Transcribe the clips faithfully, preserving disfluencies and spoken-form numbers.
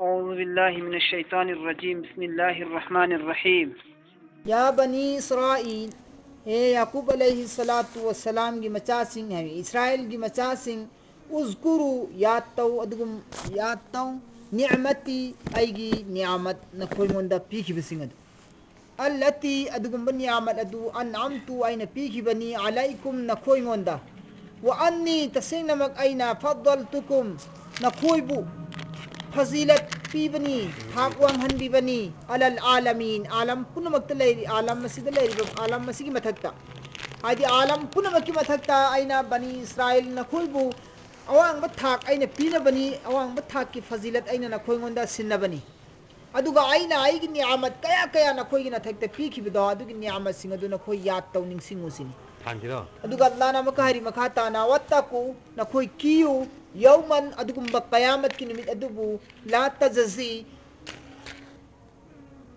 أعوذ بالله من الشيطان الرجيم. بسم الله الرحمن الرحيم. ꯌꯥ ꯕꯅꯤ ꯏꯁꯔꯥꯏꯜ, ꯍꯦ ꯌꯥꯀꯨꯕ ꯑꯂꯩꯍꯤ ꯁꯂꯥꯇꯨ ꯋꯁꯂꯥꯝꯒꯤ ꯃꯆꯥꯁꯤꯡ, ꯍꯥꯏꯕ ꯏꯁꯔꯥꯏꯜꯒꯤ ꯃꯆꯥꯁꯤꯡ, ꯎꯖꯀꯨꯔꯨ, ꯌꯥꯗ ꯇꯧ, ꯑꯗꯨꯒꯨꯝ ꯌꯥꯗ ꯇꯧ, ꯅꯤꯑꯃꯇꯤ, ꯑꯩꯒꯤ ꯅꯤꯌꯥꯃꯠ ꯅꯈꯣꯏꯉꯣꯟꯗ ꯄꯤꯈꯤꯕꯁꯤꯡ ꯑꯗꯨ꯫ ꯑꯜꯂꯇꯤ, ꯑꯗꯨꯒꯨꯝꯕ ꯅꯤꯌꯥꯃꯠ ꯑꯗꯨ, ꯑꯟꯑꯝꯇꯨ, ꯑꯩꯅ ꯄꯤꯈꯤꯕꯅꯤ, ꯑꯂꯥꯏꯀꯨꯝ, ꯅꯈꯣꯏꯉꯣꯟꯗ, ꯋꯥ ꯑꯟꯅꯤ, ꯇꯁꯦꯡꯅꯃꯛ ꯑꯩꯅ, ꯐꯗꯜꯇꯨꯀꯨꯝ, ꯅꯈꯣꯏꯕꯨ ꯐꯖꯤꯂꯠ ꯄꯤꯕꯅꯤ, ꯊꯥꯛ ꯋꯥꯡꯍꯟꯕꯤꯕꯅꯤ, ꯑꯂꯜ ꯑꯥꯂꯃꯤꯟ, ꯑꯥꯂꯝ ꯄꯨꯝꯅꯃꯛꯇ ꯂꯩꯔꯤ, ꯑꯥꯂꯝ ꯑꯁꯤꯗ ꯂꯩꯔꯤꯕ, ꯑꯥꯂꯝ ꯑꯁꯤꯒꯤ ꯃꯊꯛꯇ, ꯍꯥꯏꯗꯤ ꯑꯥꯂꯝ ꯄꯨꯝꯅꯃꯛꯀꯤ ꯃꯊꯛꯇ ꯑꯩꯅ ꯕꯅꯤ ꯏꯁꯔꯥꯏꯜ ꯅꯈꯣꯏꯕꯨ ꯑꯋꯥꯡꯕ ꯊꯥꯛ ꯑꯩꯅ ꯄꯤꯅꯕꯅꯤ, ꯑꯋꯥꯡꯕ ꯊꯥꯛꯀꯤ ꯐꯖꯤꯂꯠ ꯑꯩꯅ ꯅꯈꯣꯏꯉꯣꯟꯗ ꯁꯤꯟꯅꯕꯅꯤ꯫ ꯑꯗꯨꯒ ꯑꯩꯅ ꯑꯩꯒꯤ ꯅꯤꯌꯥꯃꯠ ꯀꯌꯥ ꯀꯌꯥ ꯅꯈꯣꯏꯒꯤ ꯅꯊꯛꯇ ꯄꯤꯈꯤꯕꯗꯣ, ꯑꯗꯨꯒꯤ ꯅꯤꯌꯥꯃꯠꯁꯤꯡ ꯑꯗꯨ ꯅꯈꯣꯏ ꯌꯥꯗ ꯇꯧ, ꯅꯤꯡꯁꯤꯡꯉꯨ ꯁꯤꯅꯤ꯫ ꯊꯥꯡꯒꯤꯔꯣ? ꯑꯗꯨꯒ ꯑꯜꯂꯥꯍꯅ ꯑꯃꯨꯛꯀ ꯍꯥꯏꯔꯤ ꯃꯈꯥ ꯇꯥꯅ, "ꯋꯠꯇꯀꯨ", ꯅꯈꯣꯏ ꯀꯤꯌꯨ, "ꯌꯧꯃꯟ", ꯑꯗꯨꯒꯨꯝꯕ ꯀꯌꯥꯃꯠꯀꯤ ꯅꯨꯃꯤꯠ ꯑꯗꯨꯕꯨ, "ꯂꯥ ꯇꯖꯖꯤ",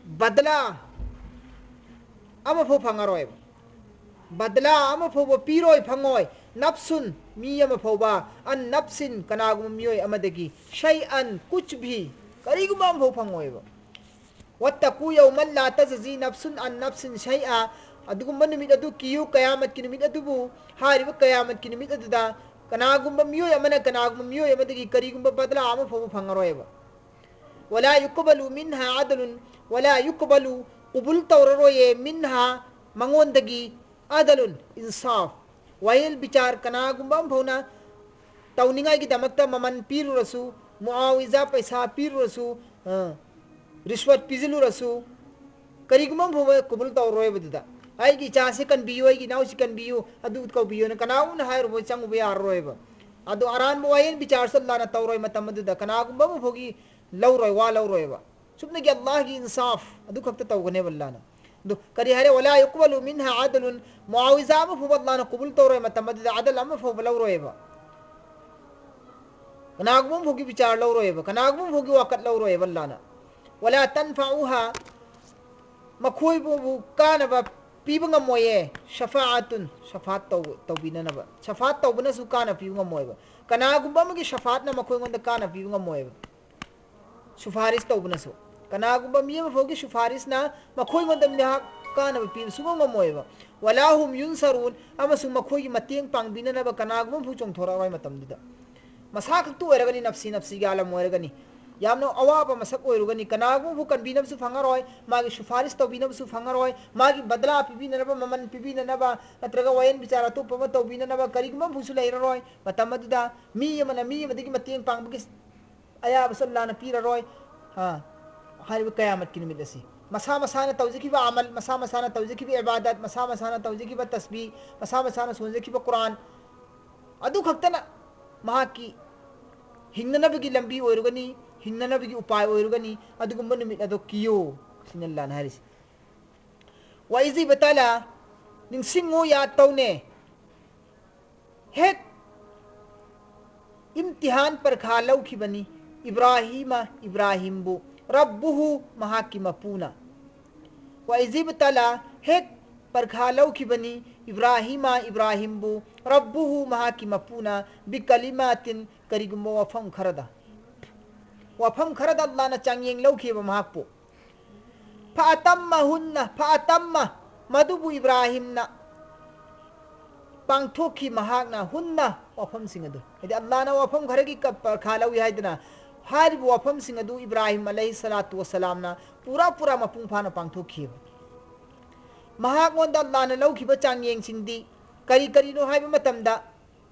ꯕꯗꯂꯥ ꯑꯃꯐꯥꯎ ꯐꯪꯉꯔꯣꯏꯕ꯫ ꯕꯗꯂꯥ ꯑꯃ ꯐꯥꯎꯕ ꯄꯤꯔꯣꯏ, ꯐꯪꯉꯣꯏ꯫ ꯅꯞꯁꯨꯟ, ꯃꯤ ꯑꯃ ꯐꯥꯎꯕ, ꯑꯟ ꯅꯞꯁꯤꯟ, ꯀꯅꯥꯒꯨꯝꯕ ꯃꯤꯑꯣꯏ ꯑꯃꯗꯒꯤ, ꯁꯩ ꯑꯟ, ꯀꯨꯆ ꯚꯤ, ꯀꯔꯤꯒꯨꯝꯕ ꯑꯃ ꯐꯥꯎ ꯐꯪꯉꯣꯏꯕ꯫ ꯋꯠꯇꯀꯨ ꯌꯧꯃꯟ ꯂꯥ ꯇꯖꯖꯤ ꯅꯞꯁꯨꯟ ꯑꯟ ꯅꯞꯁꯤꯟ ꯁꯩ ꯑ, ꯑꯗꯨꯒꯨꯝꯕ ꯅꯨꯃꯤꯠ ꯑꯗꯨ ꯀꯤꯌꯨ, ꯀꯌꯥꯃꯠꯀꯤ ꯅꯨꯃꯤꯠ ꯑꯗꯨꯕꯨ꯫ ꯍꯥꯏꯔꯤꯕ ꯀꯌꯥꯃꯠꯀꯤ ꯅꯨꯃꯤꯠ ꯑꯗꯨꯗ ꯀꯅꯥꯒꯨꯝꯕ ꯃꯤꯑꯣꯏ ꯑꯃꯅ ꯀꯅꯥꯒꯨꯝꯕ ꯃꯤꯑꯣꯏ ꯑꯃꯗꯒꯤ ꯀꯔꯤꯒꯨꯝꯕ ꯕꯗꯂꯥ ꯑꯃ ꯐꯥꯎꯕ ꯐꯪꯉꯔꯣꯏꯕ꯫ ꯋꯂꯥ ꯌꯨꯛꯕꯂꯨ ꯃꯤꯟꯍꯥ ꯑꯗꯂꯨꯟ, ꯋꯂꯥ ꯌꯨꯛꯕꯂꯨ, ꯀꯨꯕꯨꯜ ꯇꯧꯔꯔꯣꯏꯌꯦ, ꯃꯤꯟꯍꯥ, ꯃꯉꯣꯟꯗꯒꯤ, ꯑꯗꯂꯨꯟ, ꯏꯟꯁꯥꯐ, ꯋꯥꯌꯦꯜ ꯕꯤꯆꯥꯔ ꯀꯅꯥꯒꯨꯝꯕ ꯑꯃ ꯐꯥꯎꯅ ꯇꯧꯅꯤꯡꯉꯥꯏꯒꯤꯗꯃꯛꯇ ꯃꯃꯜ ꯄꯤꯔꯨꯔꯁꯨ, ꯃꯨꯑꯥꯋꯤꯖꯥ ꯄꯩꯁꯥ ꯄꯤꯔꯨꯔꯁꯨ, ꯑ, ꯔꯤꯁꯋꯠ ꯄꯤꯁꯤꯜꯂꯨꯔꯁꯨ, ꯀꯔꯤꯒꯨꯝꯕ ꯑꯃ ꯐꯥꯎꯕ ꯀꯨꯕꯨꯜ ꯇꯧꯔꯔꯣꯏꯕ ꯑꯗꯨꯗ꯫ "ꯑꯩꯒꯤ ꯏꯆꯥꯁꯤ ꯀꯟꯕꯤꯌꯨ, ꯑꯩꯒꯤ ꯏꯅꯥꯎꯁꯤ ꯀꯟꯕꯤꯌꯨ, ꯑꯗꯨ ꯇꯧꯕꯤꯌꯨꯅ" ꯀꯅꯥꯒꯨꯝꯕꯅ ꯍꯥꯏꯔꯨꯕ ꯆꯪꯉꯨꯕ ꯌꯥꯔꯔꯣꯏꯕ꯫ ꯑꯗꯣ ꯑꯔꯥꯟꯕ ꯋꯥꯌꯦꯜ ꯕꯤꯆꯥꯔꯁꯨ ꯑꯜꯂꯥꯍꯅ ꯇꯧꯔꯣꯏ ꯃꯇꯝ ꯑꯗꯨꯗ, ꯀꯅꯥꯒꯨꯝꯕ ꯑꯃ ꯐꯥꯎꯒꯤ ꯂꯧꯔꯣꯏ, ꯋꯥ ꯂꯧꯔꯣꯏꯕ꯫ ꯆꯨꯝꯅꯒꯤ ꯑꯜꯂꯥꯍꯒꯤ ꯏꯟꯁꯥꯐ ꯑꯗꯨ ꯈꯛꯇ ꯇꯧꯒꯅꯦꯕ ꯑꯜꯂꯥꯍꯅ꯫ ꯑꯗꯨ ꯀꯔꯤ ꯍꯥꯏꯔꯦ? "ꯋꯂꯥ ꯌꯨꯛꯕꯂꯨ ꯃꯤꯟꯍꯥ ꯑꯗꯂꯨꯟ", ꯃꯨꯑꯥꯋꯤꯖꯥ ꯑꯃ ꯐꯥꯎꯕ ꯑꯜꯂꯥꯍꯅ ꯀꯨꯕꯨꯜ ꯇꯧꯔꯣꯏ ꯃꯇꯝ ꯑꯗꯨꯗ ꯑꯗꯜ ꯑꯃ ꯐꯥꯎꯕ ꯂꯧꯔꯣꯏꯕ꯫ ꯀꯅꯥꯒꯨꯝꯕ ꯑꯃ ꯐꯥꯎꯒꯤ ꯕꯤꯆꯥꯔ ꯂꯧꯔꯣꯏꯕ, ꯀꯅꯥꯒꯨꯝꯕ ꯑꯃ ꯐꯥꯎꯒꯤ ꯋꯥꯀꯠ ꯂꯧꯔꯣꯏꯕ ꯑꯜꯂꯥꯍꯅ꯫ "ꯋꯂꯥ ꯇꯟꯐꯥꯎꯍꯥ", ꯃꯈꯣꯏꯕꯨ ꯀꯥꯅꯕ ꯄꯤꯕ ꯉꯝꯃꯣꯏꯌꯦ, ꯁꯐꯥꯑꯇꯨꯟ, ꯁꯐꯥꯠ ꯇꯧ-, ꯇꯧꯕꯤꯅꯅꯕ꯫ ꯁꯐꯥꯠ ꯇꯧꯕꯅꯁꯨ ꯀꯥꯅ ꯄꯤꯕ ꯉꯝꯃꯣꯏꯕ꯫ ꯀꯅꯥꯒꯨꯝꯕ ꯑꯃꯒꯤ ꯁꯐꯥꯠꯅ ꯃꯈꯣꯏꯉꯣꯟꯗ ꯀꯥꯅ ꯄꯤꯕ ꯉꯝꯃꯣꯏꯕ꯫ ꯁꯨꯐꯥꯔꯤꯁ ꯇꯧꯕꯅꯁꯨ꯫ ꯀꯅꯥꯒꯨꯝꯕ ꯃꯤ ꯑꯃ ꯐꯥꯎꯒꯤ ꯁꯨꯐꯥꯔꯤꯁꯅ ꯃꯈꯣꯏꯉꯣꯟꯗ ꯃꯍꯥꯛ ꯀꯥꯟꯅꯕ ꯄꯤꯕ ꯁꯨꯡꯉꯝ ꯉꯝꯃꯣꯏꯕ꯫ "ꯋꯂꯥ ꯍꯨꯝ ꯌꯨꯟꯁꯔꯨꯟ", ꯑꯃꯁꯨꯡ ꯃꯈꯣꯏꯒꯤ ꯃꯇꯦꯡ ꯄꯥꯡꯕꯤꯅꯅꯕ ꯀꯅꯥꯒꯨꯝꯕ ꯑꯃ ꯐꯥꯎ ꯆꯣꯡꯊꯣꯔꯛꯑꯔꯣꯏ ꯃꯇꯝꯗꯨꯗ꯫ ꯃꯁꯥ ꯈꯛꯇ ꯑꯣꯏꯔꯒꯅꯤ, ꯅꯞꯁꯤ ꯅꯞꯁꯤꯒꯤ ꯑꯥꯂꯝ ꯑꯣꯏꯔꯒꯅꯤ꯫ ꯌꯥꯝꯅ ꯑꯋꯥꯕ ꯃꯁꯛ ꯑꯣꯏꯔꯨꯒꯅꯤ꯫ ꯀꯅꯥꯒꯨꯝꯕ ꯐꯥꯎ ꯀꯟꯕꯤꯅꯕꯁꯨ ꯐꯪꯉꯔꯣꯏ, ꯃꯥꯒꯤ ꯁꯨꯐꯥꯔꯤꯁ ꯇꯧꯕꯤꯅꯕꯁꯨ ꯐꯪꯉꯔꯣꯏ, ꯃꯥꯒꯤ ꯕꯗꯂꯥ ꯄꯤꯕꯤꯅꯅꯕ, ꯃꯃꯜ ꯄꯤꯕꯤꯅꯅꯕ, ꯅꯠꯇ꯭ꯔꯒ ꯋꯥꯌꯦꯟ ꯕꯤꯆꯥꯔ ꯑꯇꯣꯞꯄ ꯑꯃ ꯇꯧꯕꯤꯅꯅꯕ ꯀꯔꯤꯒꯨꯝꯕ ꯑꯃꯐꯥꯎꯁꯨ ꯂꯩꯔꯔꯣꯏ꯫ ꯃꯇꯝ ꯑꯗꯨꯗ ꯃꯤ ꯑꯃꯅ ꯃꯤ ꯑꯃꯗꯒꯤ ꯃꯇꯦꯡ ꯄꯥꯡꯕꯒꯤ ꯑꯌꯥꯕꯁꯨ ꯑꯜꯂꯥꯅ ꯄꯤꯔꯔꯣꯏ꯫ ꯍꯥ, ꯍꯥꯏꯔꯤꯕ ꯀꯌꯥꯃꯠꯀꯤ ꯅꯨꯃꯤꯠ ꯑꯁꯤ ꯃꯁꯥ ꯃꯁꯥꯅ ꯇꯧꯖꯈꯤꯕ ꯑꯃꯜ, ꯃꯁꯥ ꯃꯁꯥꯅ ꯇꯧꯖꯈꯤꯕ ꯏꯕꯥꯗꯠ, ꯃꯁꯥ ꯃꯁꯥꯅ ꯇꯧꯖꯈꯤꯕ ꯇꯁꯕꯤ, ꯃꯁꯥ ꯃꯁꯥꯅ ꯁꯣꯟꯖꯈꯤꯕ ꯀꯨꯔꯥꯟ, ꯑꯗꯨ ꯈꯛꯇꯅ ꯃꯍꯥꯛꯀꯤ ꯍꯤꯡꯅꯅꯕꯒꯤ ꯂꯝꯕꯤ ꯑꯣꯏꯔꯨꯒꯅꯤ, ꯍꯤꯡꯅꯅꯕꯒꯤ ꯎꯄꯥꯏ ꯑꯣꯏꯔꯨꯒꯅꯤ꯫ ꯑꯗꯨꯒꯨꯝꯕ ꯅꯨꯃꯤꯠ ꯑꯗꯣ ꯀꯤꯌꯣ, ꯁꯤꯅꯤ ꯑꯜꯂꯥꯅ ꯍꯥꯏꯔꯤꯁꯤ꯫ ꯋꯥꯏꯖꯤꯕ ꯇꯥꯂꯥ, ꯅꯤꯡꯁꯤꯡꯉꯨ, ꯌꯥꯗ ꯇꯧꯅꯦ꯫ ꯍꯦꯛ ꯏꯝꯇꯤꯍꯥꯟ, ꯄꯔꯈꯥ ꯂꯧꯈꯤꯕꯅꯤ ꯏꯕ꯭ꯔꯥꯍꯤꯃ, ꯏꯕ꯭ꯔꯥꯍꯤꯝꯕꯨ, ꯔꯕꯨꯍꯨ, ꯃꯍꯥꯛꯀꯤ ꯃꯄꯨꯅ꯫ ꯋꯥꯏꯖꯤꯕ ꯇꯥꯂꯥ, ꯍꯦꯛ ꯄꯔꯈꯥ ꯂꯧꯈꯤꯕꯅꯤ ꯏꯕ꯭ꯔꯥꯍꯤꯃ, ꯏꯕ꯭ꯔꯥꯍꯤꯝꯕꯨ, ꯔꯕꯨꯍꯨ, ꯃꯍꯥꯛꯀꯤ ꯃꯄꯨꯅ, ꯕꯤꯀꯂꯤꯃꯥꯇꯤꯟ, ꯀꯔꯤꯒꯨꯝꯕ ꯋꯥꯐꯝ ꯈꯔꯗ꯫ ꯋꯥꯐꯝ ꯈꯔꯗ ꯑꯜꯂꯥꯅ ꯆꯥꯡꯌꯦꯡ ꯂꯧꯈꯤꯕ ꯃꯍꯥꯛꯄꯨ꯫ ꯐꯥꯇꯝꯃ ꯍꯨꯟꯅ, ꯐꯥꯇꯝꯃ, ꯃꯗꯨꯕꯨ ꯏꯕ꯭ꯔꯥꯍꯤꯝꯅ ꯄꯥꯡꯊꯣꯛꯈꯤ꯫ ꯃꯍꯥꯛꯅ ꯍꯨꯟꯅ, ꯋꯥꯐꯝꯁꯤꯡ ꯑꯗꯨ, ꯍꯥꯏꯗꯤ ꯑꯜꯂꯥꯅ ꯋꯥꯐꯝ ꯈꯔꯒꯤ ꯀ-, ꯄꯔꯈꯥ ꯂꯧꯏ ꯍꯥꯏꯗꯅ ꯍꯥꯏꯔꯤꯕ ꯋꯥꯐꯝꯁꯤꯡ ꯑꯗꯨ ꯏꯕ꯭ꯔꯥꯍꯤꯝ ꯑꯂꯩꯍꯤ ꯁꯂꯥꯇꯨ ꯋꯁꯂꯥꯝꯅ ꯄꯨꯔꯥ ꯄꯨꯔꯥ ꯃꯄꯨꯡ ꯐꯥꯅ ꯄꯥꯡꯊꯣꯛꯈꯤꯕ꯫ ꯃꯍꯥꯛꯉꯣꯟꯗ ꯑꯜꯂꯥꯅ ꯂꯧꯈꯤꯕ ꯆꯥꯡꯌꯦꯡꯁꯤꯡꯗꯤ ꯀꯔꯤ ꯀꯔꯤꯅꯣ ꯍꯥꯏꯕ ꯃꯇꯝꯗ,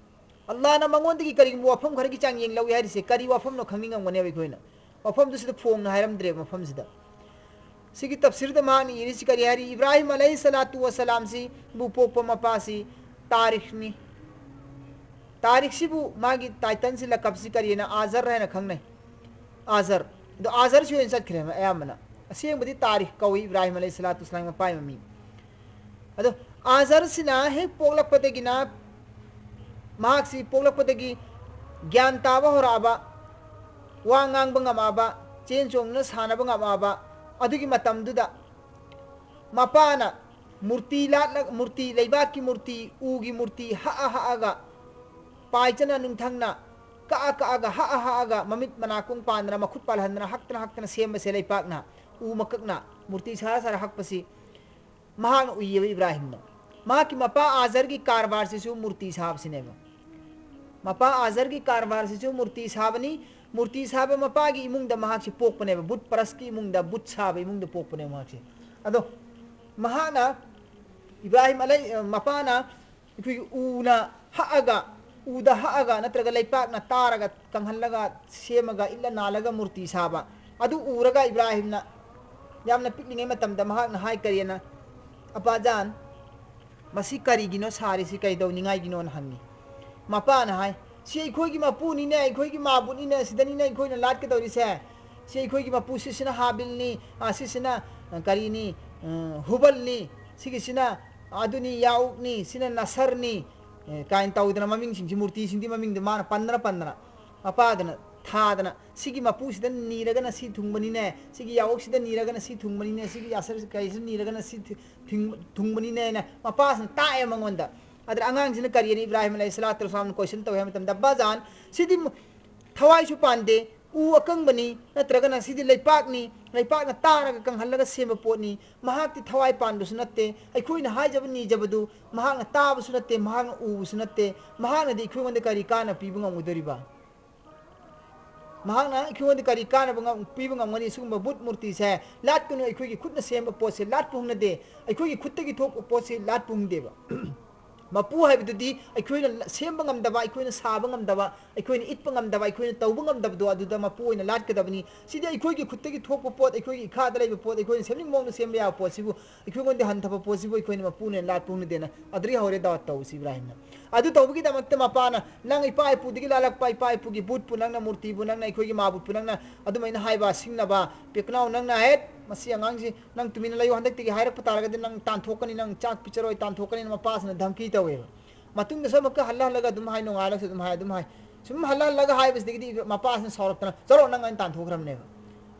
ꯑꯜꯂꯥꯅ ꯃꯉꯣꯟꯗꯒꯤ ꯀꯔꯤꯒꯨꯝꯕ ꯋꯥꯐꯝ ꯈꯔꯒꯤ ꯆꯥꯡꯌꯦꯡ ꯂꯧꯏ ꯍꯥꯏꯔꯤꯁꯦ ꯀꯔꯤ ꯋꯥꯐꯝꯅꯣ ꯈꯪꯅꯤꯡꯉꯝꯒꯅꯦꯕ ꯑꯩꯈꯣꯏꯅ꯫ ꯋꯥꯐꯝꯗꯨ ꯁꯤꯗ ꯐꯣꯡꯅ ꯍꯥꯏꯔꯝꯗ꯭ꯔꯦꯕ ꯃꯐꯝꯁꯤꯗ꯫ ꯁꯤꯒꯤ ꯇꯐꯁꯤꯔꯗ ꯃꯍꯥꯛꯅ ꯏꯔꯤꯁꯤ ꯀꯔꯤ ꯍꯥꯏꯔꯤ? ꯏꯕ꯭ꯔꯥꯍꯤꯝ ꯑꯂꯩꯍꯤ ꯁꯂꯥꯇꯨ ꯋꯁꯂꯥꯝꯁꯤꯕꯨ ꯄꯣꯛꯄ ꯃꯄꯥꯁꯤ ꯇꯥꯔꯤꯈꯅꯤ꯫ ꯇꯥꯔꯤꯈꯁꯤꯕꯨ ꯃꯥꯒꯤ ꯇꯥꯏꯇꯜꯁꯤ, ꯂꯀꯞꯁꯤ ꯀꯔꯤꯅ? ꯑꯥꯖꯔ ꯍꯥꯏꯅ ꯈꯪꯅꯩ꯫ ꯑꯥꯖꯔ꯫ ꯑꯗꯣ ꯑꯥꯖꯔꯁꯤ ꯑꯣꯏꯅ ꯆꯠꯈ꯭ꯔꯦ ꯑꯌꯥꯝꯕꯅ꯫ ꯑꯁꯦꯡꯕꯗꯤ ꯇꯥꯔꯤꯈ ꯀꯧꯏ ꯏꯕ꯭ꯔꯥꯍꯤꯝ ꯑꯂꯩꯍꯤ ꯁꯂꯥꯇꯨ ꯋꯁꯂꯥꯝꯒꯤ ꯃꯄꯥꯒꯤ ꯃꯃꯤꯡ꯫ ꯑꯗꯣ ꯑꯥꯖꯔꯁꯤꯅ ꯍꯦꯛ ꯄꯣꯛꯂꯛꯄꯗꯒꯤꯅ, ꯃꯍꯥꯛꯁꯤ ꯄꯣꯛꯂꯛꯄꯗꯒꯤ ꯒ꯭ꯌꯥꯟ ꯇꯥꯕ ꯍꯧꯔꯛꯑꯕ, ꯋꯥ ꯉꯥꯡꯕ ꯉꯝꯃꯛꯑꯕ, ꯆꯦꯟ ꯆꯣꯡꯗꯨꯅ ꯁꯥꯟꯅꯕ ꯉꯝꯃꯛꯑꯕ, ꯑꯗꯨꯒꯤ ꯃꯇꯝꯗꯨꯗ ꯃꯄꯥꯅ ꯃꯨꯔꯇꯤ ꯂꯥꯠꯂ-, ꯃꯨꯔꯇꯤ, ꯂꯩꯕꯥꯛꯀꯤ ꯃꯨꯔꯇꯤ, ꯎꯒꯤ ꯃꯨꯔꯇꯤ ꯍꯛꯑ ꯍꯛꯑꯒ, ꯄꯥꯏꯆꯅ ꯅꯨꯡꯊꯪꯅ ꯀꯛꯑ ꯀꯛꯑꯒ, ꯍꯛꯑ ꯍꯛꯑꯒ, ꯃꯃꯤꯠ ꯃꯅꯥꯀꯣꯡ ꯄꯥꯟꯗꯅ, ꯃꯈꯨꯠ ꯄꯥꯜꯍꯟꯗꯅ, ꯍꯛꯇꯅ ꯍꯛꯇꯅ ꯁꯦꯝꯕꯁꯦ, ꯂꯩꯄꯥꯛꯅ, ꯎ ꯃꯀꯛꯅ, ꯃꯨꯔꯇꯤ ꯁꯥꯔ ꯁꯥꯔ ꯍꯛꯄꯁꯤ ꯃꯍꯥꯛꯅ ꯎꯏꯌꯦꯕ ꯏꯕ꯭ꯔꯥꯍꯤꯝꯅ꯫ ꯃꯍꯥꯛꯀꯤ ꯃꯄꯥ ꯑꯥꯖꯔꯒꯤ ꯀꯔꯕꯥꯔꯁꯤꯁꯨ ꯃꯨꯔꯇꯤ ꯁꯥꯕꯁꯤꯅꯦꯕ꯫ ꯃꯄꯥ ꯑꯥꯖꯔꯒꯤ ꯀꯔꯕꯥꯔꯁꯤꯁꯨ ꯃꯨꯔꯇꯤ ꯁꯥꯕꯅꯤ꯫ ꯃꯨꯔꯇꯤ ꯁꯥꯕ ꯃꯄꯥꯒꯤ ꯏꯃꯨꯡꯗ ꯃꯍꯥꯛꯁꯤ ꯄꯣꯛꯄꯅꯦꯕ꯫ ꯕꯨꯠ ꯄꯔꯁꯀꯤ ꯏꯃꯨꯡꯗ, ꯕꯨꯠ ꯁꯥꯕ ꯏꯃꯨꯡꯗ ꯄꯣꯛꯄꯅꯦꯕ ꯃꯍꯥꯛꯁꯦ꯫ ꯑꯗꯣ ꯃꯍꯥꯛꯅ, ꯏꯕ꯭ꯔꯥꯍꯤꯝ ꯑꯂꯩ-, ꯃꯄꯥꯅ ꯑꯩꯈꯣꯏꯒꯤ ꯎꯅ ꯍꯛꯑꯒ, ꯎꯗ ꯍꯛꯑꯒ ꯅꯠꯇ꯭ꯔꯒ ꯂꯩꯄꯥꯛꯅ ꯇꯥꯔꯒ ꯀꯪꯍꯜꯂꯒ ꯁꯦꯝꯃꯒ ꯏꯠꯂ ꯅꯥꯜꯂꯒ ꯃꯨꯔꯇꯤ ꯁꯥꯕ ꯑꯗꯨ ꯎꯔꯒ ꯏꯕ꯭ꯔꯥꯍꯤꯝꯅ ꯌꯥꯝꯅ ꯄꯤꯛꯂꯤꯉꯩ ꯃꯇꯝꯗ ꯃꯍꯥꯛꯅ ꯍꯥꯏ, ꯀꯔꯤꯅ, "ꯑꯄꯥꯖꯥꯟ, ꯃꯁꯤ ꯀꯔꯤꯒꯤꯅꯣ ꯁꯥꯔꯤꯁꯤ, ꯀꯩꯗꯧꯅꯤꯡꯉꯥꯏꯒꯤꯅꯣꯅ?" ꯍꯪꯉꯤ꯫ ꯃꯄꯥꯅ ꯍꯥꯏ, "ꯁꯤ ꯑꯩꯈꯣꯏꯒꯤ ꯃꯄꯨꯅꯤꯅꯦ, ꯑꯩꯈꯣꯏꯒꯤ ꯃꯥꯕꯨꯠꯅꯤꯅꯦ, ꯁꯤꯗꯅꯤꯅꯦ ꯑꯩꯈꯣꯏꯅ ꯂꯥꯠꯀꯗꯧꯔꯤꯁꯦ꯫ ꯁꯤ ꯑꯩꯈꯣꯏꯒꯤ ꯃꯄꯨ, ꯁꯤꯁꯤꯅ ꯍꯥꯕꯤꯜꯅꯤ, ꯑ, ꯁꯤꯁꯤꯅ, ꯑ, ꯀꯔꯤꯅꯤ, ꯑ, ꯍꯨꯕꯜꯅꯤ, ꯁꯤꯒꯤꯁꯤꯅ ꯑꯗꯨꯅꯤ, ꯌꯥꯎꯛꯅꯤ, ꯁꯤꯅ ꯅꯁꯔꯅꯤ", ꯑꯦ, ꯀꯥꯏꯅ ꯇꯧꯗꯅ ꯃꯃꯤꯡꯁꯤꯡꯁꯤ, ꯃꯨꯔꯇꯤꯁꯤꯡꯗꯤ ꯃꯃꯤꯡꯗꯣ ꯃꯥꯅ ꯄꯟꯗꯅ ꯄꯟꯗꯅ, ꯃꯄꯥꯗꯨꯅ ꯊꯥꯗꯅ, "ꯁꯤꯒꯤ ꯃꯄꯨꯁꯤꯗ ꯅꯤꯔꯒꯅ ꯁꯤ ꯊꯨꯡꯕꯅꯤꯅꯦ, ꯁꯤꯒꯤ ꯌꯥꯋꯣꯛꯁꯤꯗ ꯅꯤꯔꯒꯅ ꯁꯤ ꯊꯨꯡꯕꯅꯤꯅꯦ, ꯁꯤꯒꯤ ꯌꯥꯁꯔ ꯀꯩꯁꯤꯗ ꯅꯤꯔꯒꯅ ꯁꯤ ꯊꯤ-, ꯊꯤꯡ-, ꯊꯨꯡꯕꯅꯤꯅꯦꯅ" ꯃꯄꯥꯁꯤꯅ ꯇꯥꯛꯑꯦ ꯃꯉꯣꯟꯗ꯫ ꯑꯗꯨꯗ ꯑꯉꯥꯡꯁꯤꯅ ꯀꯔꯤꯅ, ꯏꯕ꯭ꯔꯥꯍꯤꯝ ꯑꯂꯩꯍꯤ ꯁꯂꯥꯇꯨ ꯋꯁꯂꯥꯝꯅ ꯀꯣꯏꯁꯟ ꯇꯧꯋꯦ ꯍꯥꯏꯕ ꯃꯇꯝꯗ, "ꯕꯥꯖꯥꯟ, ꯁꯤꯗꯤ ꯃꯨ-, ꯊꯋꯥꯏꯁꯨ ꯄꯥꯟꯗꯦ, ꯎ ꯑꯀꯪꯕꯅꯤ, ꯅꯠꯇ꯭ꯔꯒꯅ ꯁꯤꯗꯤ ꯂꯩꯄꯥꯛꯅꯤ, ꯂꯩꯄꯥꯛꯅ ꯇꯥꯔꯒ ꯀꯪꯍꯜꯂꯒ ꯁꯦꯝꯕ ꯄꯣꯠꯅꯤ꯫ ꯃꯍꯥꯛꯇꯤ ꯊꯋꯥꯏ ꯄꯥꯟꯕꯁꯨ ꯅꯠꯇꯦ, ꯑꯩꯈꯣꯏꯅ ꯍꯥꯏꯖꯕ ꯅꯤꯖꯕꯗꯨ ꯃꯍꯥꯛꯅ ꯇꯥꯕꯁꯨ ꯅꯠꯇꯦ, ꯃꯍꯥꯛꯅ ꯎꯕꯁꯨ ꯅꯠꯇꯦ, ꯃꯍꯥꯛꯅꯗꯤ ꯑꯩꯈꯣꯏꯉꯣꯟꯗ ꯀꯔꯤ ꯀꯥꯟꯅ ꯄꯤꯕ ꯉꯝꯒꯗꯧꯔꯤꯕ? ꯃꯍꯥꯛꯅ ꯑꯩꯈꯣꯏꯉꯣꯟꯗ ꯀꯔꯤ ꯀꯥꯟꯅꯕ ꯉꯝ-, ꯄꯤꯕ ꯉꯝꯒꯅꯤ? ꯁꯤꯒꯨꯝꯕ ꯕꯨꯠ ꯃꯨꯔꯇꯤꯁꯦ ꯂꯥꯠꯀꯅꯨ, ꯑꯩꯈꯣꯏꯒꯤ ꯈꯨꯠꯅ ꯁꯦꯝꯕ ꯄꯣꯠꯁꯦ ꯂꯥꯠꯄ ꯍꯧꯅꯗꯦ, ꯑꯩꯈꯣꯏꯒꯤ ꯈꯨꯠꯇꯒꯤ ꯊꯣꯛꯄ ꯄꯣꯠꯁꯦ ꯂꯥꯠꯄ ꯍꯧꯅꯗꯦꯕ"꯫ ꯃꯄꯨ ꯍꯥꯏꯕꯗꯨꯗꯤ ꯑꯩꯈꯣꯏꯅ ꯁꯦꯝꯕ ꯉꯝꯗꯕ, ꯑꯩꯈꯣꯏꯅ ꯁꯥꯕ ꯉꯝꯗꯕ, ꯑꯩꯈꯣꯏꯅ ꯏꯠꯄ ꯉꯝꯗꯕ, ꯑꯩꯈꯣꯏꯅ ꯇꯧꯕ ꯉꯝꯗꯕꯗꯣ ꯑꯗꯨꯗ ꯃꯄꯨ ꯑꯣꯏꯅ ꯂꯥꯠꯀꯗꯕꯅꯤ꯫ ꯁꯤꯗꯤ ꯑꯩꯈꯣꯏꯒꯤ ꯈꯨꯠꯇꯒꯤ ꯊꯣꯛꯄ ꯄꯣꯠ, ꯑꯩꯈꯣꯏꯒꯤ ꯏꯈꯥꯗ ꯂꯩꯕ ꯄꯣꯠ, ꯑꯩꯈꯣꯏꯅ ꯁꯦꯝꯅꯤꯡꯕ ꯃꯑꯣꯡꯗ ꯁꯦꯝꯕ ꯌꯥꯕ ꯄꯣꯠꯁꯤꯕꯨ ꯑꯩꯈꯣꯏꯉꯣꯟꯗ ꯍꯟꯊꯕ ꯄꯣꯠꯁꯤꯕꯨ ꯑꯩꯈꯣꯏꯅ ꯃꯄꯨꯅ ꯂꯥꯠꯄ ꯍꯧꯅꯗꯦꯅ ꯑꯗꯨꯗꯒꯤ ꯍꯧꯔꯦ ꯗꯥꯋꯠ ꯇꯧꯕꯁꯤ ꯏꯕ꯭ꯔꯥꯍꯤꯝꯅ꯫ ꯑꯗꯨ ꯇꯧꯕꯒꯤꯗꯃꯛꯇ ꯃꯄꯥꯅ, "ꯅꯪ ꯏꯄꯥ ꯏꯄꯨꯗꯒꯤ ꯂꯥꯜꯂꯛꯄ ꯏꯄꯥ ꯏꯄꯨꯒꯤ ꯕꯨꯠꯄꯨ ꯅꯪꯅ, ꯃꯨꯔꯇꯤꯕꯨ ꯅꯪꯅ, ꯑꯩꯈꯣꯏꯒꯤ ꯃꯥꯕꯨꯠꯄꯨ ꯅꯪꯅ ꯑꯗꯨꯃꯥꯏꯅ ꯍꯥꯏꯕ ꯁꯤꯡꯅꯕ ꯄꯤꯛꯅꯥꯎ ꯅꯪꯅ, ꯍꯦꯠ, ꯃꯁꯤ ꯑꯉꯥꯡꯁꯤ ꯅꯪ ꯇꯨꯃꯤꯟꯅ ꯂꯩꯌꯨ, ꯍꯟꯗꯛꯇꯒꯤ ꯍꯥꯏꯔꯛꯄ ꯇꯥꯔꯒꯗꯤ ꯅꯪ ꯇꯥꯟꯊꯣꯛꯀꯅꯤ, ꯅꯪ ꯆꯥꯛ ꯄꯤꯖꯔꯣꯏ, ꯇꯥꯟꯊꯣꯛꯀꯅꯤꯅ" ꯃꯄꯥꯁꯤꯅ ꯙꯝꯀꯤ ꯇꯧꯋꯦꯕ꯫ ꯃꯇꯨꯡꯗꯁꯨ ꯑꯃꯨꯛꯀ ꯍꯜꯂ ꯍꯜꯂꯒ ꯑꯗꯨꯝ ꯍꯥꯏ, ꯅꯣꯡꯉꯥꯜꯂꯒꯁꯨ ꯑꯗꯨꯝ ꯍꯥꯏ, ꯑꯗꯨꯝ ꯍꯥꯏ꯫ ꯁꯨꯝ ꯍꯜꯂ ꯍꯜꯂꯒ ꯍꯥꯏꯕꯁꯤꯗꯒꯤꯗꯤ ꯃꯄꯥꯁꯤꯅ ꯁꯥꯎꯔꯛꯇꯅ, "ꯆꯠꯂꯣ, ꯅꯪ" ꯑꯩꯅ ꯇꯥꯟꯊꯣꯛꯈ꯭ꯔꯕꯅꯦꯕ꯫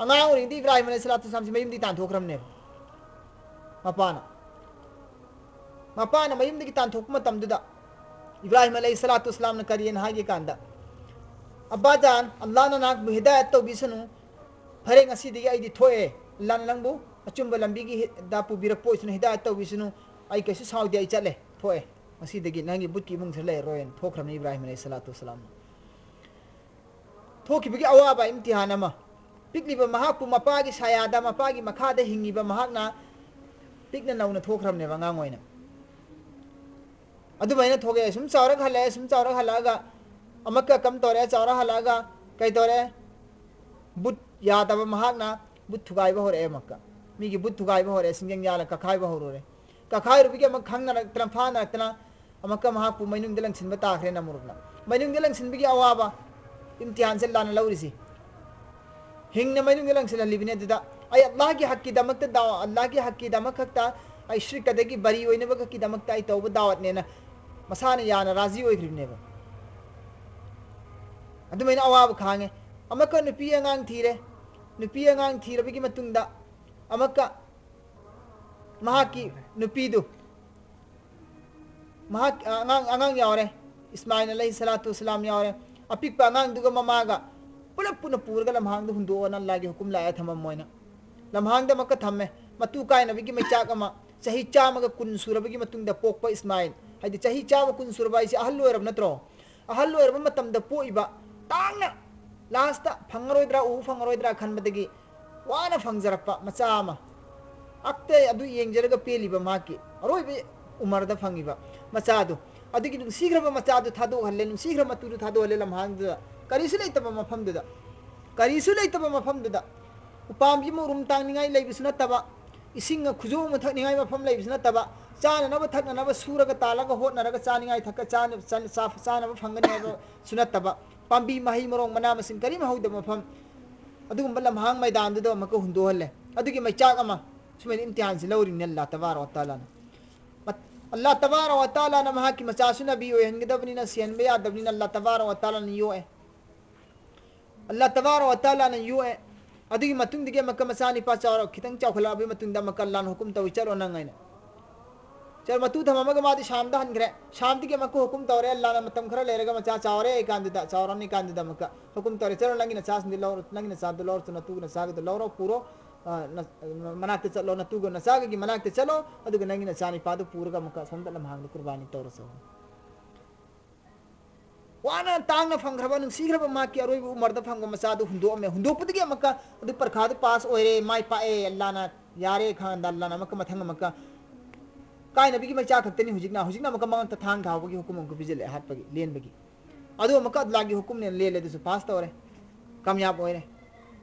ꯑꯉꯥꯡ ꯑꯣꯏꯔꯤꯉꯩꯗ ꯏꯕ꯭ꯔꯥꯍꯤꯝ ꯑꯂꯩꯍꯤ ꯁꯂꯥꯇꯨ ꯋꯁꯂꯥꯝꯁꯤ ꯃꯌꯨꯝꯗꯒꯤ ꯇꯥꯟꯊꯣꯛꯈ꯭ꯔꯕꯅꯦꯕ ꯃꯄꯥꯅ꯫ ꯃꯄꯥꯅ ꯃꯌꯨꯝꯗꯒꯤ ꯇꯥꯟꯊꯣꯛꯄ ꯃꯇꯝꯗꯨꯗ ꯏꯕ꯭ꯔꯥꯍꯤꯝ ꯑꯂꯩꯍꯤ ꯁꯂꯥꯇꯨ ꯋꯁꯂꯥꯝꯅ ꯀꯔꯤꯅ ꯍꯥꯏꯒꯦ ꯀꯥꯟꯗ, ꯑꯕꯥꯖꯥꯟ, ꯑꯜꯂꯥꯍꯅ ꯅꯍꯥꯛꯄꯨ ꯍꯤꯗꯥꯌꯠ ꯇꯧꯕꯤꯁꯅꯨ꯫ ꯐꯔꯦ, ꯉꯁꯤꯗꯒꯤ ꯑꯩꯗꯤ ꯊꯣꯛꯑꯦ꯫ ꯑꯜꯂꯥꯍꯅ ꯅꯪꯕꯨ ꯑꯆꯨꯝꯕ ꯂꯝꯕꯤꯒꯤ ꯍꯤ-, ꯗ ꯄꯨꯕꯤꯔꯛꯄ ꯑꯣꯏꯁꯅꯨ, ꯍꯤꯗꯥꯌꯠ ꯇꯧꯕꯤꯁꯅꯨ꯫ ꯑꯩ ꯀꯩꯁꯨ ꯁꯥꯎꯗꯦ, ꯑꯩ ꯆꯠꯂꯦ, ꯊꯣꯛꯑꯦ꯫ ꯉꯁꯤꯗꯒꯤ ꯅꯪꯒꯤ ꯕꯨꯠꯀꯤ ꯏꯃꯨꯡꯁꯤꯗ ꯂꯩꯔꯔꯣꯏꯅ ꯊꯣꯛꯈ꯭ꯔꯕꯅꯤ ꯏꯕ꯭ꯔꯥꯍꯤꯝ ꯑꯂꯩꯍꯤꯁꯁꯂꯥꯇꯨ ꯋꯥꯁꯁꯂꯥꯝꯅ꯫ ꯊꯣꯛꯈꯤꯕꯒꯤ ꯑꯋꯥꯕ ꯏꯝꯇꯤꯍꯥꯟ ꯑꯃ꯫ ꯄꯤꯛꯂꯤꯕ ꯃꯍꯥꯛꯄꯨ ꯃꯄꯥꯒꯤ ꯁꯥꯌꯥꯗ, ꯃꯄꯥꯒꯤ ꯃꯈꯥꯗ ꯍꯤꯡꯉꯤꯕ ꯃꯍꯥꯛꯅ ꯄꯤꯛꯅ ꯅꯧꯅ ꯊꯣꯛꯈ꯭ꯔꯕꯅꯦꯕ ꯑꯉꯥꯡ ꯑꯣꯏꯅ꯫ ꯑꯗꯨꯃꯥꯏꯅ ꯊꯣꯛꯑꯦ꯫ ꯁꯨꯝ ꯆꯥꯎꯔꯛ ꯍꯜꯂꯛꯑꯦ, ꯁꯨꯝ ꯆꯥꯎꯔꯛ ꯍꯜꯂꯛꯑꯒ ꯑꯃꯨꯛꯀ ꯀꯝ ꯇꯧꯔꯦ, ꯆꯥꯎꯔꯛ ꯍꯜꯂꯛꯑꯒ ꯀꯩ ꯇꯧꯔꯦ? ꯕꯨꯠ ꯌꯥꯗꯕ ꯃꯍꯥꯛꯅ ꯕꯨꯠ ꯊꯨꯒꯥꯏꯕ ꯍꯧꯔꯛꯑꯦ ꯑꯃꯨꯛꯀ꯫ ꯃꯤꯒꯤ ꯕꯨꯠ ꯊꯨꯒꯥꯏꯕ ꯍꯧꯔꯛꯑꯦ, ꯁꯤꯡꯖꯪ ꯌꯥꯜꯂ ꯀꯛꯈꯥꯏꯕ ꯍꯧꯔꯨꯔꯦ꯫ ꯀꯛꯈꯥꯏꯔꯨꯕꯒꯤ ꯑꯃꯨꯛ ꯈꯪꯅꯔꯛꯇꯅ, ꯐꯥꯅꯔꯛꯇꯅ ꯑꯃꯨꯛꯀ ꯃꯍꯥꯛꯄꯨ ꯃꯩꯅꯨꯡꯗ ꯂꯪꯁꯤꯟꯕ ꯇꯥꯈ꯭ꯔꯦ ꯅꯃꯔꯨꯗꯅ꯫ ꯃꯩꯅꯨꯡꯗ ꯂꯪꯁꯤꯟꯕꯒꯤ ꯑꯋꯥꯕ ꯏꯝꯇꯤꯍꯥꯟꯁꯦ ꯂꯥꯟꯅ ꯂꯧꯔꯤꯁꯤ꯫ ꯍꯤꯡꯅ ꯃꯩꯅꯨꯡꯗ ꯂꯪꯁꯤꯜꯍꯜꯂꯤꯕꯅꯤ꯫ ꯑꯗꯨꯗ ꯑꯩ ꯑꯜꯂꯥꯍꯒꯤ ꯍꯛꯀꯤꯗꯃꯛꯇ ꯗꯥꯋ-, ꯑꯜꯂꯥꯍꯒꯤ ꯍꯛꯀꯤꯗꯃꯛ ꯈꯛꯇ, ꯑꯩ ꯁ꯭ꯔꯤꯛ ꯑꯗꯒꯤ ꯕꯔꯤ ꯑꯣꯏꯅꯕ ꯈꯛꯀꯤꯗꯃꯛꯇ ꯑꯩ ꯇꯧꯕ ꯗꯥꯋꯠꯅꯦꯅ ꯃꯁꯥꯅ ꯌꯥꯅ ꯔꯥꯖꯤ ꯑꯣꯏꯈ꯭ꯔꯤꯕꯅꯦꯕ꯫ ꯑꯗꯨꯃꯥꯏꯅ ꯑꯋꯥꯕ ꯈꯥꯡꯉꯦ꯫ ꯑꯃꯨꯛꯀ ꯅꯨꯄꯤ ꯑꯉꯥꯡ ꯊꯤꯔꯦ꯫ ꯅꯨꯄꯤ ꯑꯉꯥꯡ ꯊꯤꯔꯕꯒꯤ ꯃꯇꯨꯡꯗ ꯑꯃꯨꯛꯀ ꯃꯍꯥꯛꯀꯤ ꯅꯨꯄꯤꯗꯨ, ꯃꯍꯥꯛ, ꯑꯉꯥꯡ, ꯑꯉꯥꯡ ꯌꯥꯎꯔꯦ, ꯏꯁꯃꯥꯏꯜ ꯑꯂꯩꯍꯤ ꯁꯂꯥꯇꯨ ꯋꯁꯁꯂꯥꯝ ꯌꯥꯎꯔꯦ꯫ ꯑꯄꯤꯛꯄ ꯑꯉꯥꯡꯗꯨꯒ ꯃꯃꯥꯒ ꯄꯨꯂꯞ ꯄꯨꯟꯅ ꯄꯨꯔꯒ ꯂꯝꯍꯥꯡꯗ ꯍꯨꯟꯗꯣꯛꯑꯣꯅ ꯑꯜꯂꯥꯍꯒꯤ ꯍꯨꯀꯨꯝ ꯂꯥꯛꯑꯦ ꯊꯝꯃꯝꯃꯣꯏꯅ꯫ ꯂꯝꯍꯥꯡꯗ ꯑꯃꯨꯛꯀ ꯊꯝꯃꯦ꯫ ꯃꯇꯨ ꯀꯥꯏꯅꯕꯒꯤ ꯃꯩꯆꯥꯛ ꯑꯃ, ꯆꯍꯤ ꯆꯥꯝꯃꯒ ꯀꯨꯟ ꯁꯨꯔꯕꯒꯤ ꯃꯇꯨꯡꯗ ꯄꯣꯛꯄ ꯏꯁꯃꯥꯏꯜ, ꯍꯥꯏꯗꯤ ꯆꯍꯤ ꯆꯥꯝꯃ ꯀꯨꯟ ꯁꯨꯔꯕ ꯍꯥꯏꯁꯦ ꯑꯍꯜ ꯑꯣꯏꯔꯕ ꯅꯠꯇ꯭ꯔꯣ? ꯑꯍꯜ ꯑꯣꯏꯔꯕ ꯃꯇꯝꯗ ꯄꯣꯛꯏꯕ, ꯇꯥꯡꯅ ꯂꯥꯁꯇ ꯐꯪꯉꯔꯣꯏꯗ꯭ꯔꯥ, ꯎꯕ ꯐꯪꯉꯔꯣꯏꯗ꯭ꯔꯥ ꯈꯟꯕꯗꯒꯤ ꯋꯥꯅ ꯐꯪꯖꯔꯛꯄ ꯃꯆꯥ ꯑꯃ, ꯑꯛꯇ ꯑꯗꯨ ꯌꯦꯡꯖꯔꯒ ꯄꯦꯜꯂꯤꯕ ꯃꯍꯥꯛꯀꯤ ꯑꯔꯣꯏꯕ ꯎꯃꯔꯗ ꯐꯪꯉꯤꯕ ꯃꯆꯥꯗꯨ, ꯑꯗꯨꯒꯤ ꯅꯨꯡꯁꯤꯈ꯭ꯔꯕ ꯃꯆꯥꯗꯨ ꯊꯥꯗꯣꯛꯍꯜꯂꯦ, ꯅꯨꯡꯁꯤꯈ꯭ꯔꯕ ꯃꯇꯨꯗꯨ ꯊꯥꯗꯣꯛꯍꯜꯂꯦ ꯂꯝꯍꯥꯡꯗꯨꯗ, ꯀꯔꯤꯁꯨ ꯂꯩꯇꯕ ꯃꯐꯝꯗꯨꯗ, ꯀꯔꯤꯁꯨ ꯂꯩꯇꯕ ꯃꯐꯝꯗꯨꯗ, ꯎꯄꯥꯝꯕꯤ ꯑꯃ ꯎꯔꯨꯝ ꯇꯥꯡꯅꯤꯡꯉꯥꯏ ꯂꯩꯕꯁꯨ ꯅꯠꯇꯕ, ꯏꯁꯤꯡ ꯈꯨꯖꯣ ꯑꯃ ꯊꯛꯅꯤꯡꯉꯥꯏ ꯃꯐꯝ ꯂꯩꯕꯁꯨ ꯅꯠꯇꯕ, ꯆꯥꯅꯅꯕ ꯊꯛꯅꯅꯕ ꯁꯨꯔꯒ ꯇꯥꯜꯂꯒ ꯍꯣꯠꯅꯔꯒ ꯆꯥꯅꯤꯡꯉꯥꯏ ꯊꯛꯀ ꯆꯥꯅ-, ꯆꯥ-, ꯆꯥ-, ꯆꯥꯅꯕ ꯐꯪꯒꯅꯤ ꯍꯥꯏꯕꯁꯨ ꯅꯠꯇꯕ, ꯄꯥꯝꯕꯤ ꯃꯍꯩ ꯃꯔꯣꯡ ꯃꯅꯥ ꯃꯁꯤꯡ ꯀꯔꯤꯝ ꯍꯧꯗꯕ ꯃꯐꯝ, ꯑꯗꯨꯒꯨꯝꯕ ꯂꯝꯍꯥꯡ ꯃꯩꯗꯥꯟꯗꯨꯗ ꯑꯃꯨꯛꯀ ꯍꯨꯟꯗꯣꯛꯍꯜꯂꯦ꯫ ꯑꯗꯨꯒꯤ ꯃꯩꯆꯥꯛ ꯑꯃ ꯁꯨꯃꯥꯏꯅ ꯏꯝꯇꯤꯍꯥꯟꯁꯤ ꯂꯧꯔꯤꯕꯅꯤ ꯑꯜꯂꯥꯍ ꯇꯕꯥꯔꯛ ꯋ ꯇꯥꯂꯥꯅ꯫ ꯃꯠ-, ꯑꯜꯂꯥꯍ ꯇꯕꯥꯔꯛ ꯋ ꯇꯥꯂꯥꯅ ꯃꯍꯥꯛꯀꯤ ꯃꯆꯥꯁꯨ ꯅꯕꯤ ꯑꯣꯏꯍꯟꯒꯗꯕꯅꯤꯅ, ꯁꯤꯍꯟꯕ ꯌꯥꯗꯕꯅꯤꯅ ꯑꯜꯂꯥꯍ ꯇꯕꯥꯔꯛ ꯋ ꯇꯥꯂꯥꯅ ꯌꯣꯛꯑꯦ꯫ ꯑꯜꯂꯥꯍ ꯇꯕꯥꯔꯛ ꯋ ꯇꯥꯂꯥꯅ ꯌꯣꯛꯑꯦ꯫ ꯑꯗꯨꯒꯤ ꯃꯇꯨꯡꯗꯒꯤ ꯑꯃꯨꯛꯀ ꯃꯆꯥꯅꯤꯄꯥ ꯆꯥꯎꯔ-, ꯈꯤꯇꯪ ꯆꯥꯎꯈꯠꯂꯛꯑꯕꯒꯤ ꯃꯇꯨꯡꯗ ꯑꯃꯨꯛꯀ ꯑꯜꯂꯥꯍꯅ ꯍꯨꯀꯨꯝ ꯇꯧꯏ, "ꯆꯠꯂꯣ ꯅꯪ" ꯍꯥꯏꯅ꯫ ꯆꯠꯂꯣ, ꯃꯇꯨ ꯊꯝꯃꯝꯃꯒ ꯃꯥꯗꯤ ꯁꯥꯝꯗ ꯍꯟꯈ꯭ꯔꯦ꯫ ꯁꯥꯝꯗꯒꯤ ꯑꯃꯨꯛꯀ ꯍꯨꯀꯨꯝ ꯇꯧꯔꯦ, ꯑꯜꯂꯥꯅ ꯃꯇꯝ ꯈꯔ ꯂꯩꯔꯒ ꯃꯆꯥ ꯆꯥꯎꯔꯦ ꯀꯥꯟꯗꯨꯗ, ꯆꯥꯎꯔꯝꯅꯤ ꯀꯥꯟꯗꯨꯗ ꯑꯃꯨꯛꯀ ꯍꯨꯀꯨꯝ ꯇꯧꯔꯦ, "ꯆꯠꯂꯣ, ꯅꯪꯒꯤ ꯅꯆꯥꯁꯤꯡꯗꯨ ꯂꯧꯔꯣ, ꯅꯪꯒꯤ ꯅꯆꯥꯗꯨ ꯂꯧꯔꯣ, ꯅꯇꯨꯒꯤ ꯅꯆꯥꯒꯤꯗꯨ ꯂꯧꯔꯣ, ꯄꯨꯔꯣ, ꯑ, ꯅ-, ꯃꯅꯥꯛꯇ ꯆꯠꯂꯣ, ꯅꯇꯨꯒ ꯅꯆꯥꯒꯒꯤ ꯃꯅꯥꯛꯇ ꯆꯠꯂꯣ, ꯑꯗꯨꯒ ꯅꯪꯒꯤ ꯅꯆꯥꯅꯤꯄꯥꯗꯨ ꯄꯨꯔꯒ ꯑꯃꯨꯛꯀ ꯑꯁꯣꯝꯗ ꯂꯝꯍꯥꯡꯗ ꯀꯨꯔꯕꯥꯅꯤ ꯇꯧꯔꯁꯤ"꯫ ꯋꯥꯅ ꯇꯥꯡꯅ ꯐꯪꯈ꯭ꯔꯕ, ꯅꯨꯡꯁꯤꯈ꯭ꯔꯕ ꯃꯍꯥꯛꯀꯤ ꯑꯔꯣꯏꯕ ꯎꯃꯔꯗ ꯐꯪꯕ ꯃꯆꯥꯗꯨ ꯍꯨꯟꯗꯣꯛꯑꯝꯃꯦ꯫ ꯍꯨꯟꯗꯣꯛꯄꯗꯒꯤ ꯑꯃꯨꯛꯀ ꯑꯗꯨ ꯄꯔꯈꯥꯗꯨ ꯄꯥꯁ ꯑꯣꯏꯔꯦ, ꯃꯥꯏ ꯄꯥꯛꯑꯦ, ꯑꯜꯂꯥꯅ ꯌꯥꯔꯦ ꯈꯪꯉꯗ, ꯑꯜꯂꯥꯅ ꯑꯃꯨꯛꯀ ꯃꯊꯪ ꯑꯃꯨꯛꯀ ꯀꯥꯏꯅꯕꯤꯒꯤ ꯃꯩꯆꯥꯛ ꯈꯛꯇꯅꯤ ꯍꯧꯖꯤꯛꯅ, ꯍꯧꯖꯤꯛꯅ ꯑꯃꯨꯛꯀ ꯃꯉꯛꯇ ꯊꯥꯡ ꯊꯥꯍꯧꯕꯒꯤ ꯍꯨꯀꯨꯝ ꯑꯃꯨꯛꯀ ꯄꯤꯁꯤꯜꯂꯛꯑꯦ, ꯍꯥꯠꯄꯒꯤ, ꯂꯦꯟꯕꯒꯤ꯫ ꯑꯗꯨ ꯑꯃꯨꯛꯀ ꯑꯜꯂꯥꯒꯤ ꯍꯨꯀꯨꯝꯅꯦꯅ ꯂꯦꯜꯂꯦ, ꯑꯗꯨꯁꯨ ꯄꯥꯁ ꯇꯧꯔꯦ, ꯀꯥꯃꯌꯥꯕ ꯑꯣꯏꯔꯦ꯫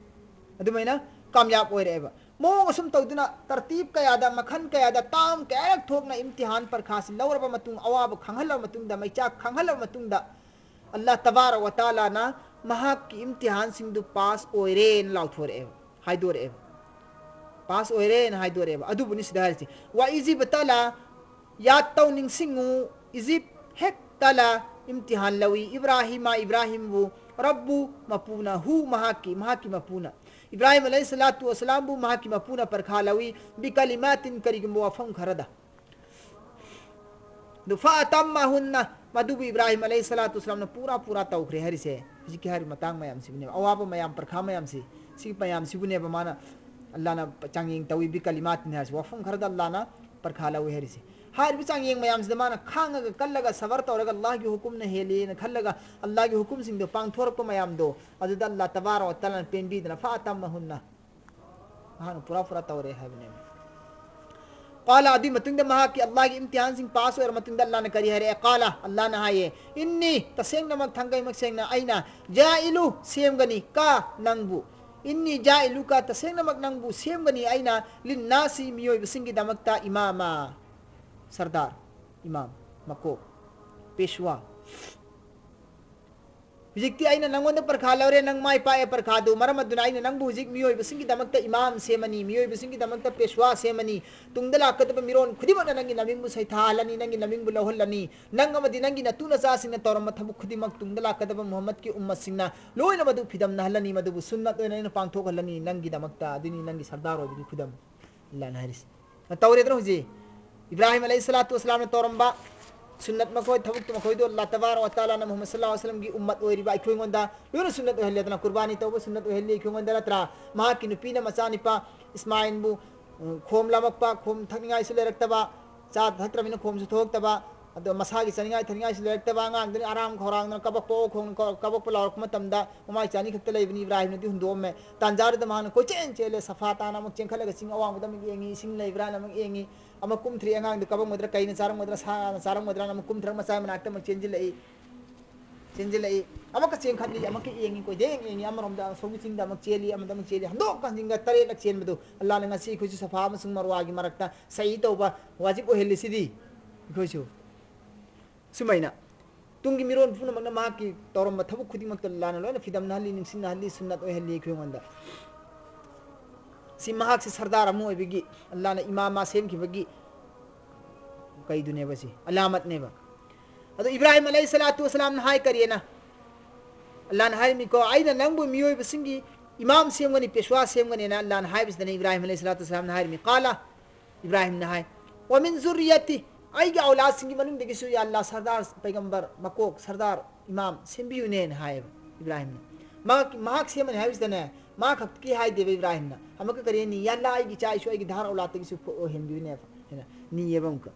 ꯑꯗꯨꯃꯥꯏꯅ ꯀꯥꯃꯌꯥꯕ ꯑꯣꯏꯔꯛꯑꯦꯕ꯫ ꯃꯑꯣꯡ ꯑꯁꯨꯝ ꯇꯧꯗꯨꯅ ꯇꯔꯇꯤꯕ ꯀꯌꯥꯗ, ꯃꯈꯜ ꯀꯌꯥꯗ, ꯇꯥꯝ ꯀꯌꯥꯔꯛ ꯊꯣꯛꯅ ꯏꯝꯇꯤꯍꯥꯟ ꯄꯔꯈꯥꯁꯤ ꯂꯧꯔꯕ ꯃꯇꯨꯡ, ꯑꯋꯥꯕ ꯈꯪꯍꯜꯂꯕ ꯃꯇꯨꯡꯗ, ꯃꯩꯆꯥꯛ ꯈꯪꯍꯜꯂꯕ ꯃꯇꯨꯡꯗ, ꯑꯜꯂꯥꯍ ꯇꯕꯥꯔꯛ ꯋ ꯇꯥꯂꯥꯅ ꯃꯍꯥꯛꯀꯤ ꯏꯝꯇꯤꯍꯥꯟꯁꯤꯡꯗꯨ ꯄꯥꯁ ꯑꯣꯏꯔꯦꯅ ꯂꯥꯎꯊꯣꯔꯛꯑꯦꯕ, ꯍꯥꯏꯗꯣꯔꯛꯑꯦꯕ꯫ ꯄꯥꯁ ꯑꯣꯏꯔꯦꯅ ꯍꯥꯏꯗꯣꯔꯛꯑꯦꯕ꯫ ꯑꯗꯨꯕꯨꯅꯤ ꯁꯤꯗ ꯍꯥꯏꯔꯤꯁꯦ, "ꯋ ꯏꯖꯤꯕ ꯇꯂꯥ ꯌꯥꯠ ꯇꯧ, ꯅꯤꯡꯁꯤꯡꯉꯨ, ꯏꯖꯤꯞ ꯍꯦꯛ ꯇꯂꯥ ꯏꯝꯇꯤꯍꯥꯟ ꯂꯧꯏ, ꯏꯕ꯭ꯔꯥꯍꯤꯃ, ꯏꯕ꯭ꯔꯥꯍꯤꯝꯕꯨ, ꯔꯕꯨ, ꯃꯄꯨꯅ, ꯍꯨ, ꯃꯍꯥꯛꯀꯤ, ꯃꯍꯥꯛꯀꯤ ꯃꯄꯨꯅ꯫ ꯏꯕ꯭ꯔꯥꯍꯤꯝ ꯑꯂꯩꯍꯤ ꯁꯂꯥꯇꯨ ꯋꯁꯂꯥꯝꯕꯨ ꯃꯍꯥꯛꯀꯤ ꯃꯄꯨꯅ ꯄꯔꯈꯥ ꯂꯧꯏ, ꯕꯤꯀꯂꯤꯃꯥꯇꯤꯟ, ꯀꯔꯤꯒꯨꯝꯕ ꯋꯥꯐꯝ ꯈꯔꯗ꯫ ꯑꯗꯨ ꯐꯥꯇꯝꯃꯍꯨꯟꯅ, ꯃꯗꯨꯕꯨ ꯏꯕ꯭ꯔꯥꯍꯤꯝ ꯑꯂꯩꯍꯤ ꯁꯂꯥꯇꯨ ꯋꯁꯂꯥꯝꯅ ꯄꯨꯔꯥ ꯄꯨꯔꯥ ꯇꯧꯈ꯭ꯔꯦ ꯍꯥꯏꯔꯤꯁꯦ꯫ ꯍꯧꯖꯤꯛꯀꯤ ꯍꯥꯏꯔꯤꯕ ꯃꯇꯥꯡ ꯃꯌꯥꯝꯁꯤꯕꯨꯅꯦꯕ, ꯑꯋꯥꯕ ꯃꯌꯥꯝ, ꯄꯔꯈꯥ ꯃꯌꯥꯝꯁꯤ, ꯁꯤ ꯃꯌꯥꯝꯁꯤꯕꯨꯅꯦꯕ ꯃꯥꯅ ꯑꯜꯂꯥꯅ ꯆꯥꯡꯌꯦꯡ ꯇꯧꯏ, ꯕꯤꯀꯂꯤꯃꯥꯇꯤꯟ ꯍꯥꯏꯔꯤꯁꯦ, ꯋꯥꯐꯝ ꯈꯔꯗ ꯑꯜꯂꯥꯅ ꯄꯔꯈꯥ ꯂꯧꯏ ꯍꯥꯏꯔꯤꯁꯦ꯫ ꯍꯥꯏꯔꯤꯕ ꯆꯥꯡꯌꯦꯡ ꯃꯌꯥꯝꯁꯤꯗ ꯃꯥꯅ ꯈꯥꯡꯉꯒ ꯀꯜꯂꯒ ꯁꯕꯔ ꯇꯧꯔꯒ ꯑꯜꯂꯥꯍꯒꯤ ꯍꯨꯀꯨꯝꯅ ꯍꯦꯜꯂꯦꯅ ꯈꯜꯂꯒ ꯑꯜꯂꯥꯍꯒꯤ ꯍꯨꯀꯨꯝꯁꯤꯡꯗꯣ ꯄꯥꯡꯊꯣꯔꯛꯄ ꯃꯌꯥꯝꯗꯣ, ꯑꯗꯨꯗ ꯑꯜꯂꯥꯍ ꯇꯕꯥꯔꯛ ꯋ ꯇꯥꯂꯥꯅ ꯄꯦꯟꯕꯤꯗꯅ ꯐꯥꯇꯝꯃꯍꯨꯟꯅ, ꯃꯍꯥꯛꯅ ꯄꯨꯔꯥ ꯄꯨꯔꯥ ꯇꯧꯔꯦ ꯍꯥꯏꯕꯅꯦꯕ꯫ ꯀꯥꯂꯥ, ꯑꯗꯨꯒꯤ ꯃꯇꯨꯡꯗ ꯃꯍꯥꯛꯀꯤ ꯑꯜꯂꯥꯍꯒꯤ ꯏꯝꯇꯤꯍꯥꯟꯁꯤꯡ ꯄꯥꯁ ꯑꯣꯏꯔ ꯃꯇꯨꯡꯗ ꯑꯜꯂꯥꯍꯅ ꯀꯔꯤ ꯍꯥꯏꯔꯛꯑꯦ? ꯀꯥꯂꯥ, ꯑꯜꯂꯥꯍꯅ ꯍꯥꯏꯌꯦ, "ꯏꯟꯅꯤ, ꯇꯁꯦꯡꯅꯃꯛ ꯊꯥꯡꯒꯩꯃꯛ ꯁꯦꯡꯅ ꯑꯩꯅ, ꯖꯥꯏꯂꯨ, ꯁꯦꯝꯒꯅꯤ, ꯀꯥ, ꯅꯪꯕꯨ, ꯏꯟꯅꯤ ꯖꯥꯏꯂꯨꯀ, ꯇꯁꯦꯡꯅꯃꯛ ꯅꯪꯕꯨ ꯁꯦꯝꯒꯅꯤ ꯑꯩꯅ, ꯂꯤꯟꯅꯥꯁꯤ, ꯃꯤꯑꯣꯏꯕꯁꯤꯡꯒꯤꯗꯃꯛꯇ, ꯏꯃꯥꯃꯥ, ꯁꯔꯗꯥꯔ, ꯏꯃꯥꯝ, ꯃꯀꯣꯛ, ꯄꯦꯁꯋꯥ꯫ ꯍꯧꯖꯤꯛꯇꯤ ꯑꯩꯅ ꯅꯪꯉꯣꯟꯗ ꯄꯔꯈꯥ ꯂꯧꯔꯦ, ꯅꯪ ꯃꯥꯏ ꯄꯥꯛꯑꯦ ꯄꯔꯈꯥꯗꯨ꯫ ꯃꯔꯝ ꯑꯗꯨꯅ ꯑꯩꯅ ꯅꯪꯕꯨ ꯍꯧꯖꯤꯛ ꯃꯤꯑꯣꯏꯕꯁꯤꯡꯒꯤꯗꯃꯛꯇ ꯏꯃꯥꯝ ꯁꯦꯝꯃꯅꯤ, ꯃꯤꯑꯣꯏꯕꯁꯤꯡꯒꯤꯗꯃꯛꯇ ꯄꯦꯁꯋꯥ ꯁꯦꯝꯃꯅꯤ꯫ ꯇꯨꯡꯗ ꯂꯥꯛꯀꯗꯕ ꯃꯤꯔꯣꯟ ꯈꯨꯗꯤꯡꯃꯛꯅ ꯅꯪꯒꯤ ꯅꯃꯤꯡꯕꯨ ꯁꯩꯊꯥꯍꯜꯂꯅꯤ, ꯅꯪꯒꯤ ꯅꯃꯤꯡꯕꯨ ꯂꯧꯍꯜꯂꯅꯤ꯫ ꯅꯪ ꯑꯃꯗꯤ ꯅꯪꯒꯤ ꯅꯇꯨ ꯅꯆꯥꯁꯤꯡꯅ ꯇꯧꯔꯝꯕ ꯊꯕꯛ ꯈꯨꯗꯤꯡꯃꯛ ꯇꯨꯡꯗ ꯂꯥꯛꯀꯗꯕ ꯃꯨꯍꯝꯃꯗꯀꯤ ꯎꯝꯃꯠꯁꯤꯡꯅ ꯂꯣꯏꯅ ꯃꯗꯨ ꯐꯤꯗꯝꯅꯍꯜꯂꯅꯤ, ꯃꯗꯨꯕꯨ ꯁꯨꯟꯅꯠ ꯑꯣꯏꯅ ꯑꯩꯅ ꯄꯥꯡꯊꯣꯛꯍꯜꯂꯅꯤ꯫ ꯅꯪꯒꯤꯗꯃꯛꯇ ꯑꯗꯨꯅꯤ ꯅꯪꯒꯤ ꯁꯔꯗꯥꯔ ꯑꯣꯏꯕꯒꯤ ꯈꯨꯗꯝ꯫ ꯑꯜꯂꯥꯍꯅ ꯍꯥꯏꯔꯤꯁꯤ꯫ ꯇꯧꯔꯦꯗꯅ ꯍꯧꯖꯤꯛ꯫ ꯏꯕ꯭ꯔꯥꯍꯤꯝ ꯑꯂꯩꯍꯤ ꯁꯂꯥꯇꯨ ꯋꯁꯂꯥꯝꯅ ꯇꯧꯔꯝꯕ ꯁꯨꯟꯅꯠ ꯃꯈꯣꯏ, ꯊꯕꯛꯇꯨ ꯃꯈꯣꯏꯗꯣ ꯑꯜꯂꯥꯍ ꯇꯕꯥꯔꯛ ꯋ ꯇꯥꯂꯥꯅ ꯃꯨꯍꯝꯃꯗ ꯁꯜꯂꯜꯂꯥꯍꯨ ꯑꯂꯩꯍꯤ ꯋꯁꯜꯂꯝꯒꯤ ꯎꯝꯃꯠ ꯑꯣꯏꯔꯤꯕ ꯑꯩꯈꯣꯏꯉꯣꯟꯗ ꯂꯣꯏꯅ ꯁꯨꯟꯅꯠ ꯑꯣꯏꯍꯜꯂꯦꯗꯅ, ꯀꯨꯔꯕꯥꯅꯤ ꯇꯧꯕ ꯁꯨꯟꯅꯠ ꯑꯣꯏꯍꯜꯂꯤ ꯑꯩꯈꯣꯏꯉꯣꯟꯗ, ꯅꯠꯇ꯭ꯔꯥ? ꯃꯍꯥꯛꯀꯤ ꯅꯨꯄꯤꯅ ꯃꯆꯥꯅꯤꯄꯥ ꯏꯁꯃꯥꯏꯜꯕꯨ, ꯎꯝ, ꯈꯣꯝ ꯂꯥꯝꯃꯛꯄ, ꯈꯣꯝ ꯊꯛꯅꯤꯡꯉꯥꯏꯁꯨ ꯂꯩꯔꯛꯇꯕ, ꯆꯥ ꯊꯛꯇ꯭ꯔꯕꯅꯤꯅ ꯈꯣꯝꯁꯨ ꯊꯣꯛꯂꯛꯇꯕ, ꯑꯗꯣ ꯃꯁꯥꯒꯤ ꯆꯥꯅꯤꯡꯉꯥꯏ ꯊꯛꯅꯤꯡꯉꯥꯏꯁꯨ ꯂꯩꯔꯛꯇꯕ, ꯑꯉꯥꯡꯗꯨꯅ ꯑꯔꯥꯝ ꯈꯧꯔꯥꯡꯗꯅ ꯀꯕꯛꯄ, ꯑꯣꯛ ꯈꯣꯡ ꯀꯕꯛꯄ ꯂꯥꯎꯔꯛꯄ ꯃꯇꯝꯗ ꯃꯃꯥꯏ ꯆꯥꯅꯤ ꯈꯛꯇ ꯂꯩꯕꯅꯤ, ꯏꯕ꯭ꯔꯥꯍꯤꯝꯅꯗꯤ ꯍꯨꯟꯗꯣꯛꯑꯝꯃꯦ꯫ ꯇꯥꯟꯖꯥꯗꯨꯗ ꯃꯍꯥꯛꯅ ꯀꯣꯏꯆꯦꯟ ꯆꯦꯜꯂꯦ, ꯁꯐꯥ ꯇꯥꯅ ꯑꯃꯨꯛ ꯆꯦꯟꯈꯠꯂꯒ ꯆꯤꯡ ꯑꯋꯥꯡꯕꯗ ꯑꯃꯨꯛ ꯌꯦꯡꯉꯤ, ꯏꯁꯤꯡ ꯂꯩꯕ꯭ꯔꯥꯅ ꯑꯃꯨꯛ ꯌꯦꯡꯉꯤ, ꯑꯃꯨꯛ ꯀꯨꯝꯊꯔꯛꯏ, ꯑꯉꯥꯡꯗꯨ ꯀꯕꯛꯃꯗ꯭ꯔꯥ, ꯀꯩꯅ ꯆꯥꯔꯝꯒꯗ꯭ꯔꯥ, ꯁꯥꯅ ꯆꯥꯔꯝꯒꯗ꯭ꯔꯥꯅ ꯑꯃꯨꯛ ꯀꯨꯝꯊꯔꯛ ꯃꯆꯥꯏ ꯃꯅꯥꯛꯇ ꯑꯃꯨꯛ ꯆꯦꯟꯁꯤꯜꯂꯛꯏ, ꯆꯦꯟꯁꯤꯜꯂꯛꯏ꯫ ꯑꯃꯨꯛꯀ ꯆꯦꯟꯈꯠꯂꯤ, ꯑꯃꯨꯛꯀ ꯌꯦꯡꯉꯤ, ꯀꯣꯏꯗꯦꯡ ꯌꯦꯡꯉꯤ, ꯑꯃꯔꯣꯝꯗ ꯑꯁꯣꯝꯒꯤ ꯆꯤꯡꯗ ꯑꯃꯨꯛ ꯆꯦꯜꯂꯤ, ꯑꯃꯗ ꯑꯃꯨꯛ ꯆꯦꯜꯂꯤ, ꯍꯟꯗꯣꯛ ꯍꯟꯖꯤꯟꯒ ꯇꯔꯦꯠꯂꯛ ꯆꯦꯟꯕꯗꯨ ꯑꯜꯂꯥꯍꯅ ꯉꯁꯤ ꯑꯩꯈꯣꯏꯁꯨ ꯁꯐꯥ ꯑꯃꯁꯨꯡ ꯃꯔꯋꯥꯒꯤ ꯃꯔꯛꯇ ꯁꯍꯤ ꯇꯧꯕ ꯋꯥꯖꯤꯕ ꯑꯣꯏꯍꯜꯂꯤꯁꯤꯗꯤ꯫ ꯑꯩꯈꯣꯏꯁꯨ ꯁꯨꯃꯥꯏꯅ ꯇꯨꯡꯒꯤ ꯃꯤꯔꯣꯟ ꯄꯨꯝꯅꯃꯛꯅ ꯃꯍꯥꯛꯀꯤ ꯇꯧꯔꯝꯕ ꯊꯕꯛ ꯈꯨꯗꯤꯡꯃꯛꯇ ꯑꯜꯂꯥꯍꯅ ꯂꯣꯏꯅ ꯐꯤꯗꯝꯅꯍꯜꯂꯤ, ꯅꯤꯡꯁꯤꯡꯅꯍꯜꯂꯤ, ꯁꯨꯟꯅꯠ ꯑꯣꯏꯍꯜꯂꯤ ꯑꯩꯈꯣꯏꯉꯣꯟꯗ꯫ ꯁꯤ ꯃꯍꯥꯛꯁꯤ ꯁꯔꯗꯥꯔ ꯑꯃ ꯑꯣꯏꯕꯒꯤ, ꯑꯜꯂꯥꯍꯅ ꯏꯃꯥꯃ ꯁꯦꯝꯈꯤꯕꯒꯤ ꯀꯩꯗꯨꯅꯦꯕ ꯁꯤ, ꯑꯂꯥꯃꯠꯅꯦꯕ꯫ ꯑꯗꯣ ꯏꯕ꯭ꯔꯥꯍꯤꯝ ꯑꯂꯩꯍꯤ ꯁꯂꯥꯇꯨ ꯋꯁꯂꯥꯝꯅ ꯍꯥꯏ ꯀꯔꯤꯅ? ꯑꯜꯂꯥꯍꯅ ꯍꯥꯏꯔꯝꯃꯤꯀꯣ, "ꯑꯩꯅ ꯅꯪꯕꯨ ꯃꯤꯑꯣꯏꯕꯁꯤꯡꯒꯤ ꯏꯃꯥꯝ ꯁꯦꯝꯒꯅꯤ, ꯄꯦꯁ꯭ꯋꯥ ꯁꯦꯝꯒꯅꯤꯅ" ꯑꯜꯂꯥꯍꯅ ꯍꯥꯏꯕꯁꯤꯗꯅ ꯏꯕ꯭ꯔꯥꯍꯤꯝ ꯑꯂꯩꯍꯤ ꯁꯂꯥꯇꯨ ꯋꯁꯂꯥꯝꯅ ꯍꯥꯏꯔꯝꯃꯤ, "ꯀꯥꯂꯥ", ꯏꯕ꯭ꯔꯥꯍꯤꯝꯅ ꯍꯥꯏ, "ꯋꯥꯃꯤꯟ ꯖꯨꯔꯤꯌꯥꯇꯤ", ꯑꯩꯒꯤ ꯑꯧꯂꯥꯗꯁꯤꯡꯒꯤ ꯃꯅꯨꯡꯗꯒꯤꯁꯨ, "ꯌꯥ ꯑꯜꯂꯥꯍ, ꯁꯔꯗꯥꯔ ꯄꯩꯒꯝꯕꯔ ꯃꯀꯣꯛ, ꯁꯔꯗꯥꯔ ꯏꯃꯥꯝ ꯁꯦꯝꯕꯤꯌꯨꯅꯦꯅ" ꯍꯥꯏꯌꯦꯕ ꯏꯕ꯭ꯔꯥꯍꯤꯝꯅ꯫ ꯃꯍꯥꯛ, ꯃꯍꯥꯛ ꯁꯦꯝꯃꯅꯤ ꯍꯥꯏꯕꯁꯤꯗꯅꯦ, ꯃꯥ ꯈꯛꯀꯤ ꯍꯥꯏꯗꯦꯕ ꯏꯕ꯭ꯔꯥꯍꯤꯝꯅ꯫ ꯑꯃꯨꯛꯀ ꯀꯔꯤ ꯍꯥꯏꯅꯤ? "ꯌꯥ ꯑꯜꯂꯥꯍ, ꯑꯩꯒꯤ ꯏꯆꯥ ꯏꯁꯨ, ꯑꯩꯒꯤ ꯙꯥꯔ ꯑꯧꯂꯥꯗꯇꯒꯤꯁꯨ ꯑꯣꯏꯍꯟꯕꯤꯌꯨꯅꯦꯕ" ꯍꯥꯏꯅ ꯅꯤꯌꯦꯕ ꯑꯃꯨꯛꯀ꯫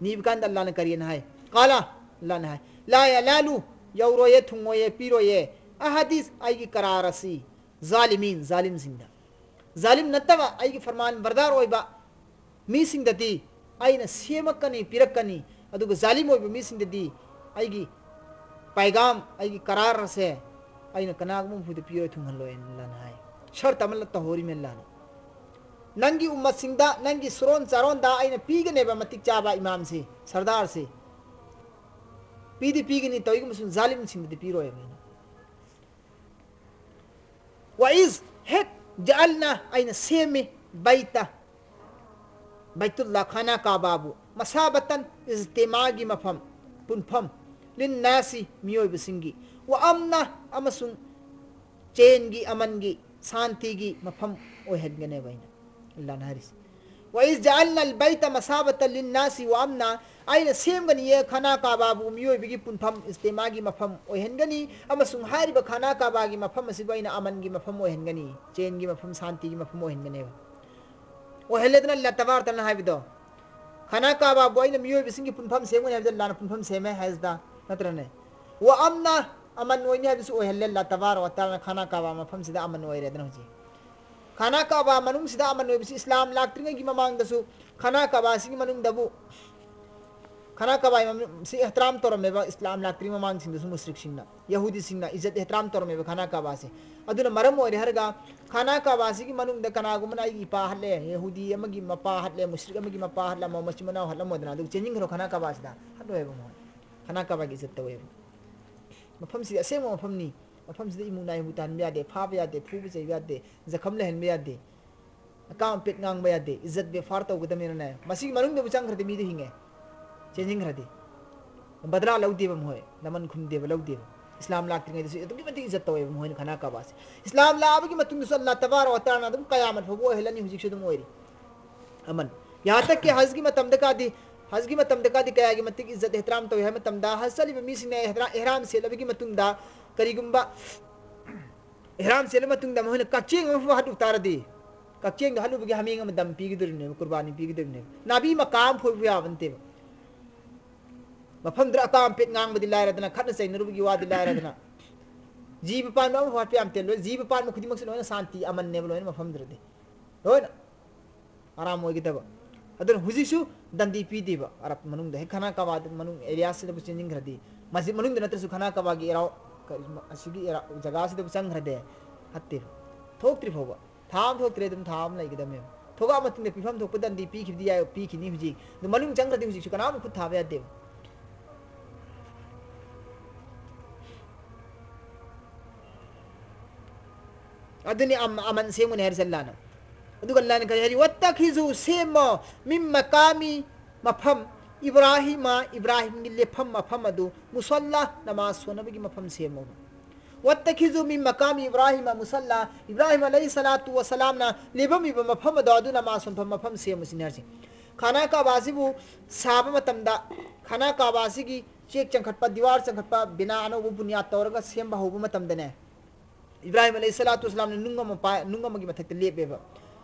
ꯅꯤꯕ ꯀꯥꯟꯗ ꯑꯜꯂꯥꯍꯅ ꯀꯔꯤꯅ ꯍꯥꯏ? ꯀꯥꯂꯥ, ꯑꯜꯂꯥꯍꯅ ꯍꯥꯏ, "ꯂꯥ ꯌꯥꯅꯥꯂꯨ", ꯌꯧꯔꯣꯏꯌꯦ, ꯊꯨꯡꯉꯣꯏꯌꯦ, ꯄꯤꯔꯣꯏꯌꯦ, "ꯑꯍꯗꯤ", ꯑꯩꯒꯤ ꯀꯔꯥꯔ ꯑꯁꯤ, "ꯖꯥꯂꯤꯃꯤꯟ", ꯖꯥꯂꯤꯝꯁꯤꯡꯗ꯫ ꯖꯥꯂꯤꯝ ꯅꯠꯇꯕ ꯑꯩꯒꯤ ꯐꯔꯃꯥꯟ ꯕꯔꯗꯥꯔ ꯑꯣꯏꯕ ꯃꯤꯁꯤꯡꯗꯗꯤ ꯑꯩꯅ ꯁꯦꯝꯃꯛꯀꯅꯤ, ꯄꯤꯔꯛꯀꯅꯤ, ꯑꯗꯨꯒ ꯖꯥꯂꯤꯝ ꯑꯣꯏꯕ ꯃꯤꯁꯤꯡꯗꯗꯤ ꯑꯩꯒꯤ ꯄꯥꯏꯒꯥꯝ, ꯑꯩꯒꯤ ꯀꯔꯥꯔ ꯑꯁꯦ ꯑꯩꯅ ꯀꯅꯥꯒꯨꯝꯕ ꯃꯈꯩꯗ ꯄꯤꯔꯣꯏ, ꯊꯨꯡꯍꯜꯂꯣꯏꯅ ꯑꯜꯂꯥꯍꯅ ꯍꯥꯏ꯫ ꯁꯔꯠ ꯑꯃ ꯇꯧꯍꯧꯔꯤꯃꯦ ꯑꯜꯂꯥꯍꯅ꯫ "ꯅꯪꯒꯤ ꯎꯝꯃꯠꯁꯤꯡꯗ, ꯅꯪꯒꯤ ꯁꯨꯔꯣꯟ ꯆꯥꯔꯣꯟꯗ ꯑꯩꯅ ꯄꯤꯒꯅꯦꯕ ꯃꯇꯤꯛ ꯆꯥꯕ ꯏꯃꯥꯝꯁꯤ, ꯁꯔꯗꯥꯔꯁꯤ꯫ ꯄꯤꯗꯤ ꯄꯤꯒꯅꯤ, ꯇꯧꯏꯒꯨꯝꯕꯁꯨ ꯖꯥꯂꯤꯝꯁꯤꯡꯗꯗꯤ ꯄꯤꯔꯣꯏꯕ ꯑꯩꯅ꯫ "ꯋꯥ ꯏꯖ", ꯍꯦꯛ, "ꯖꯥꯜꯅꯥ", ꯑꯩꯅ ꯁꯦꯝꯃꯤ, "ꯕꯩꯇꯥ", ꯕꯩꯇꯨꯜꯂꯥ, ꯈꯥꯅꯥ ꯀꯥꯕꯥꯕꯨ, "ꯃꯁꯥꯕꯇꯟ", ꯏꯖꯇꯤꯃꯥꯒꯤ ꯃꯐꯝ, ꯄꯨꯟꯐꯝ, "ꯂꯤꯟꯅꯥꯁꯤ", ꯃꯤꯑꯣꯏꯕꯁꯤꯡꯒꯤ, "ꯋꯥ ꯑꯝꯅꯥ", ꯑꯃꯁꯨꯡ ꯆꯦꯟꯒꯤ, ꯑꯃꯟꯒꯤ, ꯁꯥꯟꯇꯤꯒꯤ ꯃꯐꯝ ꯑꯣꯏꯍꯟꯒꯅꯦꯕ ꯑꯩꯅ, ꯑꯜꯂꯥꯍꯅ ꯍꯥꯏꯔꯤꯁꯦ꯫ وإذ جعلنا البيت مثابة للناس وأمنا, ꯑꯩꯅ ꯁꯦꯝꯒꯅꯤꯌꯦ ꯈꯥꯅꯥ ꯀꯥꯕꯥꯕꯨ ꯃꯤꯑꯣꯏꯕꯒꯤ ꯄꯨꯟꯐꯝ, ꯏꯖꯇꯤꯃꯥꯒꯤ ꯃꯐꯝ ꯑꯣꯏꯍꯟꯒꯅꯤ, ꯑꯃꯁꯨꯡ ꯍꯥꯏꯔꯤꯕ ꯈꯥꯅꯥ ꯀꯥꯕꯥꯒꯤ ꯃꯐꯝ ꯑꯁꯤꯕꯨ ꯑꯩꯅ ꯑꯃꯟꯒꯤ ꯃꯐꯝ ꯑꯣꯏꯍꯟꯒꯅꯤ, ꯆꯦꯟꯒꯤ ꯃꯐꯝ, ꯁꯥꯟꯇꯤꯒꯤ ꯃꯐꯝ ꯑꯣꯏꯍꯟꯒꯅꯦꯕ꯫ ꯑꯣꯏꯍꯜꯂꯦꯗꯅ ꯑꯜꯂꯥꯍ ꯇꯕꯥꯔꯛ ꯇꯥꯂꯥꯅ ꯍꯥꯏꯕꯗꯣ꯫ ꯈꯥꯅꯥ ꯀꯥꯕꯥꯕꯨ ꯑꯩꯅ ꯃꯤꯑꯣꯏꯕꯁꯤꯡꯒꯤ ꯄꯨꯟꯐꯝ ꯁꯦꯝꯒꯅꯤ ꯍꯥꯏꯕꯗ ꯑꯜꯂꯥꯍꯅ ꯄꯨꯟꯐꯝ ꯁꯦꯝꯃꯦ ꯍꯥꯏꯁꯤꯗ, ꯅꯠꯇ꯭ꯔꯅꯦ? ꯋꯥ ꯑꯝꯅ, ꯑꯃꯟ ꯑꯣꯏꯅꯤ ꯍꯥꯏꯕꯁꯨ ꯑꯣꯏꯍꯜꯂꯦ ꯑꯜꯂꯥꯍ ꯇꯕꯥꯔꯛ ꯋ ꯇꯥꯂꯥꯅ ꯈꯥꯅꯥ ꯀꯥꯕꯥ ꯃꯐꯝꯁꯤꯗ ꯑꯃꯟ ꯑꯣꯏꯔꯦꯗꯅ ꯍꯧꯖꯤꯛ꯫ ꯈꯥꯅꯥ ꯀꯥꯕꯥ ꯃꯅꯨꯡꯁꯤꯗ ꯑꯃꯟ ꯑꯣꯏꯕꯁꯤ ꯏꯁꯂꯥꯝ ꯂꯥꯛꯇ꯭ꯔꯤꯉꯩꯒꯤ ꯃꯃꯥꯡꯗꯁꯨ ꯈꯥꯅꯥ ꯀꯥꯕꯥꯁꯤꯒꯤ ꯃꯅꯨꯡꯗꯕꯨ ꯈꯥꯅꯥ ꯀꯥꯕꯥꯒꯤ ꯃꯃꯤꯡꯁꯤ ꯏꯍꯇꯤꯔꯥꯝ ꯇꯧꯔꯝꯃꯦꯕ ꯏꯁꯂꯥꯝ ꯂꯥꯛꯇ꯭ꯔꯤꯉꯩ ꯃꯃꯥꯡꯁꯤꯡꯗꯁꯨ ꯃꯨꯁ꯭ꯔꯤꯛꯁꯤꯡꯅ, ꯌꯍꯨꯗꯤꯁꯤꯡꯅ ꯏꯖꯠ ꯏꯍꯇꯤꯔꯥꯝ ꯇꯧꯔꯝꯃꯦꯕ ꯈꯥꯅꯥ ꯀꯥꯕꯥꯁꯦ꯫ ꯑꯗꯨꯅ ꯃꯔꯝ ꯑꯣꯏꯔꯦ ꯍꯥꯏꯔꯒ ꯈꯥꯅꯥ ꯀꯥꯕꯥꯁꯤꯒꯤ ꯃꯅꯨꯡꯗ ꯀꯅꯥꯒꯨꯝꯕꯅ ꯑꯩꯒꯤ ꯏꯄꯥ ꯍꯠꯂꯦ, ꯌꯍꯨꯗꯤ ꯑꯃꯒꯤ ꯃꯄꯥ ꯍꯠꯂꯦ, ꯃꯨꯁ꯭ꯔꯤꯛ ꯑꯃꯒꯤ ꯃꯄꯥ ꯍꯠꯂꯝꯃꯣ, ꯃꯆꯤꯟ ꯃꯅꯥꯎ ꯍꯠꯂꯝꯃꯣꯗꯅ, ꯑꯗꯨꯒ ꯆꯦꯟꯁꯤꯟꯈ꯭ꯔꯣ ꯈꯥꯅꯥ ꯀꯥꯕꯥꯁꯤꯗ, ꯍꯠꯂꯣꯏꯕ ꯃꯣꯏ꯫ ꯈꯥꯅꯥ ꯀꯥꯕꯥꯒꯤ ꯏꯖꯠ ꯇꯧꯋꯦꯕ꯫ ꯃꯐꯝꯁꯤꯗꯤ ꯑꯁꯦꯡꯕ ꯃꯐꯝꯅꯤ꯫ ꯃꯐꯝꯁꯤꯗ ꯏꯃꯨ ꯅꯥꯏ ꯏꯃꯨ ꯇꯥꯍꯟꯕ ꯌꯥꯗꯦ, ꯐꯥꯕ ꯌꯥꯗꯦ, ꯐꯨꯕ ꯆꯩꯕ ꯌꯥꯗꯦ, ꯖꯈꯝ ꯂꯩꯍꯟꯕ ꯌꯥꯗꯦ, ꯑꯀꯥꯝ ꯑꯄꯦꯠ ꯉꯥꯡꯕ ꯌꯥꯗꯦ, ꯏꯖꯠ ꯕꯦꯐꯥꯔ ꯇꯧꯒꯗꯕꯅꯤꯅꯅꯦ꯫ ꯃꯁꯤꯒꯤ ꯃꯅꯨꯡꯗꯕꯨ ꯆꯪꯈ꯭ꯔꯗꯤ ꯃꯤꯗꯨ ꯍꯤꯡꯉꯦ, ꯆꯦꯟꯁꯤꯟꯈ꯭ꯔꯗꯤ꯫ ꯕꯗꯂꯥ ꯂꯧꯗꯦꯕ ꯃꯈꯣꯏ, ꯂꯃꯟ ꯈꯨꯝꯗꯦꯕ, ꯂꯧꯗꯦꯕ꯫ ꯏꯁꯂꯥꯝ ꯂꯥꯛꯇ꯭ꯔꯤꯉꯩꯗꯁꯨ ꯑꯗꯨꯛꯀꯤ ꯃꯇꯤꯛ ꯏꯖꯠ ꯇꯧꯋꯦꯕ ꯃꯈꯣꯏꯅ ꯈꯥꯅꯥ ꯀꯥꯕꯥꯁꯦ꯫ ꯏꯁꯂꯥꯝ ꯂꯥꯛꯑꯕꯒꯤ ꯃꯇꯨꯡꯗꯁꯨ ꯑꯜꯂꯥꯍ ꯇꯕꯥꯔꯛ ꯋ ꯇꯥꯂꯥꯅ ꯑꯗꯨꯝ ꯀꯌꯥꯃꯠ ꯐꯥꯎꯕ ꯑꯣꯏꯍꯜꯂꯅꯤ, ꯍꯧꯖꯤꯛꯁꯨ ꯑꯗꯨꯝ ꯑꯣꯏꯔꯤ꯫ ꯑꯃꯟ꯫ ꯌꯥꯍꯥꯟ ꯇꯛ ꯀꯤ ꯍꯖꯒꯤ ꯃꯇꯝꯗ ꯀꯥꯗꯤ, ꯍꯖꯒꯤ ꯃꯇꯝꯗ ꯀꯥꯗꯤ ꯀꯌꯥꯒꯤ ꯃꯇꯤꯛ ꯏꯖꯠ ꯏꯍꯇꯤꯔꯥꯝ ꯇꯧꯏ ꯍꯥꯏꯕ ꯃꯇꯝꯗ, ꯍꯖ ꯆꯠꯂꯤꯕ ꯃꯤꯁꯤꯡꯅ ꯏꯍꯇꯤꯔꯥ-, ꯏꯍꯔꯥꯝ ꯁꯦꯠꯂꯕꯒꯤ ꯃꯇꯨꯡꯗ, ꯀꯔꯤꯒꯨꯝꯕ ꯏꯍꯔꯥꯝ ꯁꯦꯠꯂ ꯃꯇꯨꯡꯗ ꯃꯈꯣꯏꯅ ꯀꯛꯆꯦꯡ ꯑꯃ ꯐꯥꯎ ꯍꯥꯠꯂꯨ ꯇꯥꯔꯗꯤ, ꯀꯛꯆꯦꯡꯗꯣ ꯍꯥꯠꯂꯨꯕꯒꯤ ꯍꯥꯃꯦꯡ ꯑꯃ ꯗꯝ ꯄꯤꯒꯗꯧꯔꯤꯕꯅꯦꯕ, ꯀꯨꯔꯕꯥꯅꯤ ꯄꯤꯒꯗꯧꯔꯤꯕꯅꯦꯕ꯫ ꯅꯥꯕꯤ ꯃꯀꯥ ꯑꯃ ꯐꯣꯏꯕ ꯌꯥꯕ ꯅꯠꯇꯦꯕ꯫ ꯃꯐꯝꯗꯨꯗ ꯑꯀꯥꯝ ꯑꯄꯦꯠ ꯉꯥꯡꯕꯗꯤ ꯂꯥꯏꯔꯗꯅ, ꯈꯠꯅ ꯆꯩꯅꯔꯨꯕꯒꯤ ꯋꯥꯗꯤ ꯂꯥꯏꯔꯗꯅ, ꯖꯤꯕ ꯄꯥꯟꯕ ꯑꯃ ꯐꯥꯎ ꯍꯥꯠꯄ ꯌꯥꯝ ꯇꯦ, ꯂꯣꯏ, ꯖꯤꯕ ꯄꯥꯟꯕ ꯈꯨꯗꯤꯡꯃꯛꯁꯦ ꯂꯣꯏꯅ ꯁꯥꯟꯇꯤ, ꯑꯃꯟꯅꯦꯕ, ꯂꯣꯏꯅ ꯃꯐꯝꯗꯨꯗꯗꯤ꯫ ꯂꯣꯏꯅ ꯑꯔꯥꯝ ꯑꯣꯏꯒꯗꯕ꯫ ꯑꯗꯨꯅ ꯍꯧꯖꯤꯛꯁꯨ ꯗꯟꯗꯤ ꯄꯤꯗꯦꯕ ꯑꯔꯕ ꯃꯅꯨꯡꯗ, ꯍꯦꯛ ꯈꯥꯅꯥ ꯀꯥꯕꯥ ꯃꯅꯨꯡ ꯑꯦꯔꯤꯌꯥꯁꯤꯗꯕꯨ ꯆꯦꯟꯁꯤꯟꯈ꯭ꯔꯗꯤ, ꯃꯁꯖꯤꯗ ꯃꯅꯨꯡꯗ ꯅꯠꯇ꯭ꯔꯁꯨ ꯈꯥꯅꯥ ꯀꯥꯕꯥꯒꯤ ꯑꯦꯔꯥꯎ-, ꯀ-, ꯑꯁꯤꯒꯤ ꯑꯦꯔꯥ-, ꯖꯒꯥꯁꯤꯗꯕꯨ ꯆꯪꯈ꯭ꯔꯗꯤ ꯐꯠꯇꯦꯕ꯫ ꯊꯣꯛꯇ꯭ꯔꯤ ꯐꯥꯎꯕ꯫ ꯊꯥ ꯑꯃ ꯊꯣꯛꯇ꯭ꯔꯦ, ꯑꯗꯨꯝ ꯊꯥ ꯑꯃ ꯂꯩꯒꯗꯕꯅꯦꯕ꯫ ꯊꯣꯛꯂꯛꯑ ꯃꯇꯨꯡꯗ ꯄꯤꯐꯝ ꯊꯣꯛꯄ ꯗꯟꯗꯤ ꯄꯤꯈꯤꯕꯗꯤ ꯌꯥꯏ, ꯄꯤꯈꯤꯅꯤ ꯍꯧꯖꯤꯛ꯫ ꯑꯗꯨ ꯃꯅꯨꯡ ꯆꯪꯈ꯭ꯔꯗꯤ ꯍꯧꯖꯤꯛꯁꯨ ꯀꯅꯥꯝ ꯈꯨꯠ ꯊꯥꯕ ꯌꯥꯗꯦꯕ꯫ ꯑꯗꯨꯅꯤ ꯑꯝ-, ꯑꯃꯟ ꯁꯦꯝꯒꯅꯤ ꯍꯥꯏꯔꯤꯁꯦ ꯑꯜꯂꯥꯅ꯫ ꯑꯗꯨꯒ ꯑꯜꯂꯥꯅ ꯀꯔꯤ ꯍꯥꯏꯔꯤ? "ꯋꯠꯇꯈꯤꯖꯨ", ꯁꯦꯝꯃꯣ, "ꯃꯤꯝ ꯃꯀꯥꯃꯤ", ꯃꯐꯝ, "ꯏꯕ꯭ꯔꯥꯍꯤꯃ", ꯏꯕ꯭ꯔꯥꯍꯤꯝꯒꯤ ꯂꯦꯞꯐꯝ ꯃꯐꯝ ꯑꯗꯨ, "ꯃꯨꯁꯜꯂꯥ", ꯅꯃꯥꯖ ꯁꯣꯟꯅꯕꯒꯤ ꯃꯐꯝ ꯁꯦꯝꯃꯣ꯫ "ꯋꯠꯇꯈꯤꯖꯨ ꯃꯤꯟ ꯃꯀꯥꯃꯤ ꯏꯕ꯭ꯔꯥꯍꯤꯃ ꯃꯨꯁꯜꯂꯥ", ꯏꯕ꯭ꯔꯥꯍꯤꯝ ꯑꯂꯩꯍꯤ ꯁꯂꯥꯇꯨ ꯋꯁꯂꯥꯝꯅ ꯂꯦꯞꯄꯝꯃꯤꯕ ꯃꯐꯝ ꯑꯗꯣ ꯑꯗꯨ ꯅꯃꯥꯖ ꯁꯣꯟꯐꯝ ꯃꯐꯝ ꯁꯦꯝꯃꯨ ꯁꯤꯅꯤ ꯍꯥꯏꯔꯤꯁꯦ꯫ ꯈꯥꯅꯥ ꯀꯥꯕꯥꯁꯤꯕꯨ ꯁꯥꯕ ꯃꯇꯝꯗ, ꯈꯥꯅꯥ ꯀꯥꯕꯥꯁꯤꯒꯤ ꯆꯦꯛ ꯆꯪꯈꯠꯄ, ꯗꯤꯋꯥꯔ ꯆꯪꯈꯠꯄ, ꯕꯤꯅꯥ ꯑꯅꯧꯕ ꯕꯨꯅꯤꯌꯥꯗ ꯇꯧꯔꯒ ꯁꯦꯝꯕ ꯍꯧꯕ ꯃꯇꯝꯗꯅꯦ, ꯏꯕ꯭ꯔꯥꯍꯤꯝ ꯑꯂꯩꯍꯤ ꯁꯂꯥꯇꯨ ꯋꯁꯂꯥꯝꯅ ꯅꯨꯡ ꯑꯃ ꯄꯥꯏ-, ꯅꯨꯡ ꯑꯃꯒꯤ ꯃꯊꯛꯇ ꯂꯦꯞꯄꯦꯕ꯫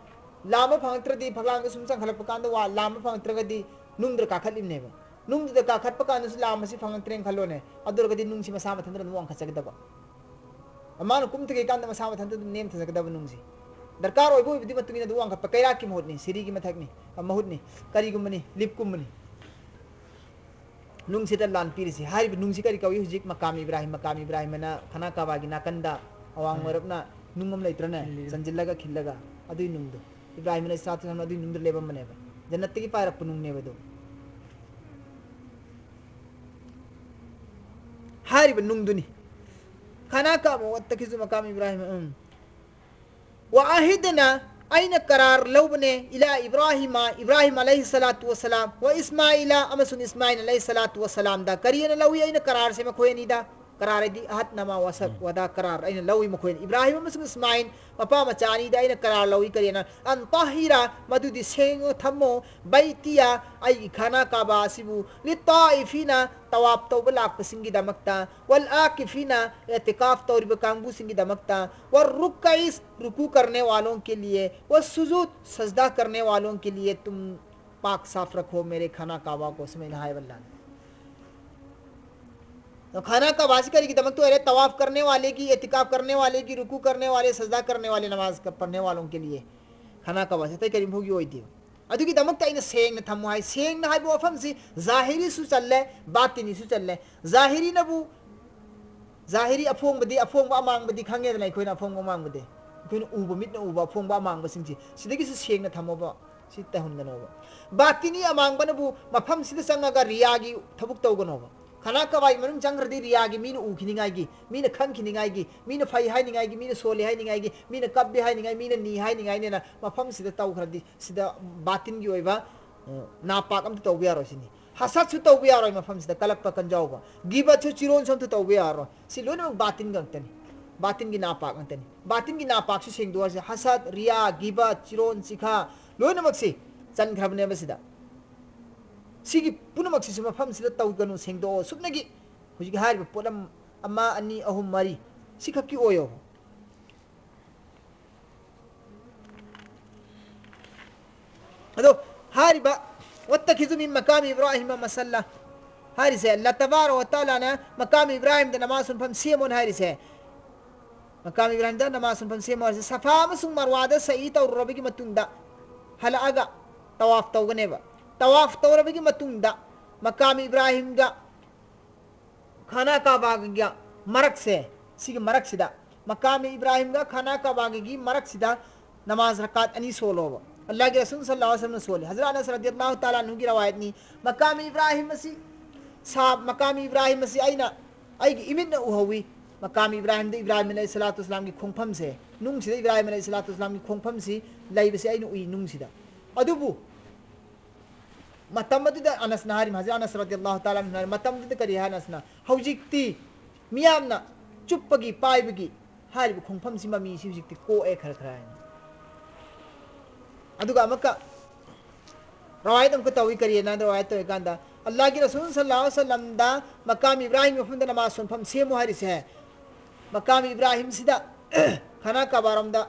ꯂꯥꯝꯕ ꯐꯪꯉꯛꯇ꯭ꯔꯗꯤ ꯐꯛꯂꯥꯡꯗ ꯁꯨꯝ ꯆꯪꯈꯠꯂꯛꯄ ꯀꯥꯟꯗ ꯋꯥ-, ꯂꯥꯝꯕ ꯐꯪꯉꯛꯇ꯭ꯔꯒꯗꯤ ꯅꯨꯡꯗꯨꯗ ꯀꯥꯈꯠꯂꯤꯕꯅꯦꯕ꯫ ꯅꯨꯡꯗꯨꯗ ꯀꯥꯈꯠꯄ ꯀꯥꯟꯗꯁꯨ ꯂꯥꯝꯕꯁꯤ ꯐꯪꯉꯛꯇ꯭ꯔꯦꯅ ꯈꯜꯂꯣꯅꯦ, ꯑꯗꯨ ꯑꯣꯏꯔꯒꯗꯤ ꯅꯨꯡꯁꯤ ꯃꯁꯥ ꯃꯊꯟꯇ ꯑꯗꯨꯝ ꯋꯥꯡꯈꯠꯆꯒꯗꯕ꯫ ꯃꯥꯅ ꯀꯨꯝꯊꯈꯤꯀꯥꯟꯗ ꯃꯁꯥ ꯃꯊꯟꯇ ꯑꯗꯨꯝ ꯅꯦꯝꯊꯖꯒꯗꯕ ꯅꯨꯡꯁꯤ꯫ ꯗꯔꯀꯥꯔ ꯑꯣꯏꯕ ꯑꯣꯏꯕꯗꯤ ꯃꯇꯨꯡ ꯏꯟꯅ ꯑꯗꯨꯝ ꯋꯥꯡꯈꯠꯄ, ꯀꯩꯔꯥꯛꯀꯤ ꯃꯍꯨꯠꯅꯤ, ꯁꯤꯔꯤꯒꯤ ꯃꯊꯛꯅꯤ, ꯑ, ꯃꯍꯨꯠꯅꯤ, ꯀꯔꯤꯒꯨꯝꯕꯅꯤ, ꯂꯤꯞꯀꯨꯝꯕꯅꯤ꯫ ꯅꯨꯡꯁꯤꯗ ꯂꯥꯟ ꯄꯤꯔꯤꯁꯤ꯫ ꯍꯥꯏꯔꯤꯕ ꯅꯨꯡꯁꯤ ꯀꯔꯤ ꯀꯧꯏ? ꯍꯧꯖꯤꯛ ꯃꯀꯥꯝ ꯏꯕ꯭ꯔꯥꯍꯤꯝ, ꯃꯀꯥꯝ ꯏꯕ꯭ꯔꯥꯍꯤꯝ ꯑꯅ ꯈꯅꯥ ꯀꯥꯕꯥꯒꯤ ꯅꯥꯀꯟꯗ ꯑꯋꯥꯡ ꯎꯝ꯫ ꯑꯣꯏꯔꯞꯅ ꯅꯨꯡ ꯑꯃ ꯂꯩꯇ꯭ꯔꯅꯦ? ꯂꯩ꯫ ꯆꯟꯁꯤꯜꯂꯒ ꯈꯤꯜꯂꯒ, ꯑꯗꯨꯏ ꯅꯨꯡꯗꯣ꯫ ꯏꯕ꯭ꯔꯥꯍꯤꯝ ꯑꯂꯩꯍꯤ ꯁꯂꯥꯇꯨ ꯋꯁꯂꯥꯝꯅ ꯑꯗꯨꯏ ꯅꯨꯡꯗ ꯂꯦꯞꯄꯝꯕꯅꯦꯕ꯫ ꯖꯟꯅꯠꯇꯒꯤ ꯄꯥꯏꯔꯛꯄ ꯅꯨꯡꯅꯦꯕ ꯑꯗꯨ꯫ ꯍꯥꯏꯔꯤꯕ ꯅꯨꯡꯗꯨꯅꯤ꯫ ꯈꯅꯥ ꯀꯥꯕꯥ ꯋꯠꯇꯈꯤꯖꯨ ꯃꯀꯥꯝ ꯏꯕ꯭ꯔꯥꯍꯤꯝ꯫ ꯎꯝ꯫ "ꯋꯥ ꯑꯍꯤꯗꯅ", ꯑꯩꯅ ꯀꯔꯥꯔ ꯂꯧꯕꯅꯦ, "ꯏꯂꯥ ꯏꯕ꯭ꯔꯥꯍꯤꯃ", ꯏꯕ꯭ꯔꯥꯍꯤꯝ ꯑꯂꯩꯍꯤ ꯁꯂꯥꯇꯨ ꯋꯁꯂꯥꯝ, "ꯋꯥ ꯏꯁꯃꯥꯏꯂ", ꯑꯃꯁꯨꯡ ꯏꯁꯃꯥꯏꯜ ꯑꯂꯩꯍꯤ ꯁꯂꯥꯇꯨ ꯋꯁꯂꯥꯝꯗ꯫ ꯀꯔꯤ ꯑꯅ ꯂꯧꯏ ꯑꯩꯅ ꯀꯔꯥꯔꯁꯦ ꯃꯈꯣꯏ ꯑꯅꯤꯗ? ꯀꯔꯥꯔ ꯍꯥꯏꯗꯤ ꯑꯍꯠ ꯅꯃꯥ ꯋꯥꯁꯛ ꯎꯝ꯫ ꯋꯥꯗꯥ ꯀꯔꯥꯔ ꯑꯩꯅ ꯂꯧꯏ ꯃꯈꯣꯏ ꯑꯅꯤ꯫ ꯏꯕ꯭ꯔꯥꯍꯤꯝ ꯑꯃꯁꯨꯡ ꯏꯁꯃꯥꯏꯜ, ꯃꯄꯥ ꯃꯆꯥ ꯑꯅꯤꯗ ꯑꯩꯅ ꯀꯔꯥꯔ ꯂꯧꯏ꯫ ꯀꯔꯤ ꯑꯅ? "ꯑꯟ ꯇꯥꯍꯤꯔ", ꯃꯗꯨꯗꯤ ꯁꯦꯡꯅ ꯊꯝꯃꯣ, "ꯕꯩꯇꯤꯌ", ꯑꯩꯒꯤ ꯈꯥꯅꯥ ꯀꯥꯕꯥ ꯑꯁꯤꯕꯨ, "ꯂꯤꯠꯇꯥꯏꯐꯤꯅ", ꯇꯋꯥꯞ ꯇꯧꯕ ꯂꯥꯛꯄꯁꯤꯡꯒꯤꯗꯃꯛꯇ, "ꯋꯜ ꯑꯥꯀꯤꯐꯤꯅ", ꯑꯦꯇꯤꯀꯥꯐ ꯇꯧꯔꯤꯕ ꯀꯥꯡꯕꯨꯁꯤꯡꯒꯤꯗꯃꯛꯇ, "ꯋꯔ ꯔꯨꯛꯀꯏꯁ", ꯔꯨꯀꯨ ꯀꯔꯅꯦ ꯋꯥꯂꯣꯡ ꯀꯦ ꯂꯤꯌꯦ, "ꯋ ꯁꯨꯖꯨꯗ", ꯁꯖꯗꯥ ꯀꯔꯅꯦ ꯋꯥꯂꯣꯡ ꯀꯦ ꯂꯤꯌꯦ, "ꯇꯨꯝ ꯄꯥꯛ ꯁꯥꯐ ꯔꯈꯣ ꯃꯦꯔꯦ ꯈꯥꯅꯥ ꯀꯥꯕꯥ ꯀꯣ", ꯁꯨꯃꯥꯏꯅ ꯍꯥꯏꯕ ꯂꯥꯟ꯫ ꯑꯗꯣ ꯈꯥꯅꯥ ꯀꯥꯕꯥꯁꯤ ꯀꯔꯤꯒꯤꯗꯃꯛꯇ ꯑꯣꯏꯔꯦ? ꯇꯋꯥꯐ ꯀꯔꯅꯦ ꯋꯥꯂꯦꯒꯤ, ꯑꯦꯇꯤꯀꯥꯐ ꯀꯔꯅꯦ ꯋꯥꯂꯦꯒꯤ, ꯔꯨꯀꯨ ꯀꯔꯅꯦ ꯋꯥꯂꯦ, ꯁꯖꯗꯥ ꯀꯔꯅꯦ ꯋꯥꯂꯦ, ꯅꯃꯥꯖ ꯀ-, ꯄꯔꯅꯦ ꯋꯥꯂꯣꯡ ꯀꯦ ꯂꯤꯌꯦ ꯈꯥꯅꯥ ꯀꯥꯕꯥꯁꯤ, ꯑꯇꯩ ꯀꯔꯤꯝ ꯐꯥꯎꯒꯤ ꯑꯣꯏꯗꯦꯕ꯫ ꯑꯗꯨꯒꯤꯗꯃꯛꯇ ꯑꯩꯅ ꯁꯦꯡꯅ ꯊꯝꯃꯨ ꯍꯥꯏ꯫ ꯁꯦꯡꯅ ꯍꯥꯏꯕ ꯋꯥꯐꯝꯁꯤ ꯖꯥꯍꯤꯔꯤꯁꯨ ꯆꯜꯂꯦ, ꯕꯥꯇꯤꯅꯤꯁꯨ ꯆꯜꯂꯦ꯫ ꯖꯥꯍꯤꯔꯤꯅꯕꯨ, ꯖꯥꯍꯤꯔꯤ ꯑꯐꯣꯡꯕꯗꯤ, ꯑꯐꯣꯡꯕ ꯑꯃꯥꯡꯕꯗꯤ ꯈꯪꯉꯦꯗꯅ ꯑꯩꯈꯣꯏꯅ, ꯑꯐꯣꯡꯕ ꯑꯃꯥꯡꯕꯗꯤ꯫ ꯑꯩꯈꯣꯏꯅ ꯎꯕ, ꯃꯤꯠꯅ ꯎꯕ ꯑꯐꯣꯡꯕ ꯑꯃꯥꯡꯕꯁꯤꯡꯁꯤ ꯁꯤꯗꯒꯤꯁꯨ ꯁꯦꯡꯅ ꯊꯝꯃꯣꯕ, ꯁꯤ ꯇꯩꯍꯟꯒꯅꯣꯕ꯫ ꯕꯥꯇꯤꯅꯤ ꯑꯃꯥꯡꯕꯅꯕꯨ ꯃꯐꯝꯁꯤꯗ ꯆꯪꯉꯒ ꯔꯤꯌꯥꯒꯤ ꯊꯕꯛ ꯇꯧꯒꯅꯣꯕ꯫ ꯈꯥꯅꯥ ꯀꯥꯕꯥꯒꯤ ꯃꯅꯨꯡ ꯆꯪꯈ꯭ꯔꯗꯤ ꯔꯤꯌꯥꯒꯤ ꯃꯤꯅ ꯎꯈꯤꯅꯤꯡꯉꯥꯏꯒꯤ, ꯃꯤꯅ ꯈꯪꯈꯤꯅꯤꯡꯉꯥꯏꯒꯤ, ꯃꯤꯅ ꯐꯩ ꯍꯥꯏꯅꯤꯡꯉꯥꯏꯒꯤ, ꯃꯤꯅ ꯁꯣꯜꯂꯤ ꯍꯥꯏꯅꯤꯡꯉꯥꯏꯒꯤ, ꯃꯤꯅ ꯀꯞꯄꯤ ꯍꯥꯏꯅꯤꯡꯉꯥꯏ, ꯃꯤꯅ ꯅꯤ ꯍꯥꯏꯅꯤꯡꯉꯥꯏꯅꯦꯅ ꯃꯐꯝꯁꯤꯗ ꯇꯧꯈ꯭ꯔꯗꯤ ꯁꯤꯗ ꯕꯥꯇꯤꯟꯒꯤ ꯑꯣꯏꯕ, ꯑ, ꯅꯥꯄꯥꯛ ꯑꯝꯇ ꯇꯧꯕ ꯌꯥꯔꯣꯏ ꯁꯤꯅꯤ꯫ ꯍꯁꯠꯁꯨ ꯇꯧꯕ ꯌꯥꯔꯣꯏ ꯃꯐꯝꯁꯤꯗ, ꯀꯂꯛꯄ ꯀꯟꯖꯥꯎꯕ꯫ ꯒꯤꯕꯠꯁꯨ, ꯆꯤꯔꯣꯟ ꯁꯣꯝꯁꯨ ꯇꯧꯕ ꯌꯥꯔꯣꯏ꯫ ꯁꯤ ꯂꯣꯏꯅꯃꯛ ꯕꯥꯇꯤꯟꯒ ꯉꯥꯛꯇꯅꯤ꯫ ꯕꯥꯇꯤꯟꯒꯤ ꯅꯥꯄꯥꯛ ꯉꯥꯛꯇꯅꯤ꯫ ꯕꯥꯇꯤꯟꯒꯤ ꯅꯥꯄꯥꯛꯁꯨ ꯁꯦꯡꯗꯣꯛꯑꯁꯦ꯫ ꯍꯁꯠ, ꯔꯤꯌꯥ, ꯒꯤꯕꯠ, ꯆꯤꯔꯣꯟ, ꯆꯤꯈꯥ, ꯂꯣꯏꯅꯃꯛꯁꯤ ꯆꯟꯈ꯭ꯔꯕꯅꯦꯕ ꯁꯤꯗ꯫ ꯁꯤꯒꯤ ꯄꯨꯝꯅꯃꯛꯁꯤꯁꯨ ꯃꯐꯝꯁꯤꯗ ꯇꯧꯒꯅꯨ, ꯁꯦꯡꯗꯣꯛꯑꯣ꯫ ꯁꯨꯞꯅꯒꯤ ꯍꯧꯖꯤꯛ ꯍꯥꯏꯔꯤꯕ ꯄꯣꯠꯂꯝ ꯑꯃ, ꯑꯅꯤ, ꯑꯍꯨꯝ, ꯃꯔꯤ, ꯁꯤꯈꯛꯀꯤ ꯑꯣꯏꯌꯣ꯫ ꯑꯗꯣ ꯍꯥꯏꯔꯤꯕ "ꯋꯠꯇꯈꯤꯖꯨ ꯃꯤꯟ ꯃꯀꯥꯃꯤ ꯏꯕ꯭ꯔꯥꯍꯤꯝ ꯃꯁꯜꯂꯥ" ꯍꯥꯏꯔꯤꯁꯦ, ꯑꯜꯂꯥ ꯇꯕꯥꯔꯛ ꯋ ꯇꯥꯂꯥꯅ ꯃꯀꯥꯃꯤ ꯏꯕ꯭ꯔꯥꯍꯤꯝꯗ ꯅꯃꯥꯖ ꯁꯣꯟꯐꯝ ꯁꯦꯝꯃꯣꯅ ꯍꯥꯏꯔꯤꯁꯦ꯫ ꯃꯀꯥꯃꯤ ꯏꯕ꯭ꯔꯥꯍꯤꯝꯗ ꯅꯃꯥꯖ ꯁꯣꯟꯐꯝ ꯁꯦꯝꯃꯣ ꯍꯥꯏꯔꯤꯁꯦ, ꯁꯐꯥ ꯑꯃꯁꯨꯡ ꯃꯔꯋꯥꯗ ꯁꯏ ꯇꯧꯔꯨꯔꯕꯒꯤ ꯃꯇꯨꯡꯗ ꯍꯜꯂꯛꯑꯒ ꯇꯋꯥꯐ ꯇꯧꯒꯅꯦꯕ꯫ ꯇꯋꯥꯐ ꯇꯧꯔꯕꯒꯤ ꯃꯇꯨꯡꯗ ꯃꯀꯥꯃꯤ ꯏꯕ꯭ꯔꯥꯍꯤꯝꯒ ꯈꯥꯅꯥ ꯀꯥꯕꯥꯒ ꯃꯔꯛꯁꯦ, ꯁꯤꯒꯤ ꯃꯔꯛꯁꯤꯗ, ꯃꯀꯥꯃꯤ ꯏꯕ꯭ꯔꯥꯍꯤꯝꯒ ꯈꯥꯅꯥ ꯀꯥꯕꯥꯒꯒꯤ ꯃꯔꯛꯁꯤꯗ ꯅꯃꯥꯖ ꯔꯀꯥꯠ ꯑꯅꯤ ꯁꯣꯜꯂꯣꯕ꯫ ꯑꯜꯂꯥꯍꯒꯤ ꯔꯁꯨꯜ ꯁꯜꯂꯜꯂꯥꯍꯨ ꯑꯂꯩꯍꯤ ꯋꯁꯜꯂꯝꯅ ꯁꯣꯜꯂꯤ꯫ ꯍꯖꯔꯠ ꯑꯅꯁ ꯔꯗꯤꯌꯜꯂꯥꯍꯨ ꯇꯥꯂꯥ ꯑꯟꯍꯨꯒꯤ ꯔꯋꯥꯌꯠꯅꯤ, "ꯃꯀꯥꯃꯤ ꯏꯕ꯭ꯔꯥꯍꯤꯝ ꯑꯁꯤ, ꯁꯥ-, ꯃꯀꯥꯃꯤ ꯏꯕ꯭ꯔꯥꯍꯤꯝ ꯑꯁꯤ ꯑꯩꯅ, ꯑꯩꯒꯤ ꯏꯃꯤꯠꯅ ꯎꯍꯧꯋꯤ"꯫ ꯃꯀꯥꯃꯤ ꯏꯕ꯭ꯔꯥꯍꯤꯝꯗ ꯏꯕ꯭ꯔꯥꯍꯤꯝ ꯑꯂꯩꯍꯤ ꯁꯂꯥꯇꯨ ꯋꯁꯂꯥꯝꯒꯤ ꯈꯣꯡꯐꯝꯁꯦ, ꯅꯨꯡꯁꯤꯗ ꯏꯕ꯭ꯔꯥꯍꯤꯝ ꯑꯂꯩꯍꯤ ꯁꯂꯥꯇꯨ ꯋꯁꯂꯥꯝꯒꯤ ꯈꯣꯡꯐꯝꯁꯤ ꯂꯩꯕꯁꯦ ꯑꯩꯅ ꯎꯏ ꯅꯨꯡꯁꯤꯗ꯫ ꯑꯗꯨꯕꯨ ꯃꯇꯝ ꯑꯗꯨꯗ ꯑꯅꯁꯅ ꯍꯥꯏꯔꯤ, ꯍꯖꯔꯠ ꯑꯅꯁ ꯔꯗꯤꯌꯜꯂꯥꯍꯨ ꯇꯥꯂꯥ ꯑꯟꯍꯨꯅ ꯍꯥꯏꯔꯤ, ꯃꯇꯝꯗꯨꯗ ꯀꯔꯤ ꯍꯥꯏ ꯑꯅꯁꯅ? "ꯍꯧꯖꯤꯛꯇꯤ ꯃꯤꯌꯥꯝꯅ ꯆꯨꯞꯄꯒꯤ, ꯄꯥꯏꯕꯒꯤ ꯍꯥꯏꯔꯤꯕ ꯈꯣꯡꯐꯝꯁꯤ, ꯃꯃꯤꯁꯤ ꯍꯧꯖꯤꯛꯇꯤ ꯀꯣꯛꯑꯦ ꯈꯔ ꯈꯔ" ꯍꯥꯏꯅ꯫ ꯑꯗꯨꯒ ꯑꯃꯨꯛꯀ ꯔꯋꯥꯌꯠ ꯑꯃꯨꯛꯀ ꯇꯧꯏ꯫ ꯀꯔꯤ ꯍꯥꯏꯅ ꯔꯋꯥꯌꯠ ꯇꯧꯏ ꯀꯥꯟꯗ, ꯑꯜꯂꯥꯍꯒꯤ ꯔꯁꯨꯜ ꯁꯜꯂꯜꯂꯥꯍꯨ ꯑꯂꯩꯍꯤ ꯋꯁꯜꯂꯝꯗ ꯃꯀꯥꯝ ꯏꯕ꯭ꯔꯥꯍꯤꯝ ꯃꯐꯝꯗ ꯅꯃꯥꯖ ꯁꯣꯟꯐꯝ ꯁꯦꯝꯃꯨ ꯍꯥꯏꯔꯤꯁꯦ꯫ ꯃꯀꯥꯝ ꯏꯕ꯭ꯔꯥꯍꯤꯝꯁꯤꯗ ꯈꯥꯅꯥ ꯀꯥꯕꯥꯔꯣꯝꯗ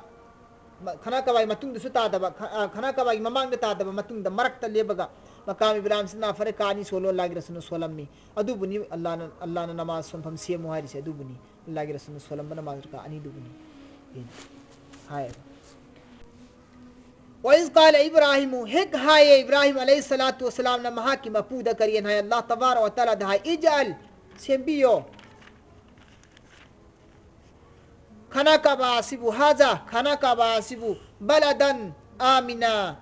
ꯃ-, ꯈꯥꯅꯥ ꯀꯥꯕꯥꯒꯤ ꯃꯇꯨꯡꯗꯁꯨ ꯇꯥꯗꯕ, ꯈ-, ꯑ, ꯈꯥꯅꯥ ꯀꯥꯕꯥꯒꯤ ꯃꯃꯥꯡꯗ ꯇꯥꯗꯕ, ꯃꯇꯨꯡꯗ ꯃꯔꯛꯇ ꯂꯦꯞꯄꯒ ꯃꯀꯥꯝ ꯏꯕ꯭ꯔꯥꯍꯤꯝꯁꯤꯅ ꯅꯥꯐꯔ ꯀꯥ ꯑꯅꯤ ꯁꯣꯜꯂꯣ, ꯑꯜꯂꯥꯍꯒꯤ ꯔꯁꯨꯜꯅ ꯁꯣꯜꯂꯝꯃꯤ꯫ ꯑꯗꯨꯕꯨꯅꯤ ꯑꯜꯂꯥꯍꯅ, ꯑꯜꯂꯥꯍꯅ ꯅꯃꯥꯖ ꯁꯣꯟꯐꯝ ꯁꯦꯝꯃꯨ ꯍꯥꯏꯔꯤꯁꯦ, ꯑꯗꯨꯕꯨꯅꯤ꯫ ꯑꯜꯂꯥꯍꯒꯤ ꯔꯁꯨꯜꯅ ꯁꯣꯜꯂꯝꯕ ꯅꯃꯥꯖ ꯔꯀꯥ ꯑꯅꯤꯗꯨꯕꯨꯅꯤ꯫ ꯍꯥꯏꯌꯦꯕ꯫ "ꯋꯥꯏꯖ ꯀꯥꯂ ꯏꯕ꯭ꯔꯥꯍꯤꯃꯨ", ꯍꯦꯛ ꯍꯥꯏꯌꯦ ꯏꯕ꯭ꯔꯥꯍꯤꯝ ꯑꯂꯩꯍꯤ ꯁꯂꯥꯇꯨ ꯋꯁꯂꯥꯝꯅ ꯃꯍꯥꯛꯀꯤ ꯃꯄꯨꯗ ꯀꯔꯤꯅ ꯍꯥꯏ? ꯑꯜꯂꯥꯍ ꯇꯕꯥꯔꯛ ꯋ ꯇꯥꯂꯥꯗ ꯍꯥꯏ, "ꯏꯖꯑꯜ", ꯁꯦꯝꯕꯤꯌꯣ꯫ ꯈꯥꯅꯥ ꯀꯥꯕꯥ ꯑꯁꯤꯕꯨ, "ꯍꯥꯖꯥ", ꯈꯥꯅꯥ ꯀꯥꯕꯥ ꯑꯁꯤꯕꯨ, "ꯕꯂꯗꯟ ꯑꯥꯃꯤꯅꯥ",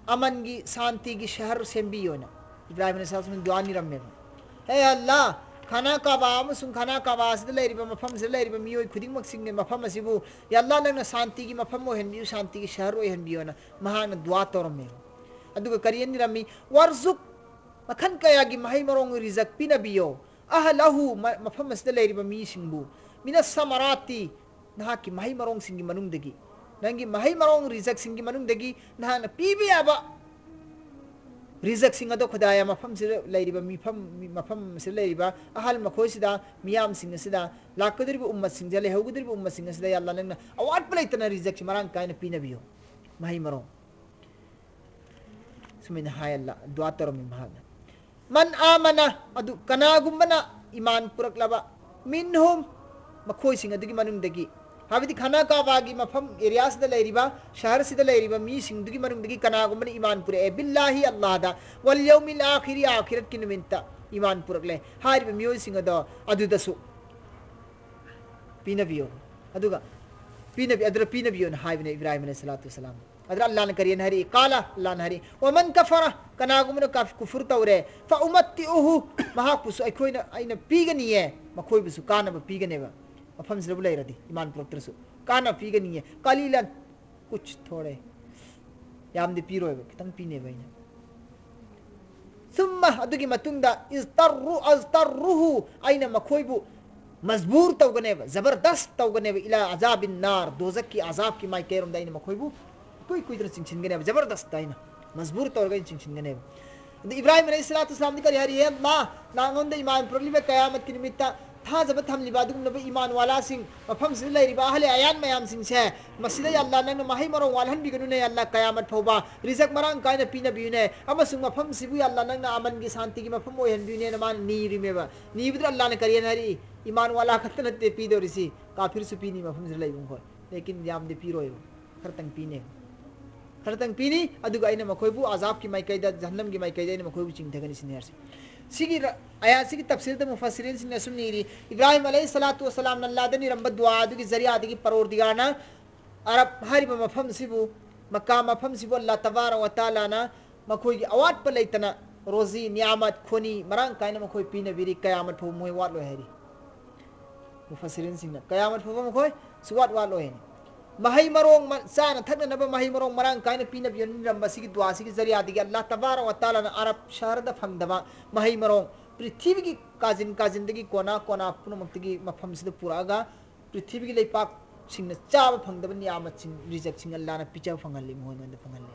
ꯑꯃꯟꯒꯤ, ꯁꯥꯟꯇꯤꯒꯤ ꯁꯍꯔ ꯁꯦꯝꯕꯤꯌꯣꯅ ꯏꯕ꯭ꯔꯥꯍꯤꯝ ꯑꯂꯩꯍꯤ ꯁꯂꯥꯝꯅ ꯗꯨꯋꯥ ꯅꯤꯔꯝꯃꯦꯕ꯫ "ꯍꯦ ꯑꯜꯂꯥꯍ, ꯈꯥꯅꯥ ꯀꯥꯕꯥ ꯑꯃꯁꯨꯡ ꯈꯥꯅꯥ ꯀꯥꯕꯥ ꯑꯁꯤꯗ ꯂꯩꯔꯤꯕ, ꯃꯐꯝꯁꯤꯗ ꯂꯩꯔꯤꯕ ꯃꯤꯑꯣꯏ ꯈꯨꯗꯤꯡꯃꯛꯁꯤꯡꯒꯤ ꯃꯐꯝ ꯑꯁꯤꯕꯨ, ꯌꯥ ꯑꯜꯂꯥꯍ, ꯅꯪꯅ ꯁꯥꯟꯇꯤꯒꯤ ꯃꯐꯝ ꯑꯣꯏꯍꯟꯕꯤꯌꯨ, ꯁꯥꯟꯇꯤꯒꯤ ꯁꯍꯔ ꯑꯣꯏꯍꯟꯕꯤꯌꯣꯅ" ꯃꯍꯥꯛꯅ ꯗꯨꯋꯥ ꯇꯧꯔꯝꯃꯦꯕ꯫ ꯑꯗꯨꯒ ꯀꯔꯤ ꯅꯤꯔꯝꯃꯤ? "ꯋꯥꯔꯖꯨꯛ ꯃꯈꯜ ꯀꯌꯥꯒꯤ ꯃꯍꯩ ꯃꯔꯣꯡ ꯔꯤꯖꯛ ꯄꯤꯅꯕꯤꯌꯣ꯫ ꯑꯍꯂꯍꯨ, ꯃ-, ꯃꯐꯝ ꯑꯁꯤꯗ ꯂꯩꯔꯤꯕ ꯃꯤꯁꯤꯡꯕꯨ, ꯃꯤꯅ ꯁꯃꯔꯥꯇꯤ, ꯅꯍꯥꯛꯀꯤ ꯃꯍꯩ ꯃꯔꯣꯡꯁꯤꯡꯒꯤ ꯃꯅꯨꯡꯗꯒꯤ, ꯅꯪꯒꯤ ꯃꯍꯩ ꯃꯔꯣꯡ ꯔꯤꯖꯛꯁꯤꯡꯒꯤ ꯃꯅꯨꯡꯗꯒꯤ ꯅꯍꯥꯛꯅ ꯄꯤꯕ ꯌꯥꯕ ꯔꯤꯖꯛꯁꯤꯡ ꯑꯗꯣ ꯈꯨꯗꯥꯌꯥ ꯃꯐꯝꯁꯤꯗ ꯂꯩꯔꯤꯕ ꯃꯤꯐꯝ, ꯃꯐꯝ ꯑꯁꯤꯗ ꯂꯩꯔꯤꯕ ꯑꯍꯜ ꯃꯈꯣꯏꯁꯤꯗ, ꯃꯤꯌꯥꯝꯁꯤꯡ ꯑꯁꯤꯗ, ꯂꯥꯛꯀꯗꯧꯔꯤꯕ ꯎꯝꯃꯠꯁꯤꯡꯁꯤꯗ, ꯂꯩꯍꯧꯒꯗꯧꯔꯤꯕ ꯎꯝꯃꯠꯁꯤꯡ ꯑꯁꯤꯗ, ꯌꯥ ꯑꯜꯂꯥ, ꯅꯪꯅ ꯑꯋꯥꯠꯄ ꯂꯩꯇꯅ ꯔꯤꯖꯛꯁꯤ ꯃꯔꯥꯡ ꯀꯥꯏꯅ ꯄꯤꯅꯕꯤꯌꯨ꯫ ꯃꯍꯩ ꯃꯔꯣꯡ꯫ ꯁꯨꯃꯥꯏꯅ ꯍꯥꯏ ꯑꯜꯂꯥ, ꯗꯨꯋꯥ ꯇꯧꯔꯝꯃꯤ ꯃꯍꯥꯛꯅ꯫ ꯃꯟ ꯑꯥꯃꯅ, ꯑꯗꯨ ꯀꯅꯥꯒꯨꯝꯕꯅ ꯏꯃꯥꯟ ꯄꯨꯔꯛꯂꯕ, ꯃꯤꯟꯍꯨꯝ, ꯃꯈꯣꯏꯁꯤꯡ ꯑꯗꯨꯒꯤ ꯃꯅꯨꯡꯗꯒꯤ, ꯍꯥꯏꯕꯗꯤ ꯈꯥꯅꯥ ꯀꯥꯕꯥꯒꯤ ꯃꯐꯝ ꯑꯦꯔꯤꯌꯥꯁꯤꯗ ꯂꯩꯔꯤꯕ, ꯁꯍꯔꯁꯤꯗ ꯂꯩꯔꯤꯕ ꯃꯤꯁꯤꯡꯗꯨꯒꯤ ꯃꯅꯨꯡꯗꯒꯤ ꯀꯅꯥꯒꯨꯝꯕꯅ ꯏꯃꯥꯟ ꯄꯨꯔꯛꯑꯦ, ꯕꯤꯜꯂꯥꯍꯤ, ꯑꯜꯂꯥꯍꯗ, ꯋꯜ ꯌꯧꯃꯤꯜ ꯑꯥꯈꯤꯔꯤ, ꯑꯥꯈꯤꯔꯠꯀꯤ ꯅꯨꯃꯤꯠꯇ ꯏꯃꯥꯟ ꯄꯨꯔꯛꯂꯦ ꯍꯥꯏꯔꯤꯕ ꯃꯤꯑꯣꯏꯁꯤꯡ ꯑꯗꯣ ꯑꯗꯨꯗꯁꯨ ꯄꯤꯅꯕꯤꯌꯣ꯫ ꯑꯗꯨꯒ ꯄꯤꯅꯕꯤ-, ꯑꯗꯨꯗ ꯄꯤꯅꯕꯤꯌꯣꯅ ꯍꯥꯏꯕꯅꯦ ꯏꯕ꯭ꯔꯥꯍꯤꯝ ꯑꯂꯩꯍꯤ ꯁꯂꯥꯇꯨ ꯋꯁꯁꯂꯥꯝ꯫ ꯑꯗꯨꯗ ꯑꯜꯂꯥꯍꯅ ꯀꯔꯤꯅ ꯍꯥꯏꯔꯤ? ꯀꯥꯂ, ꯑꯜꯂꯥꯍꯅ ꯍꯥꯏꯔꯤ, "ꯋꯃꯟ ꯀꯐꯔ", ꯀꯅꯥꯒꯨꯝꯕꯅ ꯀꯥꯐ-, ꯀꯨꯐꯨꯔ ꯇꯧꯔꯦ, "ꯐ ꯎꯃꯠꯇꯤꯎꯍꯨ", ꯃꯍꯥꯛꯄꯨꯁꯨ ꯑꯩꯈꯣꯏꯅ, ꯑꯩꯅ ꯄꯤꯒꯅꯤꯌꯦ, ꯃꯈꯣꯏꯕꯨꯁꯨ ꯀꯥꯟꯅꯕ ꯄꯤꯒꯅꯦꯕ꯫ ꯃꯐꯝꯁꯤꯗꯕꯨ ꯂꯩꯔꯗꯤ, ꯏꯃꯥꯟ ꯄꯨꯔꯛꯇ꯭ꯔꯁꯨ ꯀꯥꯟꯅꯕ ꯄꯤꯒꯅꯤꯌꯦ꯫ "ꯀꯂꯤꯂꯟ", ꯀꯨꯆ ꯊꯣꯔꯦ, ꯌꯥꯝꯗꯤ ꯄꯤꯔꯣꯏꯕ, ꯈꯤꯇꯪ ꯄꯤꯅꯦꯕ ꯑꯩꯅ꯫ ꯁꯨꯝꯃ, ꯑꯗꯨꯒꯤ ꯃꯇꯨꯡꯗ, ꯏꯖꯇꯔꯔꯨ-, ꯑꯖꯇꯔꯔꯨꯍꯨ, ꯑꯩꯅ ꯃꯈꯣꯏꯕꯨ ꯃꯖꯕꯨꯔ ꯇꯧꯒꯅꯦꯕ, ꯖꯕꯔꯗꯁ ꯇꯧꯒꯅꯦꯕ, ꯏꯂꯥ ꯑꯖꯥꯕꯤꯟ ꯅꯥꯔ, ꯗꯣꯖꯛꯀꯤ ꯑꯖꯥꯕꯀꯤ ꯃꯥꯏꯀꯩꯔꯣꯝꯗ ꯑꯩꯅ ꯃꯈꯣꯏꯕꯨ ꯏꯀꯨꯏ ꯀꯨꯏꯗꯅ ꯆꯤꯡꯁꯤꯟꯒꯅꯦꯕ, ꯖꯕꯔꯗꯁꯇ ꯑꯩꯅ ꯃꯖꯕꯨꯔ ꯇꯧꯔꯒ ꯑꯩꯅ ꯆꯤꯡꯁꯤꯟꯒꯅꯦꯕ꯫ ꯑꯗ ꯏꯕ꯭ꯔꯥꯍꯤꯝ ꯑꯂꯩꯍꯤ ꯁꯂꯥꯇꯨ ꯋꯁꯁꯂꯥꯝꯗꯤ ꯀꯔꯤ ꯍꯥꯏꯔꯤ? "ꯍꯦ ꯑꯜꯂꯥꯍ, ꯅꯉꯣꯟꯗ ꯏꯃꯥꯟ ꯄꯨꯔꯛꯂꯤꯕ ꯀꯌꯥꯃꯠꯀꯤ ꯅꯨꯃꯤꯠꯇ ꯊꯥꯖꯕ ꯊꯝꯂꯤꯕ ꯑꯗꯨꯒꯨꯝꯂꯕ ꯏꯃꯥꯟ ꯋꯥꯂꯥꯁꯤꯡ, ꯃꯐꯝꯁꯤꯗ ꯂꯩꯔꯤꯕ ꯑꯍꯂꯦ ꯑꯌꯥꯟ ꯃꯌꯥꯝꯁꯤꯡꯁꯦ, ꯃꯁꯤꯗ ꯌꯥ ꯑꯜꯂꯥꯍ ꯅꯪꯅ ꯃꯍꯩ ꯃꯔꯣꯡ ꯋꯥꯜꯍꯟꯕꯤꯒꯅꯨꯅꯦ, ꯌꯥ ꯑꯜꯂꯥꯍ, ꯀꯌꯥꯃꯠ ꯐꯥꯎꯕ ꯔꯤꯖꯛ ꯃꯔꯥꯡ ꯀꯥꯏꯅ ꯄꯤꯅꯕꯤꯌꯨꯅꯦ, ꯑꯃꯁꯨꯡ ꯃꯐꯝꯁꯤꯕꯨ ꯌꯥ ꯑꯜꯂꯥꯍ ꯅꯪꯅ ꯑꯃꯟꯒꯤ ꯁꯥꯟꯇꯤꯒꯤ ꯃꯐꯝ ꯑꯣꯏꯍꯟꯕꯤꯌꯨꯅꯦꯅ" ꯃꯥꯅ ꯅꯤꯔꯤꯃꯦꯕ꯫ ꯅꯤꯕꯗꯨꯗ ꯑꯜꯂꯥꯍꯅ ꯀꯔꯤ ꯍꯥꯏꯅ ꯍꯥꯏꯔꯛꯏ? "ꯏꯃꯥꯟ ꯋꯥꯂꯥ ꯈꯛꯇ ꯅꯠꯇꯦ ꯄꯤꯗꯧꯔꯤꯁꯤ, ꯀꯥꯐꯤꯔꯁꯨ ꯄꯤꯅꯤ ꯃꯐꯝꯁꯤꯗ ꯂꯩꯕ ꯃꯈꯣꯏ, ꯂꯦꯀꯤꯟ ꯌꯥꯝꯗꯤ ꯄꯤꯔꯣꯏꯕ, ꯈꯔꯇꯪ ꯄꯤꯅꯤ꯫ ꯈꯔꯇꯪ ꯄꯤꯅꯤ, ꯑꯗꯨꯒ ꯑꯩꯅ ꯃꯈꯣꯏꯕꯨ ꯑꯖꯥꯕꯀꯤ ꯃꯥꯏꯀꯩꯗ, ꯖꯍꯟꯅꯝꯒꯤ ꯃꯥꯏꯀꯩꯗ ꯑꯩꯅ ꯃꯈꯣꯏꯕꯨ ꯆꯤꯡꯊꯒꯅꯤ" ꯁꯤꯅꯤ ꯍꯥꯏꯔꯤꯁꯦ꯫ ꯁꯤꯒꯤ ꯔ-, ꯑꯌꯥꯠꯁꯤꯒꯤ ꯇꯐꯁꯤꯔꯗ ꯃꯨꯐꯁꯤꯔꯤꯟꯁꯤꯡꯅ ꯑꯁꯨꯝ ꯏꯔꯤ, ꯏꯕ꯭ꯔꯥꯍꯤꯝ ꯑꯂꯩꯍꯤ ꯁꯂꯥꯇꯨ ꯋꯁꯁꯂꯥꯝꯅ ꯑꯜꯂꯥꯍꯗ ꯅꯤꯔꯝꯕ ꯗꯨꯋꯥ ꯑꯗꯨꯒꯤ ꯖꯔꯤꯌꯥꯗꯒꯤ ꯄꯔꯣꯔꯗꯤꯒꯥꯔꯅ ꯑꯔꯕ ꯍꯥꯏꯔꯤꯕ ꯃꯐꯝꯁꯤꯕꯨ, ꯃꯀꯥ ꯃꯐꯝꯁꯤꯕꯨ ꯑꯜꯂꯥꯍ ꯇꯕꯥꯔꯛ ꯋ ꯇꯥꯂꯥꯅ ꯃꯈꯣꯏꯒꯤ ꯑꯋꯥꯠꯄ ꯂꯩꯇꯅ ꯔꯣꯖꯤ, ꯅꯤꯌꯥꯃꯠ, ꯈꯣꯅꯤ ꯃꯔꯥꯡ ꯀꯥꯏꯅ ꯃꯈꯣꯏ ꯄꯤꯅꯕꯤꯔꯤ, ꯀꯌꯥꯃꯠ ꯐꯥꯎꯕ ꯃꯣꯏ ꯋꯥꯠꯂꯣꯏ ꯍꯥꯏꯔꯤ꯫ ꯃꯨꯐꯁꯤꯔꯤꯟꯁꯤꯡꯅ ꯀꯌꯥꯃꯠ ꯐꯥꯎꯕ ꯃꯈꯣꯏ ꯁꯨꯋꯥꯠ ꯋꯥꯠꯂꯣꯏ ꯍꯥꯏꯅꯤ꯫ ꯃꯍꯩ ꯃꯔꯣꯡ ꯃ-, ꯆꯥꯅ ꯊꯛꯅꯅꯕ ꯃꯍꯩ ꯃꯔꯣꯡ ꯃꯔꯥꯡ ꯀꯥꯏꯅ ꯄꯤꯅꯕꯤꯔꯝꯕ ꯑꯁꯤꯒꯤ ꯗꯨꯋꯥꯁꯤꯒꯤ ꯖꯔꯤꯌꯥꯗꯒꯤ ꯑꯜꯂꯥꯍ ꯇꯕꯥꯔꯛ ꯋ ꯇꯥꯂꯥꯅ ꯑꯔꯕ ꯁꯍꯔꯗ ꯐꯪꯗꯕ ꯃꯍꯩ ꯃꯔꯣꯡ, ꯄ꯭ꯔꯤꯊꯤꯕꯤꯒꯤ ꯀꯥꯖꯤꯟ ꯀꯥꯖꯤꯟꯗꯒꯤ ꯀꯣꯅꯥ ꯀꯣꯅꯥ ꯄꯨꯝꯅꯃꯛꯇꯒꯤ ꯃꯐꯝꯁꯤꯗ ꯄꯨꯔꯛꯑꯒ ꯄ꯭ꯔꯤꯊꯤꯕꯤꯒꯤ ꯂꯩꯄꯥꯛꯁꯤꯡꯅ ꯆꯥꯕ ꯐꯪꯗꯕ ꯅꯤꯌꯥꯃꯠꯁꯤꯡ, ꯔꯤꯖꯛꯁꯤꯡ ꯑꯜꯂꯥꯍꯅ ꯄꯤꯖꯕ ꯐꯪꯍꯜꯂꯤ, ꯃꯈꯣꯏꯉꯣꯟꯗ ꯐꯪꯍꯜꯂꯤ꯫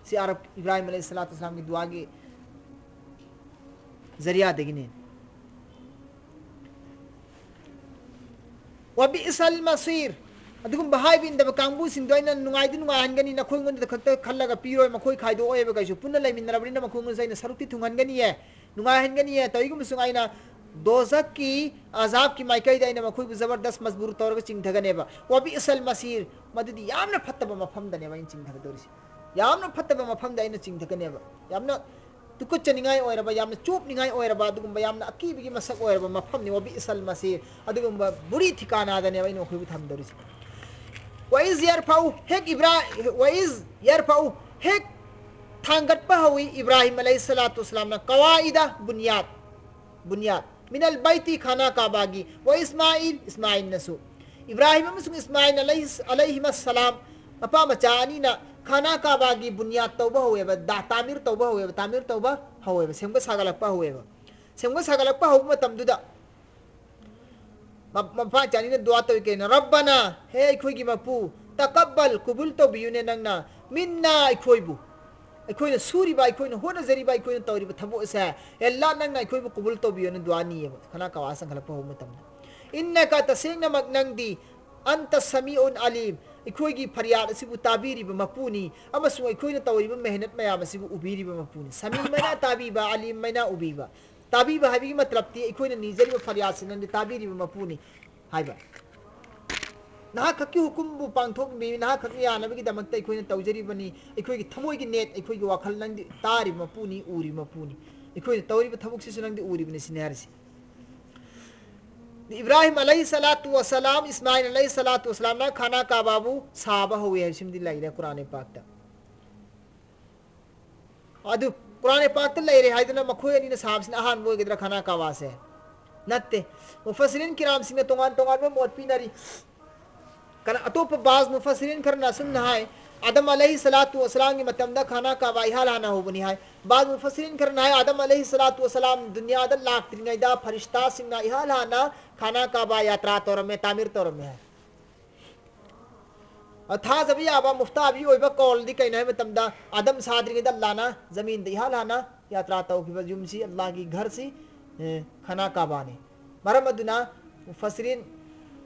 ꯁꯤ ꯑꯔꯕ ꯏꯕ꯭ꯔꯥꯍꯤꯝ ꯑꯂꯩꯍꯤ ꯁꯂꯥꯇꯨ ꯋꯁꯁꯂꯥꯝꯒꯤ ꯗꯨꯋꯥꯒꯤ ꯖꯔꯤꯌꯥꯗꯒꯤꯅꯤ꯫ "ꯋꯕꯤꯏꯁꯜ ꯃꯁꯤꯔ", ꯑꯗꯨꯒꯨꯝꯕ ꯍꯥꯏꯕ ꯏꯟꯗꯕ ꯀꯥꯡꯕꯨꯁꯤꯡꯗꯣ ꯑꯩꯅ ꯅꯨꯡꯉꯥꯏꯗꯤ ꯅꯨꯡꯉꯥꯏꯍꯟꯒꯅꯤ, ꯅꯈꯣꯏꯉꯣꯟꯗ ꯈꯛꯇ ꯈꯜꯂꯒ ꯄꯤꯔꯣꯏ, ꯃꯈꯣꯏ ꯈꯥꯏꯗꯣꯛꯑꯣꯏꯕ ꯀꯩꯁꯨ, ꯄꯨꯟꯅ ꯂꯩꯃꯤꯟꯅꯔꯕꯅꯤꯅ ꯃꯈꯣꯏꯉꯣꯟꯗꯁꯨ ꯑꯩꯅ ꯁꯔꯨꯛꯇꯤ ꯊꯨꯡꯍꯟꯒꯅꯤꯌꯦ, ꯅꯨꯡꯉꯥꯏꯍꯟꯒꯅꯤꯌꯦ꯫ ꯇꯧꯏꯒꯨꯝꯕꯁꯨꯡ ꯑꯩꯅ ꯗꯣꯖꯈꯀꯤ ꯑꯖꯥꯕꯀꯤ ꯃꯥꯏꯀꯩꯗ ꯑꯩꯅ ꯃꯈꯣꯏꯕꯨ ꯖꯕꯔꯗꯁ ꯃꯖꯕꯨꯔ ꯇꯧꯔꯒ ꯆꯤꯡꯊꯒꯅꯦꯕ꯫ "ꯋꯕꯤꯏꯁꯜ ꯃꯁꯤꯔ", ꯃꯗꯨꯗꯤ ꯌꯥꯝꯅ ꯐꯠꯇꯕ ꯃꯐꯝꯗꯅꯦꯕ ꯑꯩꯅ ꯆꯤꯡꯊꯒꯗꯧꯔꯤꯁꯦ, ꯌꯥꯝꯅ ꯐꯠꯇꯕ ꯃꯐꯝꯗ ꯑꯩꯅ ꯆꯤꯡꯊꯒꯅꯦꯕ꯫ ꯌꯥꯝꯅ ꯇꯨꯀꯠꯆꯅꯤꯡꯉꯥꯏ ꯑꯣꯏꯔꯕ, ꯌꯥꯝꯅ ꯆꯣꯞꯅꯤꯡꯉꯥꯏ ꯑꯣꯏꯔꯕ, ꯑꯗꯨꯒꯨꯝꯕ ꯌꯥꯝꯅ ꯑꯀꯤꯕꯒꯤ ꯃꯁꯛ ꯑꯣꯏꯔꯕ ꯃꯐꯝꯅꯤ, "ꯋꯕꯤꯏꯁꯜ ꯃꯁꯤꯔ", ꯑꯗꯨꯒꯨꯝꯕ ꯕꯨꯔꯤ ꯊꯤꯀꯥꯅꯥꯗꯅꯦꯕ ꯑꯩꯅ ꯃꯈꯣꯏꯕꯨ ꯊꯝꯗꯧꯔꯤꯁꯦ꯫ "ꯋꯏꯖ ꯌꯔꯐꯎ", ꯍꯦꯛ ꯏꯕ꯭ꯔꯥ-, "ꯋꯏꯖ ꯌꯔꯐꯎ", ꯍꯦꯛ ꯊꯥꯡꯒꯠꯄ ꯍꯧꯏ ꯏꯕ꯭ꯔꯥꯍꯤꯝ ꯑꯂꯩꯍꯤ ꯁꯂꯥꯇꯨ ꯋꯁꯁꯂꯥꯝꯅ, "ꯀꯋꯥꯏꯗ ꯕꯨꯅꯤꯌꯥꯗ", ꯕꯨꯅꯤꯌꯥꯗ, "ꯃꯤꯅꯜ ꯕꯩꯇꯤ", ꯈꯥꯅꯥ ꯀꯥꯕꯥꯒꯤ, "ꯋ ꯏꯁꯃꯥꯏꯜ", ꯏꯁꯃꯥꯏꯜꯅꯁꯨ꯫ ꯏꯕ꯭ꯔꯥꯍꯤꯝ ꯑꯃꯁꯨꯡ ꯏꯁꯃꯥꯏꯜ ꯑꯂꯩꯍꯤ, ꯑꯂꯩꯍꯤꯃ ꯁꯂꯥꯝ, ꯃꯄꯥ ꯃꯆꯥ ꯑꯅꯤꯅ ꯈꯥꯅꯥ ꯀꯥꯕꯥꯒꯤ ꯕꯨꯅꯤꯌꯥꯗ ꯇꯧꯕ ꯍꯧꯋꯦꯕ, ꯗꯥ-, ꯇꯥꯃꯤꯔ ꯇꯧꯕ ꯍꯧꯋꯦꯕ, ꯇꯥꯃꯤꯔ ꯇꯧꯕ ꯍꯧꯋꯦꯕ, ꯁꯦꯝꯒꯠ ꯁꯥꯒꯠꯂꯛꯄ ꯍꯧꯋꯦꯕ꯫ ꯁꯦꯝꯒꯠ ꯁꯥꯒꯠꯂꯛꯄ ꯍꯧꯕ ꯃꯇꯝꯗꯨꯗ ꯃ-, ꯃꯄꯥ ꯃꯆꯥ ꯑꯅꯤꯅ ꯗꯨꯋꯥ ꯇꯧꯏ ꯀꯩꯅꯣ, "ꯔꯕꯅꯥ", ꯍꯦ ꯑꯩꯈꯣꯏꯒꯤ ꯃꯄꯨ, "ꯇꯀꯕꯜ", ꯀꯨꯕꯨꯜ ꯇꯧꯕꯤꯌꯨꯅꯦ ꯅꯪꯅ, "ꯃꯤꯟꯅꯥ", ꯑꯩꯈꯣꯏꯕꯨ, ꯑꯩꯈꯣꯏꯅ ꯁꯨꯔꯤꯕ, ꯑꯩꯈꯣꯏꯅ ꯍꯣꯠꯅꯖꯔꯤꯕ, ꯑꯩꯈꯣꯏꯅ ꯇꯧꯔꯤꯕ ꯊꯕꯛ ꯑꯁꯦ, ꯑꯦ ꯑꯜꯂꯥꯍ, ꯅꯪꯅ ꯑꯩꯈꯣꯏꯕꯨ ꯀꯨꯕꯨꯜ ꯇꯧꯕꯤꯌꯣꯅ ꯗꯨꯋꯥ ꯅꯤꯌꯦꯕ ꯈꯥꯅꯥ ꯀꯥꯕꯥ ꯆꯪꯈꯠꯂꯛꯄ ꯍꯧꯕ ꯃꯇꯝꯗ꯫ "ꯏꯟꯅꯀ", ꯇꯁꯦꯡꯅꯃꯛ ꯅꯪꯗꯤ, "ꯑꯟꯇ ꯁꯃꯤꯎꯟ ꯑꯂꯤꯝ", ꯑꯩꯈꯣꯏꯒꯤ ꯐꯔꯤꯌꯥꯗ ꯑꯁꯤꯕꯨ ꯇꯥꯕꯤꯔꯤꯕ ꯃꯄꯨꯅꯤ, ꯑꯃꯁꯨꯡ ꯑꯩꯈꯣꯏꯅ ꯇꯧꯔꯤꯕ ꯃꯦꯍꯅꯠ ꯃꯌꯥꯝ ꯑꯁꯤꯕꯨ ꯎꯕꯤꯔꯤꯕ ꯃꯄꯨꯅꯤ꯫ ꯁꯃꯤꯃꯅ ꯇꯥꯕꯤꯕ, ꯑꯂꯤꯝꯃꯅ ꯎꯕꯤꯕ꯫ ꯇꯥꯕꯤꯕ ꯍꯥꯏꯕꯒꯤ ꯃꯇꯂꯕꯇꯤ ꯑꯩꯈꯣꯏꯅ ꯅꯤꯖꯔꯤꯕ ꯐꯔꯤꯌꯥꯗꯁꯤ ꯅꯪꯗꯤ ꯇꯥꯕꯤꯔꯤꯕ ꯃꯄꯨꯅꯤ ꯍꯥꯏꯕ꯫ ꯅꯍꯥꯛ ꯈꯛꯀꯤ ꯍꯨꯀꯨꯝꯕꯨ ꯄꯥꯡꯊꯣꯛꯂꯤꯕꯅꯤ, ꯅꯍꯥꯛ ꯈꯛꯅ ꯌꯥꯅꯕꯒꯤꯗꯃꯛꯇ ꯑꯩꯈꯣꯏꯅ ꯇꯧꯖꯔꯤꯕꯅꯤ꯫ ꯑꯩꯈꯣꯏꯒꯤ ꯊꯃꯣꯏꯒꯤ ꯅꯦꯠ, ꯑꯩꯈꯣꯏꯒꯤ ꯋꯥꯈꯜ ꯅꯪꯗꯤ ꯇꯥꯔꯤꯕ ꯃꯄꯨꯅꯤ, ꯎꯔꯤꯕ ꯃꯄꯨꯅꯤ꯫ ꯑꯩꯈꯣꯏꯅ ꯇꯧꯔꯤꯕ ꯊꯕꯛꯁꯤꯁꯨ ꯅꯪꯗꯤ ꯎꯔꯤꯕꯅꯤ ꯁꯤꯅꯤ ꯍꯥꯏꯔꯤꯁꯤ꯫ ꯏꯕ꯭ꯔꯥꯍꯤꯝ ꯑꯂꯩꯍꯤ ꯁꯂꯥꯇꯨ ꯋꯁꯁꯂꯥꯝ, ꯏꯁꯃꯥꯏꯜ ꯑꯂꯩꯍꯤ ꯁꯂꯥꯇꯨ ꯋꯁꯁꯂꯥꯝꯅ ꯈꯥꯅꯥ ꯀꯥꯕꯥꯕꯨ ꯁꯥꯕ ꯍꯧꯋꯤ ꯍꯥꯏꯕꯁꯤꯃꯗꯤ ꯂꯩꯔꯦ ꯀꯨꯔꯥꯟ ꯄꯥꯛꯇ꯫ ꯑꯗꯨ ꯀꯨꯔꯥꯟ ꯄꯥꯛꯇ ꯂꯩꯔꯦ ꯍꯥꯏꯗꯨꯅ ꯃꯈꯣꯏ ꯑꯅꯤꯅ ꯁꯥꯕꯁꯤꯅ ꯑꯍꯥꯟꯕ ꯑꯣꯏꯒꯗ꯭ꯔꯥ ꯈꯥꯅꯥ ꯀꯥꯕꯥꯁꯦ? ꯅꯠꯇꯦ꯫ ꯃꯨꯐꯁꯤꯔꯤꯟ ꯀꯤꯔꯥꯝꯁꯤꯡꯅ ꯇꯣꯉꯥꯟ ꯇꯣꯉꯥꯟꯕ ꯃꯣꯠ ꯄꯤꯅꯔꯤ꯫ ꯀꯅꯥ-, ꯑꯇꯣꯞꯄ ꯕꯥꯖ ꯃꯨꯐꯁꯤꯔꯤꯟ ꯈꯔꯅ ꯑꯁꯨꯝꯅ ꯍꯥꯏ, ꯑꯥꯗꯝ ꯑꯂꯩꯍꯤ ꯁꯂꯥꯇꯨ ꯋꯁꯂꯥꯝꯒꯤ ꯃꯇꯝꯗ ꯈꯥꯅꯥ ꯀꯥꯕꯥ ꯏꯍꯥꯟ ꯍꯥꯟꯅ ꯍꯧꯕꯅꯤ ꯍꯥꯏ꯫ ꯕꯥꯖ ꯃꯨꯐꯁꯤꯔꯤꯟ ꯈꯔꯅ ꯍꯥꯏ, ꯑꯥꯗꯝ ꯑꯂꯩꯍꯤ ꯁꯂꯥꯇꯨ ꯋꯁꯂꯥꯝ ꯗꯨꯅꯤꯌꯥꯗ ꯂꯥꯛꯇ꯭ꯔꯤꯉꯩꯗ ꯐꯔꯤꯁꯇꯥꯁꯤꯡꯅ ꯏꯍꯥꯟ ꯍꯥꯟꯅ ꯈꯥꯅꯥ ꯀꯥꯕꯥ ꯌꯥꯇ꯭ꯔꯥ ꯇꯧꯔꯝꯃꯦ, ꯇꯥꯃꯤꯔ ꯇꯧꯔꯝꯃꯦ ꯍꯥꯏ꯫ ꯑ, ꯊꯥꯖꯕ ꯌꯥꯕ ꯃꯨꯐꯇꯥꯕꯤ ꯑꯣꯏꯕ ꯀꯧꯜꯗꯤ ꯀꯩꯅꯣ ꯍꯥꯏꯕ ꯃꯇꯝꯗ, ꯑꯥꯗꯝ ꯁꯥꯗ꯭ꯔꯤꯉꯩꯗ ꯑꯜꯂꯥꯅ ꯖꯃꯤꯟꯗ ꯏꯍꯥꯟ ꯍꯥꯟꯅ ꯌꯥꯇ꯭ꯔꯥ ꯇꯧꯈꯤꯕ ꯌꯨꯝꯁꯤ, ꯑꯜꯂꯥꯒꯤ ꯘꯔꯁꯤ, ꯑꯦ, ꯈꯥꯅꯥ ꯀꯥꯕꯥꯅꯤ꯫ ꯃꯔꯝ ꯑꯗꯨꯅ ꯃꯨꯐꯁꯤꯔꯤꯟ,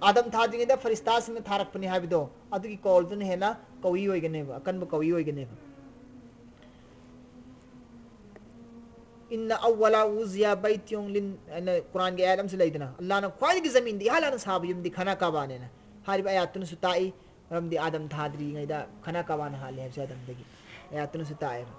ꯑꯥꯗꯝ ꯊꯥꯗ꯭ꯔꯤꯉꯩꯗ ꯐꯔꯤꯁꯇꯥꯁꯤꯡꯅ ꯊꯥꯔꯛꯄꯅꯤ ꯍꯥꯏꯕꯗꯣ, ꯑꯗꯨꯒꯤ ꯀꯧꯜꯗꯨꯅ ꯍꯦꯟꯅ ꯀꯧꯏ ꯑꯣꯏꯒꯅꯦꯕ, ꯑꯀꯟꯕ ꯀꯧꯏ ꯑꯣꯏꯒꯅꯦꯕ꯫ "ꯏꯟꯅ ꯑꯋ꯭ꯋꯂ ꯋꯨꯖꯤꯌ ꯕꯩꯇꯤꯌꯨꯡ ꯂꯤꯟ" ꯍꯥꯏꯅ ꯀꯨꯔꯥꯟꯒꯤ ꯑꯥꯌꯠ ꯑꯃꯁꯨ ꯂꯩꯗꯅ, ꯑꯜꯂꯥꯅ ꯈ꯭ꯋꯥꯏꯗꯒꯤ ꯖꯃꯤꯟꯗ ꯏꯍꯥꯟ ꯍꯥꯟꯅ ꯁꯥꯕ ꯌꯨꯝꯗꯤ ꯈꯥꯅꯥ ꯀꯥꯕꯥꯅꯦꯅ ꯍꯥꯏꯔꯤꯕ ꯑꯥꯌꯠꯇꯨꯅꯁꯨ ꯇꯥꯛꯏ꯫ ꯃꯔꯝꯗꯤ ꯑꯥꯗꯝ ꯊꯥꯗ꯭ꯔꯤꯉꯩꯗ ꯈꯥꯅꯥ ꯀꯥꯕꯥꯅ ꯍꯥꯜꯂꯦ ꯍꯥꯏꯕꯁꯦ ꯑꯥꯗꯝꯗꯒꯤ ꯑꯥꯌꯠꯇꯨꯅꯁꯨ ꯇꯥꯛꯑꯦꯕ꯫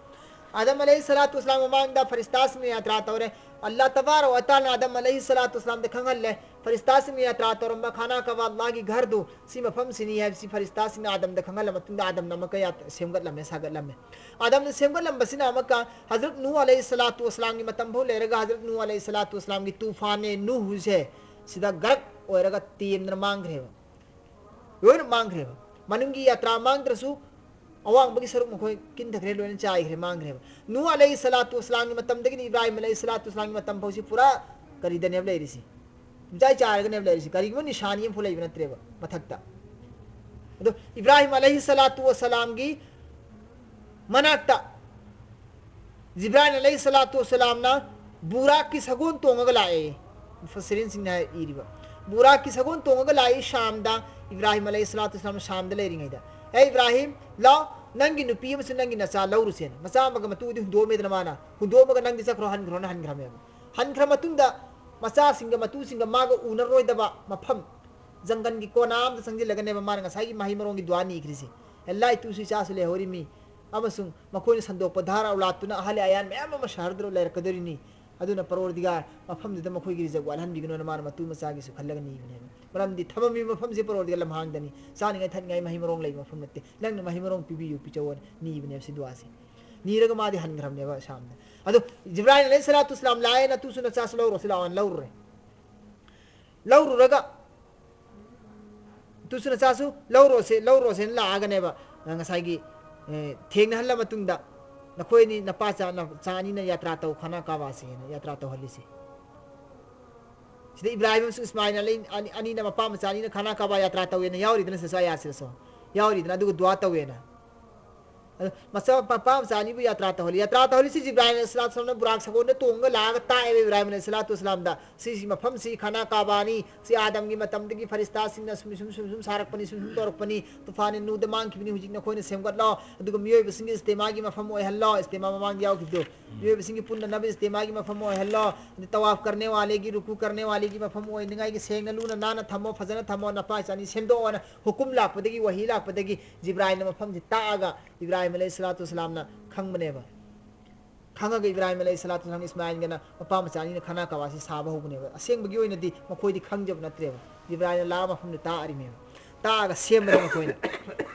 ꯑꯥꯗꯝ ꯑꯂꯩꯍꯤ ꯁꯂꯥꯇꯨ ꯋꯁꯂꯥꯝ ꯃꯃꯥꯡꯗ ꯐꯔꯤꯁꯇꯥꯁꯤꯡꯅ ꯌꯥꯇ꯭ꯔꯥ ꯇꯧꯔꯦ꯫ ꯑꯜꯂꯥ ꯇꯕꯥꯔꯛ ꯋ ꯇꯥꯂꯥꯅ ꯑꯥꯗꯝ ꯑꯂꯩꯍꯤ ꯁꯂꯥꯇꯨ ꯋꯁꯂꯥꯝꯗ ꯈꯪꯍꯜꯂꯦ, ꯐꯔꯤꯁꯇꯥꯁꯤꯡꯅ ꯌꯥꯇ꯭ꯔꯥ ꯇꯧꯔꯝꯕ ꯈꯥꯅꯥ ꯀꯥꯕꯥ, ꯑꯜꯂꯥꯒꯤ ꯘꯔꯗꯨ, ꯁꯤ ꯃꯐꯝꯁꯤꯅꯤ ꯍꯥꯏꯕꯁꯤ ꯐꯔꯤꯁꯇꯥꯁꯤꯡꯅ ꯑꯥꯗꯝꯗ ꯈꯪꯍꯜꯂ ꯃꯇꯨꯡꯗ ꯑꯥꯗꯝꯅ ꯑꯃꯨꯛꯀ ꯌꯥ-, ꯁꯦꯝꯒꯠꯂꯝꯃꯦ, ꯁꯥꯒꯠꯂꯝꯃꯦ꯫ ꯑꯥꯗꯝꯅ ꯁꯦꯝꯒꯠꯂꯝꯕꯁꯤꯅ ꯑꯃꯨꯛꯀ ꯍꯖꯔꯠ ꯅꯨꯍ ꯑꯂꯩꯍꯤ ꯁꯂꯥꯇꯨ ꯋꯁꯂꯥꯝꯒꯤ ꯃꯇꯝ ꯐꯥꯎ ꯂꯩꯔꯒ, ꯍꯖꯔꯠ ꯅꯨꯍ ꯑꯂꯩꯍꯤ ꯁꯂꯥꯇꯨ ꯋꯁꯂꯥꯝꯒꯤ ꯇꯨꯐꯥꯟꯅꯦ, ꯅꯨꯍꯁꯦ, ꯁꯤꯗ ꯒꯔꯛ ꯑꯣꯏꯔꯒ ꯇꯦꯝꯗꯅ ꯃꯥꯡꯈ꯭ꯔꯦꯕ꯫ ꯂꯣꯏꯅ ꯃꯥꯡꯈ꯭ꯔꯦꯕ꯫ ꯃꯅꯨꯡꯒꯤ ꯌꯥꯇ꯭ꯔꯥ ꯃꯥꯡꯗ꯭ꯔꯁꯨ, ꯑꯋꯥꯡꯕꯒꯤ ꯁꯔꯨꯛ ꯃꯈꯣꯏ ꯀꯤꯟꯊꯈ꯭ꯔꯦ, ꯂꯣꯏꯅ ꯆꯥꯏꯈ꯭ꯔꯦ, ꯃꯥꯡꯈ꯭ꯔꯦꯕ꯫ ꯅꯨꯍ ꯑꯂꯩꯍꯤ ꯁꯂꯥꯇꯨ ꯋꯁꯂꯥꯝꯒꯤ ꯃꯇꯝꯗꯒꯤꯅ ꯏꯕ꯭ꯔꯥꯍꯤꯝ ꯑꯂꯩꯍꯤ ꯁꯂꯥꯇꯨ ꯋꯁꯂꯥꯝꯒꯤ ꯃꯇꯝ ꯐꯥꯎꯁꯤ ꯄꯨꯔꯥ ꯀꯔꯤꯗꯅꯦꯕ ꯂꯩꯔꯤꯁꯤ? ꯄꯨꯝꯆꯥꯏ ꯆꯥꯏꯔꯒꯅꯦꯕ ꯂꯩꯔꯤꯁꯤ꯫ ꯀꯔꯤꯒꯨꯝꯕ ꯅꯤꯁꯥꯅꯤ ꯑꯃꯐꯥꯎ ꯂꯩꯕ ꯅꯠꯇ꯭ꯔꯦꯕ ꯃꯊꯛꯇ꯫ ꯑꯗꯣ ꯏꯕ꯭ꯔꯥꯍꯤꯝ ꯑꯂꯩꯍꯤ ꯁꯂꯥꯇꯨ ꯋꯁꯂꯥꯝꯒꯤ ꯃꯅꯥꯛꯇ ꯖꯤꯕ꯭ꯔꯥꯏꯜ ꯑꯂꯩꯍꯤ ꯁꯂꯥꯇꯨ ꯋꯁꯂꯥꯝꯅ ꯕꯨꯔꯥꯛꯀꯤ ꯁꯒꯣꯜ ꯇꯣꯡꯉꯒ ꯂꯥꯛꯑꯦ꯫ ꯃꯨꯐꯁꯤꯔꯤꯟꯁꯤꯡꯅ ꯏꯔꯤꯕ, ꯕꯨꯔꯥꯛꯀꯤ ꯁꯒꯣꯜ ꯇꯣꯡꯉꯒ ꯂꯥꯛꯏ ꯁꯥꯝꯗ, ꯏꯕ꯭ꯔꯥꯍꯤꯝ ꯑꯂꯩꯍꯤ ꯁꯂꯥꯇꯨ ꯋꯁꯂꯥꯝ ꯁꯥꯝꯗ ꯂꯩꯔꯤꯉꯩꯗ, "ꯑꯦ ꯏꯕ꯭ꯔꯥꯍꯤꯝ, ꯂꯥꯎ, ꯅꯪꯒꯤ ꯅꯨꯄꯤ ꯑꯃꯁꯨꯡ ꯅꯪꯒꯤ ꯅꯆꯥ ꯂꯧꯔꯨꯁꯦꯅ"꯫ ꯃꯆꯥ ꯑꯃꯒ ꯃꯇꯨꯗꯤ ꯍꯨꯟꯗꯣꯛꯑꯝꯃꯦꯗꯅ ꯃꯥꯅ, "ꯍꯨꯟꯗꯣꯛꯑꯝꯃꯒ ꯅꯪꯗꯤ ꯆꯠꯈ꯭ꯔꯣ, ꯍꯟꯈ꯭ꯔꯣꯅ" ꯍꯟꯈ꯭ꯔꯝꯃꯦꯕ꯫ ꯍꯟꯈ꯭ꯔ ꯃꯇꯨꯡꯗ ꯃꯆꯥꯁꯤꯡꯒ ꯃꯇꯨꯁꯤꯡꯒ ꯃꯥꯒ ꯎꯅꯔꯣꯏꯗꯕ ꯃꯐꯝ, ꯖꯪꯒꯜꯒꯤ ꯀꯣꯅꯥ ꯑꯃꯗ ꯆꯪꯁꯤꯜꯂꯒꯅꯦꯕ ꯃꯥꯅ ꯉꯁꯥꯏꯒꯤ ꯃꯍꯩ ꯃꯔꯣꯡꯒꯤ ꯗꯨꯋꯥ ꯅꯤꯈ꯭ꯔꯤꯁꯤ꯫ "ꯑꯦ ꯑꯜꯂꯥ, ꯏꯇꯨꯁꯨ ꯏꯆꯥꯁꯨ ꯂꯩꯍꯧꯔꯤꯃꯤ, ꯑꯃꯁꯨꯡ ꯃꯈꯣꯏꯅ ꯁꯟꯗꯣꯛꯄ ꯙꯥꯔ ꯑꯧꯂꯥꯗꯇꯨꯅ ꯑꯍꯂꯦ ꯑꯌꯥꯟ ꯃꯌꯥꯝ ꯑꯃ ꯁꯍꯔꯗ ꯂꯩꯔꯛꯀꯗꯧꯔꯤꯅꯤ꯫ ꯑꯗꯨꯅ ꯄꯔꯣꯔꯗꯤꯒꯥꯔ, ꯃꯐꯝꯗꯨꯗ ꯃꯈꯣꯏꯒꯤ ꯔꯤꯖꯛ ꯋꯥꯠꯍꯟꯕꯤꯒꯅꯨꯅ" ꯃꯥꯅ ꯃꯇꯨ ꯃꯆꯥꯒꯤꯁꯨ ꯈꯜꯂꯒ ꯅꯤꯕꯅꯦꯕ꯫ ꯃꯔꯝꯗꯤ ꯊꯝꯃꯝꯃꯤꯕ ꯃꯐꯝꯁꯦ ꯄꯔꯣꯔꯗꯤꯒꯥꯔ ꯂꯝꯍꯥꯡꯗꯅꯤ, ꯆꯥꯅꯤꯡꯉꯥꯏ ꯊꯛꯅꯤꯡꯉꯥꯏ ꯃꯍꯩ ꯃꯔꯣꯡ ꯂꯩꯕ ꯃꯐꯝ ꯅꯠꯇꯦ꯫ "ꯅꯪꯅ ꯃꯍꯩ ꯃꯔꯣꯡ ꯄꯤꯕꯤꯌꯨ, ꯄꯤꯖꯧꯑꯣꯅ" ꯅꯤꯕꯅꯦꯕ ꯁꯤ ꯗꯨꯋꯥꯁꯦ꯫ ꯅꯤꯔꯒ ꯃꯥꯗꯤ ꯍꯟꯈ꯭ꯔꯕꯅꯦꯕ ꯁꯥꯝꯗ꯫ ꯑꯗꯣ ꯖꯤꯕ꯭ꯔꯥꯏꯜ ꯑꯂꯩꯍꯤ ꯁꯂꯥꯇꯨ ꯋꯁꯂꯥꯝ ꯂꯥꯛꯑꯦ, "ꯅꯇꯨꯁꯨ ꯅꯆꯥꯁꯨ ꯂꯧꯔꯨꯔꯁꯤ ꯂꯥꯛꯑꯣꯅ" ꯂꯧꯔꯨꯔꯦ꯫ ꯂꯧꯔꯨꯔꯒ ꯇꯨꯁꯨ ꯅꯆꯥꯁꯨ ꯂꯧꯔꯣꯁꯦ, ꯂꯧꯔꯣꯁꯦꯅ ꯂꯥꯛꯑꯒꯅꯦꯕ, ꯑ, ꯉꯁꯥꯏꯒꯤ, ꯑ, ꯊꯦꯡꯅꯍꯜꯂ ꯃꯇꯨꯡꯗ, "ꯅꯈꯣꯏ ꯑꯅꯤ, ꯅꯄꯥ ꯆꯥ-, ꯅꯆꯥ ꯑꯅꯤꯅ ꯌꯥꯇ꯭ꯔꯥ ꯇꯧ, ꯈꯥꯅꯥ ꯀꯥꯕꯥꯁꯦꯅ ꯌꯥꯇ꯭ꯔꯥ ꯇꯧꯍꯜꯂꯤꯁꯦ"꯫ ꯁꯤꯗ ꯏꯕ꯭ꯔꯥꯍꯤꯝ ꯑꯃꯁꯨꯡ ꯏꯁꯃꯥꯏꯜ ꯑꯂꯤ-, ꯑꯅꯤ-, ꯑꯅꯤꯅ, ꯃꯄꯥ ꯃꯆꯥ ꯑꯅꯤꯅ ꯈꯥꯅꯥ ꯀꯥꯕꯥ ꯌꯥꯇ꯭ꯔꯥ ꯇꯧꯋꯦꯅ ꯌꯥꯎꯔꯤꯗꯅ, ꯁꯤꯗꯁꯨ ꯑꯌꯥꯠꯁꯤꯗꯁꯨ ꯌꯥꯎꯔꯤꯗꯅ, ꯑꯗꯨꯒ ꯗꯨꯋꯥ ꯇꯧꯋꯦꯅ꯫ ꯑꯗꯣ ꯃꯆꯥ, ꯃꯄꯥ ꯃꯆꯥ ꯑꯅꯤꯕꯨ ꯌꯥꯇ꯭ꯔꯥ ꯇꯧꯍꯜꯂꯤ꯫ ꯌꯥꯇ꯭ꯔꯥ ꯇꯧꯍꯜꯂꯤꯁꯤ ꯖꯤꯕ꯭ꯔꯥꯏꯜ ꯑꯂꯩꯍꯤꯁꯁꯂꯥꯇꯨ ꯋꯥꯁꯁꯂꯥꯝꯅ ꯕꯨꯔꯥꯛ ꯁꯒꯣꯜꯗ ꯇꯣꯡꯉꯒ ꯂꯥꯛꯑꯒ ꯇꯥꯛꯑꯦꯕ ꯏꯕ꯭ꯔꯥꯍꯤꯝ ꯑꯂꯩꯍꯤꯁꯁꯂꯥꯇꯨ ꯋꯥꯁꯁꯂꯥꯝꯗ꯫ "ꯁꯤꯁꯤ ꯃꯐꯝꯁꯤ ꯈꯥꯅꯥ ꯀꯥꯕꯥꯅꯤ, ꯁꯤ ꯑꯥꯗꯝꯒꯤ ꯃꯇꯝꯗꯒꯤ ꯐꯔꯤꯁꯇꯥꯁꯤꯡꯅ ꯁꯨꯝ, ꯁꯨꯝ, ꯁꯨꯝ, ꯁꯨꯝ ꯁꯥꯔꯛꯄꯅꯤ, ꯁꯨꯝ, ꯁꯨꯝ ꯇꯧꯔꯛꯄꯅꯤ꯫ ꯇꯨꯐꯥꯟ ꯅꯨꯗ ꯃꯥꯡꯈꯤꯕꯅꯤ, ꯍꯧꯖꯤꯛ ꯅꯈꯣꯏꯅ ꯁꯦꯝꯒꯠꯂꯣ꯫ ꯑꯗꯨꯒ ꯃꯤꯑꯣꯏꯕꯁꯤꯡꯒꯤ ꯏꯁꯇꯦꯃꯥꯒꯤ ꯃꯐꯝ ꯑꯣꯏꯍꯜꯂꯣ"꯫ ꯏꯁꯇꯦꯃꯥ ꯃꯃꯥꯡꯗ ꯌꯥꯎꯈꯤꯕꯗꯣ꯫ "ꯃꯤꯑꯣꯏꯕꯁꯤꯡꯒꯤ ꯄꯨꯟꯅꯅꯕ ꯏꯁꯇꯦꯃꯥꯒꯤ ꯃꯐꯝ ꯑꯣꯏꯍꯜꯂꯣ"꯫ ꯑꯗꯩ ꯇꯋꯥꯐ ꯀꯔꯅꯦ ꯋꯥꯂꯦꯒꯤ, ꯔꯨꯀꯨ ꯀꯔꯅꯦ ꯋꯥꯂꯦꯒꯤ ꯃꯐꯝ ꯑꯣꯏꯅꯤꯡꯉꯥꯏꯒꯤ ꯁꯦꯡꯅ ꯂꯨꯅ ꯅꯥꯟꯅ ꯊꯝꯃꯣ, ꯐꯖꯅ ꯊꯝꯃꯣ, ꯅꯄꯥ ꯏꯆꯥꯅꯤ ꯁꯦꯝꯗꯣꯛꯑꯣꯅ ꯍꯨꯀꯨꯝ ꯂꯥꯛꯄꯗꯒꯤ, ꯋꯥꯍꯤ ꯂꯥꯛꯄꯗꯒꯤ ꯖꯤꯕ꯭ꯔꯥꯏꯜꯅ ꯃꯐꯝꯁꯤ ꯇꯥꯛꯑꯒ ꯏꯕ꯭ꯔꯥꯍꯤꯝ ꯑꯂꯩꯍꯤꯁꯁꯂꯥꯇꯨ ꯋꯥꯁꯁꯂꯥꯝꯅ ꯈꯪꯕꯅꯦꯕ꯫ ꯈꯪꯉꯒ ꯏꯕ꯭ꯔꯥꯍꯤꯝ ꯑꯂꯩꯍꯤꯁꯁꯂꯥꯇꯨ ꯋꯥꯁꯁꯂꯥꯝ ꯏꯁꯃꯥꯏꯜꯒꯅ ꯃꯄꯥ ꯃꯆꯥ ꯑꯅꯤꯅ ꯈꯥꯅꯥ ꯀꯥꯕꯥꯁꯤ ꯁꯥꯕ ꯍꯧꯕꯅꯦꯕ꯫ ꯑꯁꯦꯡꯕꯒꯤ ꯑꯣꯏꯅꯗꯤ ꯃꯈꯣꯏꯗꯤ ꯈꯪꯖꯕ ꯅꯠꯇ꯭ꯔꯦꯕ꯫ ꯖꯤꯕ꯭ꯔꯥꯏꯜꯅ ꯂꯥꯛꯑ ꯃꯐꯝꯗꯨ ꯇꯥꯛꯑꯔꯤꯃꯦꯕ꯫ ꯇꯥꯛꯑꯒ ꯁꯦꯝꯕꯅꯦ ꯃꯈꯣꯏꯅ꯫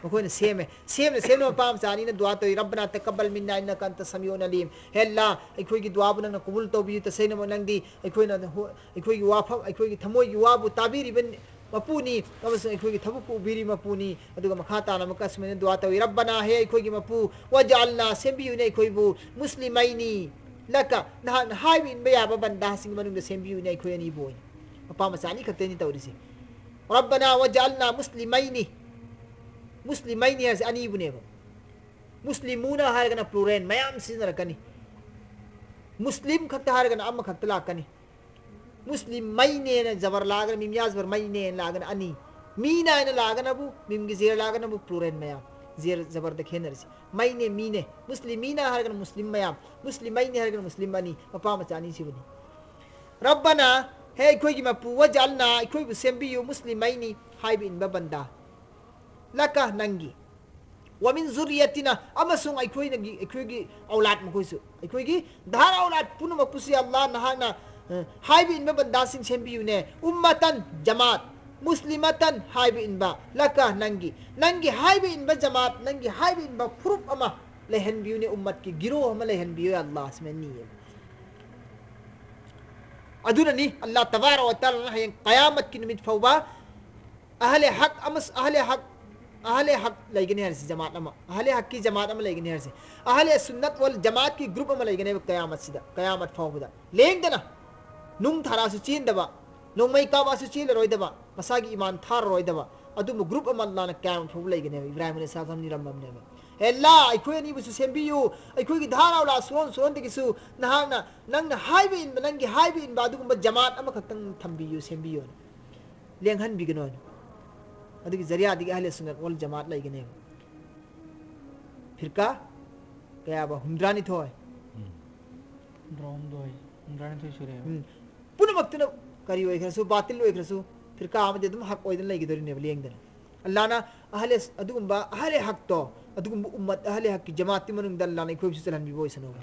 ꯃꯈꯣꯏꯅ ꯁꯦꯝꯃꯦ꯫ ꯁꯦꯝꯅ ꯁꯦꯝꯅ ꯃꯄꯥ ꯃꯆꯥ ꯑꯅꯤꯅ ꯗꯨꯋꯥ ꯇꯧꯏ, "ꯔꯕꯅꯥ ꯇꯀꯕꯜ ꯃꯤꯟꯅꯥ ꯏꯟꯅꯀ ꯑꯟꯇ ꯁꯃꯤꯎꯟ ꯑꯂꯤꯝ"꯫ "ꯍꯦ ꯑꯜꯂꯥ, ꯑꯩꯈꯣꯏꯒꯤ ꯗꯨꯋꯥꯕꯨ ꯅꯪꯅ ꯀꯕꯨꯜ ꯇꯧꯕꯤꯌꯨ꯫ ꯇꯁꯦꯡꯅꯃꯛ ꯅꯪꯗꯤ ꯑꯩꯈꯣꯏꯅ ꯍꯣ-, ꯑꯩꯈꯣꯏꯒꯤ ꯋꯥꯐꯝ, ꯑꯩꯈꯣꯏꯒꯤ ꯊꯃꯣꯏꯒꯤ ꯋꯥꯕꯨ ꯇꯥꯕꯤꯔꯤꯕ ꯃꯄꯨꯅꯤ ꯑꯃꯁꯨꯡ ꯑꯩꯈꯣꯏꯒꯤ ꯊꯕꯛꯄꯨ ꯎꯕꯤꯔꯤ ꯃꯄꯨꯅꯤ"꯫ ꯑꯗꯨꯒ ꯃꯈꯥ ꯇꯥꯅ ꯑꯃꯨꯛꯀ ꯑꯁꯨꯃꯥꯏꯅ ꯗꯨꯋꯥ ꯇꯧꯏ, "ꯔꯕꯅꯥ, ꯍꯦ ꯑꯩꯈꯣꯏꯒꯤ ꯃꯄꯨ, ꯋꯥꯖꯑꯜꯅꯥ, ꯁꯦꯝꯕꯤꯌꯨꯅꯦ ꯑꯩꯈꯣꯏꯕꯨ, ꯃꯨꯁꯂꯤꯃꯩꯅꯤ ꯂꯀ, ꯅꯍꯥꯛꯅ ꯍꯥꯏꯕ ꯏꯟꯕ ꯌꯥꯕ ꯕꯟꯗꯥꯁꯤꯡꯒꯤ ꯃꯅꯨꯡꯗ ꯁꯦꯝꯕꯤꯌꯨꯅꯦ ꯑꯩꯈꯣꯏ ꯑꯅꯤꯕꯨ ꯑꯣꯏꯅ"꯫ ꯃꯄꯥ ꯃꯆꯥ ꯑꯅꯤ ꯈꯛꯇꯅꯤ ꯇꯧꯔꯤꯁꯦ꯫ "ꯔꯕꯅꯥ ꯋꯥꯖꯑꯜꯅꯥ ꯃꯨꯁꯂꯤꯃꯩꯅꯤ"꯫ ꯃꯨꯁꯂꯤꯃꯩꯅꯤ ꯍꯥꯏꯁꯦ ꯑꯅꯤꯕꯨꯅꯦꯕ꯫ ꯃꯨꯁꯂꯤꯃꯨꯅ ꯍꯥꯏꯔꯒꯅ ꯄ꯭ꯂꯨꯔꯦꯜ ꯃꯌꯥꯝ ꯁꯤꯖꯤꯟꯅꯔꯛꯀꯅꯤ꯫ ꯃꯨꯁꯂꯤꯝ ꯈꯛꯇ ꯍꯥꯏꯔꯒꯅ ꯑꯃꯈꯛꯇ ꯂꯥꯛꯀꯅꯤ꯫ ꯃꯨꯁꯂꯤꯝꯃꯩꯅꯦꯅ ꯖꯕꯔ ꯂꯥꯛꯑꯒꯅ, ꯃꯤꯝ ꯌꯥ ꯖꯕꯔ ꯃꯩꯅꯦꯅ ꯂꯥꯛꯑꯒꯅ ꯑꯅꯤ꯫ ꯃꯤꯅ ꯍꯥꯏꯅ ꯂꯥꯛꯑꯒꯅꯕꯨ ꯃꯤꯝꯒꯤ ꯖꯦꯔ ꯂꯥꯛꯑꯒꯅꯕꯨ ꯄ꯭ꯂꯨꯔꯦꯜ ꯃꯌꯥꯝ꯫ ꯖꯦꯔ ꯖꯕꯔꯗ ꯈꯦꯠꯅꯔꯤꯁꯦ꯫ ꯃꯩꯅꯦ, ꯃꯤꯅꯦ꯫ ꯃꯨꯁꯂꯤꯃꯤꯅ ꯍꯥꯏꯔꯒꯅ ꯃꯨꯁꯂꯤꯝ ꯃꯌꯥꯝ꯫ ꯃꯨꯁꯂꯤꯃꯩꯅꯤ ꯍꯥꯏꯔꯒꯅ ꯃꯨꯁꯂꯤꯝ ꯑꯅꯤ꯫ ꯃꯄꯥ ꯃꯆꯥ ꯑꯅꯤ ꯁꯤꯕꯅꯤ꯫ "ꯔꯕꯅꯥ", ꯍꯦ ꯑꯩꯈꯣꯏꯒꯤ ꯃꯄꯨ, "ꯋꯥꯖꯑꯜꯅꯥ", ꯑꯩꯈꯣꯏꯕꯨ ꯁꯦꯝꯕꯤꯌꯨ, "ꯃꯨꯁꯂꯤꯃꯩꯅꯤ", ꯍꯥꯏꯕ ꯏꯟꯕ ꯕꯟꯗꯥ, "ꯂꯀ", ꯅꯪꯒꯤ, "ꯋꯥꯃꯤꯟ ꯖꯨꯔꯤꯌꯇꯤꯅꯥ", ꯑꯃꯁꯨꯡ ꯑꯩꯈꯣꯏꯅꯒꯤ, ꯑꯩꯈꯣꯏꯒꯤ ꯑꯧꯂꯥꯗ ꯃꯈꯣꯏꯁꯨ, ꯑꯩꯈꯣꯏꯒꯤ ꯙꯥꯔ ꯑꯧꯂꯥꯗ ꯄꯨꯝꯅꯃꯛꯄꯨꯁꯨ, "ꯌꯥ ꯑꯜꯂꯥ, ꯅꯍꯥꯛꯅ, ꯑ, ꯍꯥꯏꯕ ꯏꯟꯕ ꯕꯟꯗꯥꯁꯤꯡ ꯁꯦꯝꯕꯤꯌꯨꯅꯦ", "ꯎꯝꯃꯇꯟ", ꯖꯃꯥꯠ, "ꯃꯨꯁꯂꯤꯃꯇꯟ", ꯍꯥꯏꯕ ꯏꯟꯕ, "ꯂꯀ", ꯅꯪꯒꯤ, ꯅꯪꯒꯤ ꯍꯥꯏꯕ ꯏꯟꯕ ꯖꯃꯥꯠ, ꯅꯪꯒꯤ ꯍꯥꯏꯕ ꯏꯟꯕ ꯐꯨꯔꯨꯞ ꯑꯃ ꯂꯩꯍꯟꯕꯤꯌꯨꯅꯦ, ꯎꯝꯃꯠꯀꯤ ꯒꯤꯔꯣ ꯑꯃ ꯂꯩꯍꯟꯕꯤꯌꯨ, ꯌꯥ ꯑꯜꯂꯥ, ꯁꯨꯃꯥꯏꯅ ꯅꯤꯌꯦꯕ꯫ ꯑꯗꯨꯅꯅꯤ ꯑꯜꯂꯥ ꯇꯕꯥꯔꯛ ꯋꯥ ꯇꯥꯂꯥꯅ ꯍꯌꯦꯡ ꯀꯌꯥꯃꯠꯀꯤ ꯅꯨꯃꯤꯠ ꯐꯥꯎꯕ ꯑꯍꯂꯦ ꯍꯛ ꯑꯃꯁꯨ, ꯑꯍꯂꯦ ꯍꯛ, ꯑꯍꯂꯦ ꯍꯛ ꯂꯩꯒꯅꯤ ꯍꯥꯏꯔꯁꯤ, ꯖꯃꯥꯠ ꯑꯃ, ꯑꯍꯂꯦ ꯍꯛꯀꯤ ꯖꯃꯥꯠ ꯑꯃ ꯂꯩꯒꯅꯤ ꯍꯥꯏꯔꯁꯤ, ꯑꯍꯂꯦ ꯁꯨꯟꯅꯠ ꯋꯜ ꯖꯃꯥꯠꯀꯤ ꯒ꯭ꯔꯨꯞ ꯑꯃ ꯂꯩꯒꯅꯦꯕ ꯀꯌꯥꯃꯠꯁꯤꯗ, ꯀꯌꯥꯃꯠ ꯐꯥꯎꯕꯗ ꯂꯦꯡꯗꯅ꯫ ꯅꯨꯡ ꯊꯥꯔꯛꯑꯁꯨ ꯆꯦꯟꯗꯕ, ꯅꯣꯡꯃꯩ ꯀꯥꯞꯄꯛꯑꯁꯨ ꯆꯦꯜꯂꯔꯣꯏꯗꯕ, ꯃꯁꯥꯒꯤ ꯏꯃꯥꯟ ꯊꯥꯔꯔꯣꯏꯗꯕ, ꯑꯗꯨꯝꯕ ꯒ꯭ꯔꯨꯞ ꯑꯃ ꯑꯜꯂꯥꯅ ꯀꯌꯥꯃꯠ ꯐꯥꯎꯕ ꯂꯩꯒꯅꯦꯕ꯫ ꯏꯕ꯭ꯔꯥꯍꯤꯝ ꯑꯂꯩꯍꯤ ꯁꯂꯥꯝ ꯅꯤꯔꯝꯕꯅꯦꯕ꯫ "ꯍꯦ ꯑꯜꯂꯥ, ꯑꯩꯈꯣꯏ ꯑꯅꯤꯕꯨꯁꯨ ꯁꯦꯝꯕꯤꯌꯨ, ꯑꯩꯈꯣꯏꯒꯤ ꯙꯥꯔꯥ ꯎꯂꯥ ꯁꯨꯔꯣꯟ ꯁꯨꯔꯣꯟꯗꯒꯤꯁꯨ ꯅꯍꯥꯛꯅ, ꯅꯪꯅ ꯍꯥꯏꯕ ꯏꯟꯕ, ꯅꯪꯒꯤ ꯍꯥꯏꯕ ꯏꯟꯕ ꯑꯗꯨꯒꯨꯝꯕ ꯖꯃꯥꯠ ꯑꯃꯈꯛꯇꯪ ꯊꯝꯕꯤꯌꯨ, ꯁꯦꯝꯕꯤꯌꯨꯅ꯫ ꯂꯦꯡꯍꯟꯕꯤꯒꯅꯨ" ꯍꯥꯏꯅ꯫ ꯑꯗꯨꯒꯤ ꯖꯔꯤꯌꯥꯗꯒꯤ ꯑꯍꯂꯦ ꯁꯨꯟꯅꯠ ꯋꯜ ꯖꯃꯥꯠ ꯂꯩꯒꯅꯦꯕ꯫ ꯐꯤꯔꯀꯥ ꯀꯌꯥꯕ? ꯍꯨꯝꯗ꯭ꯔꯥꯅꯤꯊꯣꯏ꯫ ꯎꯝ꯫ ꯍꯨꯝꯗ꯭ꯔꯥꯍꯨꯝꯗꯣꯏ, ꯍꯨꯝꯗ꯭ꯔꯥꯅꯤꯊꯣꯏ ꯁꯨꯔꯦꯕ꯫ ꯎꯝ꯫ ꯄꯨꯝꯅꯃꯛꯇꯨꯅ ꯀꯔꯤ ꯑꯣꯏꯈ꯭ꯔꯁꯨ, ꯕꯥꯇꯤꯜ ꯑꯣꯏꯈ꯭ꯔꯁꯨ, ꯐꯤꯔꯀꯥ ꯑꯃꯗꯤ ꯑꯗꯨꯝ ꯍꯛ ꯑꯣꯏꯗꯅ ꯂꯩꯒꯗꯧꯔꯤꯅꯦꯕ, ꯂꯦꯡꯗꯅ꯫ ꯑꯜꯂꯥꯅ ꯑꯍꯂꯦ, ꯑꯗꯨꯒꯨꯝꯕ ꯑꯍꯂꯦ ꯍꯛꯇꯣ, ꯑꯗꯨꯒꯨꯝꯕ ꯎꯝꯃꯠ ꯑꯍꯂꯦ ꯍꯛꯀꯤ ꯖꯃꯥꯠꯀꯤ ꯃꯅꯨꯡꯗ ꯑꯜꯂꯥꯅ ꯑꯩꯈꯣꯏꯕꯨꯁꯨ ꯆꯜꯍꯟꯕꯤꯕ ꯑꯣꯏꯁꯅꯨ꯫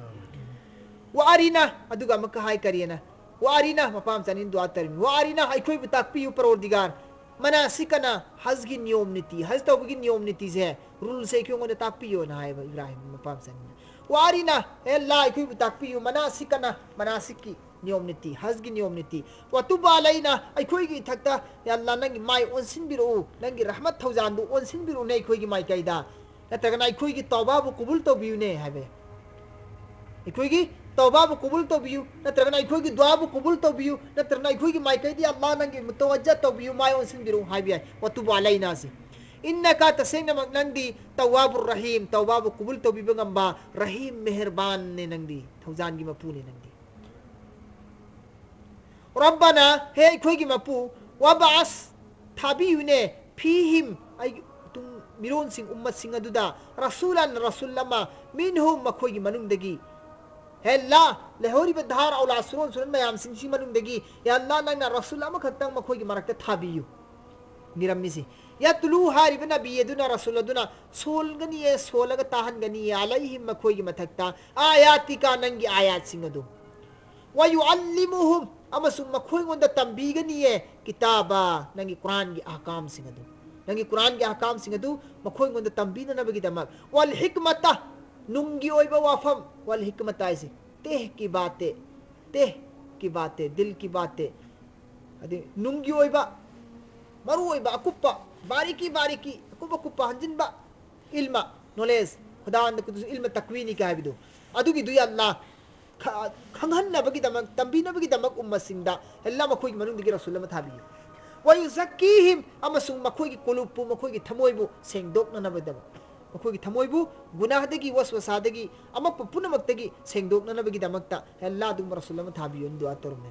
ꯋꯥ ꯑꯔꯤꯅ, ꯑꯗꯨꯒ ꯑꯃꯨꯛꯀ ꯍꯥꯏ ꯀꯔꯤꯅ? ꯋꯥ ꯑꯔꯤꯅ, ꯃꯄꯥ ꯃꯆꯥꯅꯤꯅ ꯗꯨꯋꯥ ꯇꯧꯔꯤꯕꯅꯤ꯫ ꯋꯥ ꯑꯔꯤꯅ, ꯑꯩꯈꯣꯏꯕꯨ ꯇꯥꯛꯄꯤꯌꯨ ꯄꯔꯣꯔꯗꯤꯒꯥꯔ꯫ ꯃꯅꯥꯁꯤꯀꯅ, ꯍꯖꯒꯤ ꯅꯤꯌꯣꯝ ꯅꯤꯇꯤ, ꯍꯖ ꯇꯧꯕꯒꯤ ꯅꯤꯌꯣꯝ ꯅꯤꯇꯤꯁꯦ, ꯔꯨꯜꯁꯦ ꯑꯩꯈꯣꯏꯉꯣꯟꯗ ꯇꯥꯛꯄꯤꯌꯣꯅ ꯍꯥꯏꯌꯦꯕ ꯏꯕ꯭ꯔꯥꯍꯤꯝ ꯃꯄꯥ ꯃꯆꯥꯅꯤꯅ꯫ ꯋꯥ ꯑꯔꯤꯅ, ꯍꯦ ꯑꯜꯂꯥ, ꯑꯩꯈꯣꯏꯕꯨ ꯇꯥꯛꯄꯤꯌꯨ, ꯃꯅꯥꯁꯤꯀꯅ, ꯃꯅꯥꯁꯤꯛꯀꯤ ꯅꯤꯌꯣꯝ ꯅꯤꯇꯤ, ꯍꯖꯒꯤ ꯅꯤꯌꯣꯝ ꯅꯤꯇꯤ꯫ ꯋꯥꯇꯨꯕ ꯑꯂꯩꯅ, ꯑꯩꯈꯣꯏꯒꯤ ꯏꯊꯛꯇ, ꯌꯥ ꯑꯜꯂꯥ, ꯅꯪꯒꯤ ꯃꯥꯏ ꯑꯣꯟꯁꯤꯟꯕꯤꯔꯛꯎ, ꯅꯪꯒꯤ ꯔꯍꯃꯠ ꯊꯧꯖꯥꯟꯗꯨ ꯑꯣꯟꯁꯤꯟꯕꯤꯔꯛꯎꯅꯦ ꯑꯩꯈꯣꯏꯒꯤ ꯃꯥꯏꯀꯩꯗ꯫ ꯅꯠꯇ꯭ꯔꯒꯅ ꯑꯩꯈꯣꯏꯒꯤ ꯇꯧꯕꯥꯕꯨ ꯀꯕꯨꯜ ꯇꯧꯕꯤꯌꯨꯅꯦ ꯍꯥꯏꯕ ꯌꯥꯏ꯫ ꯑꯩꯈꯣꯏꯒꯤ ꯇꯧꯕꯥꯕꯨ ꯀꯕꯨꯜ ꯇꯧꯕꯤꯌꯨ, ꯅꯠꯇ꯭ꯔꯒꯅ ꯑꯩꯈꯣꯏꯒꯤ ꯗꯨꯋꯥꯕꯨ ꯀꯕꯨꯜ ꯇꯧꯕꯤꯌꯨ, ꯅꯠꯇ꯭ꯔꯒꯅ ꯑꯩꯈꯣꯏꯒꯤ ꯃꯥꯏꯀꯩꯗ, "ꯌꯥ ꯑꯜꯂꯥ, ꯅꯪꯒꯤ ꯃꯨꯇꯋꯥꯖꯥ ꯇꯧꯕꯤꯌꯨ, ꯃꯥꯏ ꯑꯣꯟꯁꯤꯟꯕꯤꯔꯛꯎ" ꯍꯥꯏꯕ ꯌꯥꯏ꯫ ꯋꯥꯇꯨꯕ ꯑꯂꯩꯅꯥꯁꯤ꯫ "ꯏꯟꯅꯀ", ꯇꯁꯦꯡꯅꯃꯛ ꯅꯪꯗꯤ, "ꯇꯧꯋꯥꯕꯨꯔ ꯔꯍꯤꯝ", ꯇꯧꯕꯥꯕꯨ ꯀꯕꯨꯜ ꯇꯧꯕꯤꯕ ꯉꯝꯕ, ꯔꯍꯤꯝ, ꯃꯦꯍꯔꯕꯥꯟꯅꯦ ꯅꯪꯗꯤ, ꯊꯧꯖꯥꯟꯒꯤ ꯃꯄꯨꯅꯦ ꯅꯪꯗꯤ꯫ ꯔꯕꯅꯥ, ꯍꯦ ꯑꯩꯈꯣꯏꯒꯤ ꯃꯄꯨ, ꯋꯥꯕꯥꯁ, ꯊꯥꯕꯤꯌꯨꯅꯦ, ꯐꯤꯍꯤꯝ, ꯑꯩꯒꯤ ꯇꯨꯡ ꯃꯤꯔꯣꯟꯁꯤꯡ, ꯎꯝꯃꯠꯁꯤꯡ ꯑꯗꯨꯗ, ꯔꯁꯨꯂꯟ, ꯔꯁꯨꯜ ꯑꯃ, ꯃꯤꯟꯍꯨꯝ, ꯃꯈꯣꯏꯒꯤ ꯃꯅꯨꯡꯗꯒꯤ꯫ ꯍꯦ ꯑꯜꯂꯥ, ꯂꯩꯍꯧꯔꯤꯕ ꯙꯥꯔ ꯑꯧꯂꯥ ꯁꯨꯔꯣꯟ ꯁꯨꯔꯣꯟ ꯃꯌꯥꯝꯁꯤꯡꯁꯤ ꯃꯅꯨꯡꯗꯒꯤ, ꯌꯥ ꯑꯜꯂꯥ, ꯅꯪꯅ ꯔꯁꯨꯜ ꯑꯃꯈꯛꯇꯪ ꯃꯈꯣꯏꯒꯤ ꯃꯔꯛꯇ ꯊꯥꯕꯤꯌꯨ꯫ ꯅꯤꯔꯝꯃꯤꯁꯤ꯫ ꯌꯥꯇꯨꯂꯨ ꯍꯥꯏꯔꯤꯕ ꯅꯕꯤ ꯑꯗꯨꯅ, ꯔꯁꯨꯜ ꯑꯗꯨꯅ ꯁꯣꯟꯒꯅꯤꯌꯦ, ꯁꯣꯜꯂꯒ ꯇꯥꯍꯟꯒꯅꯤꯌꯦ, ꯑꯂꯩꯍꯤꯝ, ꯃꯈꯣꯏꯒꯤ ꯃꯊꯛꯇ, ꯑꯥꯌꯥꯇꯤꯀꯥ, ꯅꯪꯒꯤ ꯑꯥꯌꯥꯠꯁꯤꯡ ꯑꯗꯨ꯫ ꯋꯥꯌꯨꯑꯜꯂꯤꯃꯨꯍꯨꯝ, ꯑꯃꯁꯨꯡ ꯃꯈꯣꯏꯉꯣꯟꯗ ꯇꯝꯕꯤꯒꯅꯤꯌꯦ, ꯀꯤꯇꯥꯕ, ꯅꯪꯒꯤ ꯀꯨꯔꯥꯟꯒꯤ ꯑꯍꯀꯥꯝꯁꯤꯡ ꯑꯗꯨ꯫ ꯅꯪꯒꯤ ꯀꯨꯔꯥꯟꯒꯤ ꯑꯍꯀꯥꯝꯁꯤꯡ ꯑꯗꯨ ꯃꯈꯣꯏꯉꯣꯟꯗ ꯇꯝꯕꯤꯅꯅꯕꯒꯤꯗꯃꯛ꯫ ꯋꯥꯜ ꯍꯤꯛꯃꯇ, ꯅꯨꯡꯒꯤ ꯑꯣꯏꯕ ꯋꯥꯐꯝ, ꯋꯥꯜ ꯍꯤꯛꯃꯇ ꯍꯥꯏꯁꯦ, ꯇꯦꯍ ꯀꯤ ꯕꯥꯇꯦ, ꯇꯦꯍ ꯀꯤ ꯕꯥꯇꯦ, ꯗꯤꯜ ꯀꯤ ꯕꯥꯇꯦ, ꯑꯗꯩ ꯅꯨꯡꯒꯤ ꯑꯣꯏꯕ ꯃꯔꯨ ꯑꯣꯏꯕ ꯑꯀꯨꯞꯄ, ꯕꯥꯔꯤꯀꯤ ꯕꯥꯔꯤꯀꯤ, ꯑꯀꯨꯞ ꯑꯀꯨꯞꯄ ꯍꯟꯖꯤꯟꯕ ꯏꯜꯃ, knowledge, ꯈꯨꯗꯥꯟꯗ ꯈꯨꯗꯨꯁꯨ ꯏꯜꯃ ꯇꯛꯋꯤꯅꯤ ꯀꯥꯏ ꯍꯥꯏꯕꯗꯨ, ꯑꯗꯨꯒꯤꯗꯨ ꯌꯥ ꯑꯜꯂꯥꯍ ꯈ-, ꯈꯪꯍꯟꯅꯕꯒꯤꯗꯃꯛ, ꯇꯝꯕꯤꯅꯕꯒꯤꯗꯃꯛ ꯎꯝꯃꯁꯤꯡꯗ ꯑꯜꯂꯥꯍ ꯃꯈꯣꯏꯒꯤ ꯃꯅꯨꯡꯗꯒꯤ ꯔꯁꯨꯜ ꯑꯃ ꯊꯥꯕꯤꯌꯨ꯫ ꯋꯌꯨꯖꯛꯀꯤꯍꯤꯝ, ꯑꯃꯁꯨꯡ ꯃꯈꯣꯏꯒꯤ ꯀꯨꯂꯨꯞꯄꯨ, ꯃꯈꯣꯏꯒꯤ ꯊꯃꯣꯏꯕꯨ ꯁꯦꯡꯗꯣꯛꯅꯅꯕꯒꯤꯗꯃꯛ, ꯃꯈꯣꯏꯒꯤ ꯊꯃꯣꯏꯕꯨ ꯒꯨꯅꯥꯍꯗꯒꯤ, ꯋꯁꯋꯁꯥꯗꯒꯤ, ꯑꯃꯛꯄ ꯄꯨꯝꯅꯃꯛꯇꯒꯤ ꯁꯦꯡꯗꯣꯛꯅꯅꯕꯒꯤꯗꯃꯛꯇ ꯑꯜꯂꯥꯍ ꯑꯗꯨꯒꯨꯝꯕ ꯔꯁꯨꯜ ꯑꯃ ꯊꯥꯕꯤꯌꯨ ꯍꯥꯏꯅ ꯗꯨꯑꯥ ꯇꯧꯔꯝꯃꯦ꯫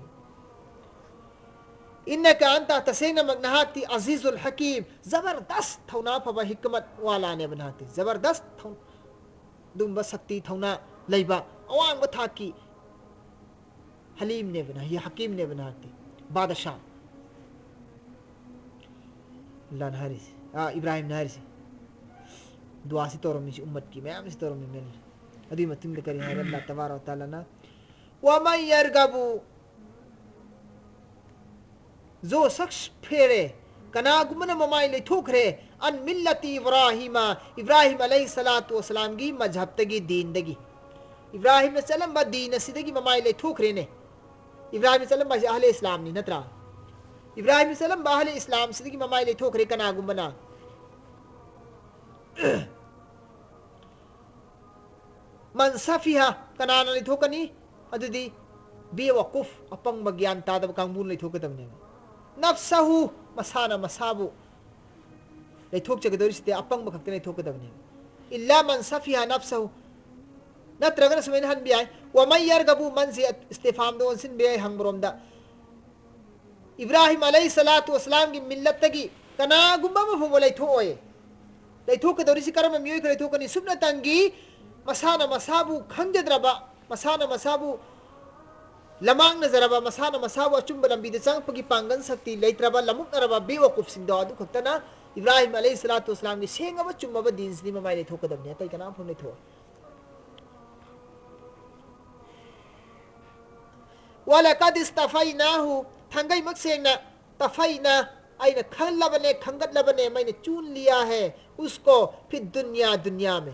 ꯏꯟꯅꯀ ꯑꯟꯇ, ꯇꯁꯦꯡꯅꯃꯛ ꯅꯍꯥꯛꯇꯤ ꯑꯖꯤꯖꯨꯜ ꯍꯀꯤꯝ, ꯖꯕꯔꯗꯁ ꯊꯧꯅꯥ ꯐꯕ ꯍꯤꯀꯃꯠ ꯋꯥꯂꯥꯅꯦꯕ ꯅꯍꯥꯛꯇꯤ꯫ ꯖꯕꯔꯗꯁ ꯊꯧ-, ꯑꯗꯨꯝꯕ ꯁꯛꯇꯤ ꯊꯧꯅꯥ ꯂꯩꯕ ꯑꯋꯥꯡꯕ ꯊꯥꯛꯀꯤ ꯍꯂꯤꯝꯅꯦꯕ ꯅꯍꯥꯛ, ꯍꯀꯤꯝꯅꯦꯕ ꯅꯍꯥꯛꯇꯤ꯫ ꯕꯥꯗꯁꯥ꯫ ꯑꯜꯂꯥꯍꯅ ꯍꯥꯏꯔꯤꯁꯦ, ꯑꯥ, ꯏꯕ꯭ꯔꯥꯍꯤꯝꯅ ꯍꯥꯏꯔꯤꯁꯦ꯫ ꯗꯨꯋꯥꯁꯤ ꯇꯧꯔꯝꯃꯤꯁꯤ, ꯎꯝꯃꯠꯀꯤ ꯃꯌꯥꯝꯁꯤ ꯇꯧꯔꯝꯃꯤ ꯃꯦꯟ꯫ ꯑꯗꯨꯒꯤ ꯃꯇꯨꯡꯗ ꯀꯔꯤ ꯍꯥꯏꯔꯦ ꯑꯜꯂꯥꯍ ꯇꯕꯥꯔꯛ ꯋ ꯇꯥꯂꯥꯅ? ꯋꯃꯟ ꯌꯔꯒꯕꯨ, ꯖꯣ ꯁꯈꯁ ꯐꯦꯔꯦ, ꯀꯅꯥꯒꯨꯝꯕꯅ ꯃꯃꯥꯏ ꯂꯩꯊꯣꯛꯈ꯭ꯔꯦ, ꯑꯟ ꯃꯤꯜꯂꯇꯤ ꯏꯕ꯭ꯔꯥꯍꯤꯃ, ꯏꯕ꯭ꯔꯥꯍꯤꯝ ꯑꯂꯩꯍꯤ ꯁꯂꯥꯇꯨ ꯋꯁꯂꯥꯝꯒꯤ ꯃꯖꯍꯕꯇꯒꯤ, ꯗꯤꯟꯗꯒꯤ꯫ ꯏꯕ꯭ꯔꯥꯍꯤꯝꯅ ꯆꯠꯂꯝꯕ ꯗꯤꯟ ꯑꯁꯤꯗꯒꯤ ꯃꯃꯥꯏ ꯂꯩꯊꯣꯛꯈ꯭ꯔꯦꯅꯦ꯫ ꯏꯕ꯭ꯔꯥꯍꯤꯝꯅ ꯆꯠꯂꯝꯕ ꯍꯥꯏꯁꯦ ꯑꯍꯂꯦ ꯏꯁꯂꯥꯝꯅꯤ ꯅꯠꯇ꯭ꯔꯥ? ꯏꯕ꯭ꯔꯥꯍꯤꯝꯅ ꯆꯠꯂꯝꯕ ꯑꯍꯂꯦ ꯏꯁꯂꯥꯝꯁꯤꯗꯒꯤ ꯃꯃꯥꯏ ꯂꯩꯊꯣꯛꯈ꯭ꯔꯦ ꯀꯅꯥꯒꯨꯝꯕꯅ꯫ ꯃꯟ ꯁꯐꯤꯍ, ꯀꯅꯥꯅ ꯂꯩꯊꯣꯛꯀꯅꯤ? ꯑꯗꯨꯗꯤ ꯕꯦꯋꯥꯀꯨꯐ, ꯑꯄꯪꯕ ꯒ꯭ꯌꯥꯟ ꯇꯥꯗꯕ ꯀꯥꯡꯕꯨꯅ ꯂꯩꯊꯣꯛꯀꯗꯕꯅꯦꯕ꯫ ꯅꯐꯁꯍꯨ, ꯃꯁꯥꯅ ꯃꯁꯥꯕꯨ ꯂꯩꯊꯣꯛꯆꯒꯗꯧꯔꯤꯁꯤꯗꯤ ꯑꯄꯪꯕ ꯈꯛꯇ ꯂꯩꯊꯣꯛꯀꯗꯕꯅꯦꯕ꯫ ꯏꯜꯂꯥ ꯃꯟ ꯁꯐꯤꯍ ꯅꯐꯁꯍꯨ꯫ ꯅꯠꯇ꯭ꯔꯒꯅ ꯁꯨꯃꯥꯏꯅ ꯍꯟꯕ ꯌꯥꯏ, ꯋꯃꯟ ꯌꯔꯒꯕꯨ, ꯃꯟꯁꯦ ꯏꯁꯇꯤꯐꯥꯝꯗ ꯑꯣꯟꯁꯤꯟꯕ ꯌꯥꯏ ꯍꯪꯕꯔꯣꯝꯗ꯫ ꯏꯕ꯭ꯔꯥꯍꯤꯝ ꯑꯂꯩꯍꯤ ꯁꯂꯥꯇꯨ ꯋꯁꯂꯥꯝꯒꯤ ꯃꯤꯜꯂꯠꯇꯒꯤ ꯀꯅꯥꯒꯨꯝꯕ ꯑꯃ ꯐꯥꯎꯕ ꯂꯩꯊꯣꯛꯑꯣꯏ꯫ ꯂꯩꯊꯣꯛꯀꯗꯧꯔꯤꯁꯤ ꯀꯔꯝꯕ ꯃꯤꯑꯣꯏ ꯈꯔ ꯂꯩꯊꯣꯛꯀꯅꯤ? ꯁꯨꯞꯅꯇꯪꯒꯤ ꯃꯁꯥꯅ ꯃꯁꯥꯕꯨ ꯈꯪꯖꯗ꯭ꯔꯕ, ꯃꯁꯥꯅ ꯃꯁꯥꯕꯨ ꯂꯃꯥꯡꯅꯖꯔꯕ, ꯃꯁꯥꯅ ꯃꯁꯥꯕꯨ ꯑꯆꯨꯝꯕ ꯂꯝꯕꯤꯗ ꯆꯪꯉꯛꯄꯒꯤ ꯄꯥꯡꯒꯜ ꯁꯛꯇꯤ ꯂꯩꯇ꯭ꯔꯕ, ꯂꯃꯨꯛꯅꯔꯕ ꯕꯦꯋꯥꯀꯨꯐꯁꯤꯡꯗꯣ ꯑꯗꯨ ꯈꯛꯇꯅ ꯏꯕ꯭ꯔꯥꯍꯤꯝ ꯑꯂꯩꯍꯤ ꯁꯂꯥꯇꯨ ꯋꯁꯂꯥꯝꯒꯤ ꯁꯦꯡꯉꯕ ꯆꯨꯝꯃꯕ ꯗꯤꯟꯁꯤꯗꯤ ꯃꯃꯥꯏ ꯂꯩꯊꯣꯛꯀꯗꯕꯅꯤ, ꯑꯇꯩ ꯀꯅꯥꯝ ꯐꯥꯎ ꯂꯩꯊꯣꯛꯑꯣꯏ꯫ ꯋꯂꯀꯗ ꯏꯁꯇꯐꯩꯅꯥꯍꯨ, ꯊꯥꯡꯒꯩꯃꯛ ꯁꯦꯡꯅ, ꯇꯐꯩꯅꯥ, ꯑꯩꯅ ꯈꯜꯂꯕꯅꯦ, ꯈꯟꯒꯠꯂꯕꯅꯦ, ꯃꯩꯅ ꯆꯨꯟ ꯂꯤꯌꯥ ꯍꯦ ꯎꯁꯀꯣ ꯐꯤ ꯗꯨꯅꯤꯌꯥ, ꯗꯨꯅꯤꯌꯥ ꯃꯦ꯫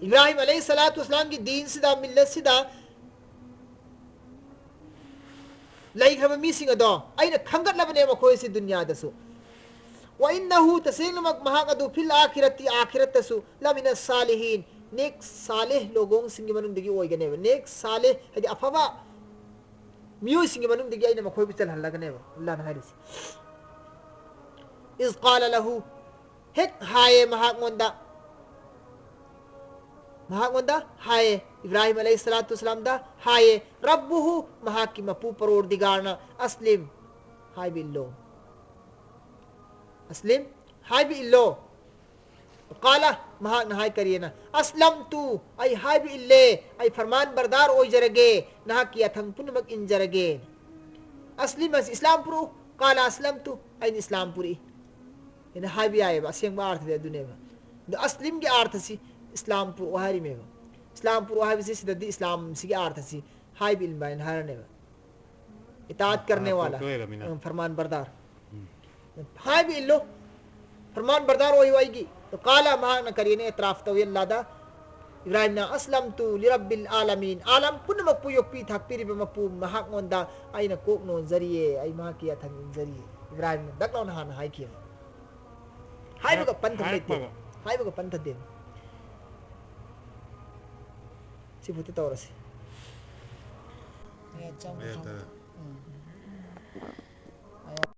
ꯏꯕ꯭ꯔꯥꯍꯤꯝ ꯑꯂꯩꯍꯤ ꯁꯂꯥꯇꯨ ꯋꯁꯂꯥꯝꯒꯤ ꯗꯤꯟꯁꯤꯗ, ꯃꯤꯜꯂꯠꯁꯤꯗ ꯂꯩꯈ꯭ꯔꯕ ꯃꯤꯁꯤꯡ ꯑꯗꯣ ꯑꯩꯅ ꯈꯟꯒꯠꯂꯕꯅꯦ ꯃꯈꯣꯏꯁꯤ ꯗꯨꯅꯤꯌꯥꯗꯁꯨ꯫ ꯋꯥꯏꯟꯅꯍꯨ, ꯇꯁꯦꯡꯅꯃꯛ ꯃꯍꯥꯛ ꯑꯗꯨ ꯐꯤꯜ ꯑꯥꯈꯤꯔꯇꯤ, ꯑꯥꯈꯤꯔꯠꯇꯁꯨ ꯂꯃꯤꯅ ꯁꯥꯂꯤꯍꯤꯟ, ꯅꯦꯛ ꯁꯥꯂꯦꯍ ꯂꯣꯒꯣꯡꯁꯤꯡꯒꯤ ꯃꯅꯨꯡꯗꯒꯤ ꯑꯣꯏꯒꯅꯦꯕ꯫ ꯅꯦꯛ ꯁꯥꯂꯦꯍ ꯍꯥꯏꯗꯤ ꯑꯐꯕ ꯃꯤꯑꯣꯏꯁꯤꯡꯒꯤ ꯃꯅꯨꯡꯗꯒꯤ ꯑꯩꯅ ꯃꯈꯣꯏꯕꯨ ꯆꯜꯍꯜꯂꯒꯅꯦꯕ ꯑꯜꯂꯥꯍꯅ ꯍꯥꯏꯔꯤꯁꯤ꯫ ꯏꯖ ꯀꯥꯂ ꯂꯍꯨ, ꯍꯦꯛ ꯍꯥꯏꯌꯦ ꯃꯍꯥꯛꯉꯣꯟꯗ, ꯃꯍꯥꯛꯉꯣꯟꯗ ꯍꯥꯏꯌꯦ, ꯏꯕ꯭ꯔꯥꯍꯤꯝ ꯑꯂꯩꯍꯤ ꯁꯂꯥꯇꯨ ꯋꯁꯁꯂꯥꯝꯗ ꯍꯥꯏꯌꯦ, ꯔꯕꯨꯍꯨ, ꯃꯍꯥꯛꯀꯤ ꯃꯄꯨ ꯄꯔꯣꯔꯗꯤꯒꯥꯔꯅ, ꯑꯁꯂꯤꯝ, ꯍꯥꯏꯕ ꯏꯜꯂꯣ꯫ ꯑꯁꯂꯤꯝ, ꯍꯥꯏꯕ ꯏꯜꯂꯣ꯫ ꯀꯥꯂ, ꯃꯍꯥꯛꯅ ꯍꯥꯏ ꯀꯔꯤꯅ? ꯑꯁꯂꯝꯇꯨ, ꯑꯩ ꯍꯥꯏꯕ ꯏꯜꯂꯦ, ꯑꯩ ꯐꯔꯃꯥꯟ ꯕꯔꯗꯥꯔ ꯑꯣꯏꯖꯔꯒꯦ, ꯅꯍꯥꯛꯀꯤ ꯌꯥꯊꯪ ꯄꯨꯝꯅꯃꯛ ꯏꯟꯖꯔꯒꯦ꯫ ꯑꯁꯂꯤꯝ ꯑꯁꯤ ꯏꯁꯂꯥꯝ ꯄꯨꯔꯛꯎ, ꯀꯥꯂ ꯑꯁꯂꯝꯇꯨ, ꯑꯩꯅ ꯏꯁꯂꯥꯝ ꯄꯨꯔꯛꯏ꯫ ꯑꯩꯅ ꯍꯥꯏꯕ ꯌꯥꯏꯑꯕ, ꯑꯁꯦꯡꯕ ꯑꯥꯔꯊꯗꯤ ꯑꯗꯨꯅꯦꯕ꯫ ꯑꯗꯣ ꯑꯁꯂꯤꯝꯒꯤ ꯑꯥꯔꯊꯁꯤ ꯏꯁꯂꯥꯝ ꯄꯨꯔꯛꯑꯣ ꯍꯥꯏꯔꯤꯃꯦꯕ꯫ ꯏꯁꯂꯥꯝ ꯄꯨꯔꯛꯑꯣ ꯍꯥꯏꯕꯁꯤ ꯁꯤꯗꯗꯤ ꯏꯁꯂꯥꯝꯁꯤꯒꯤ ꯑꯥꯔꯊꯁꯤ ꯍꯥꯏꯕ ꯏꯟꯕ ꯍꯥꯏꯅ ꯍꯥꯏꯔꯅꯦꯕ꯫ ꯏꯇꯥꯠ ꯀꯔꯅꯦ ꯋꯥꯂꯥ, ꯐꯔꯃꯥꯟ ꯕꯔꯗꯥꯔ꯫ ꯍꯥꯏꯕ ꯏꯜꯂꯣ, ꯐꯔꯃꯥꯟ ꯕꯔꯗꯥꯔ ꯑꯣꯏꯌꯨ ꯑꯩꯒꯤ꯫ ꯀꯥꯂ, ꯃꯍꯥꯛꯅ ꯀꯔꯤꯅ ꯑꯦꯇ꯭ꯔꯥꯐ ꯇꯧꯏ ꯑꯜꯂꯥꯗ? ꯏꯕ꯭ꯔꯥꯍꯤꯝꯅ, ꯑꯁꯂꯝꯇꯨ ꯂꯤꯔꯕꯤꯜ ꯑꯥꯂꯃꯤꯟ, ꯑꯥꯂꯝ ꯄꯨꯝꯅꯃꯛꯄꯨ ꯌꯣꯛꯄꯤ ꯊꯥꯛꯄꯤꯔꯤꯕ ꯃꯄꯨ ꯃꯍꯥꯛꯉꯣꯟꯗ ꯑꯩꯅ ꯀꯣꯛ ꯅꯣꯟꯖꯔꯤꯌꯦ, ꯑꯩ ꯃꯍꯥꯛꯀꯤ ꯌꯥꯊꯪ ꯏꯟꯖꯔꯤꯌꯦ꯫ ꯏꯕ꯭ꯔꯥꯍꯤꯝꯅ ꯗꯛ ꯂꯥꯎꯅ ꯍꯥꯟꯅ ꯍꯥꯏꯈꯤꯕ꯫ ꯍꯥꯏꯕꯒ ꯄꯟꯊ ꯂꯩꯇꯦ꯫ ꯍꯥꯏꯕꯒ ꯄꯟꯊꯗꯦ꯫ ꯁꯤꯐꯥꯎꯗ ꯇꯧꯔꯁꯤ꯫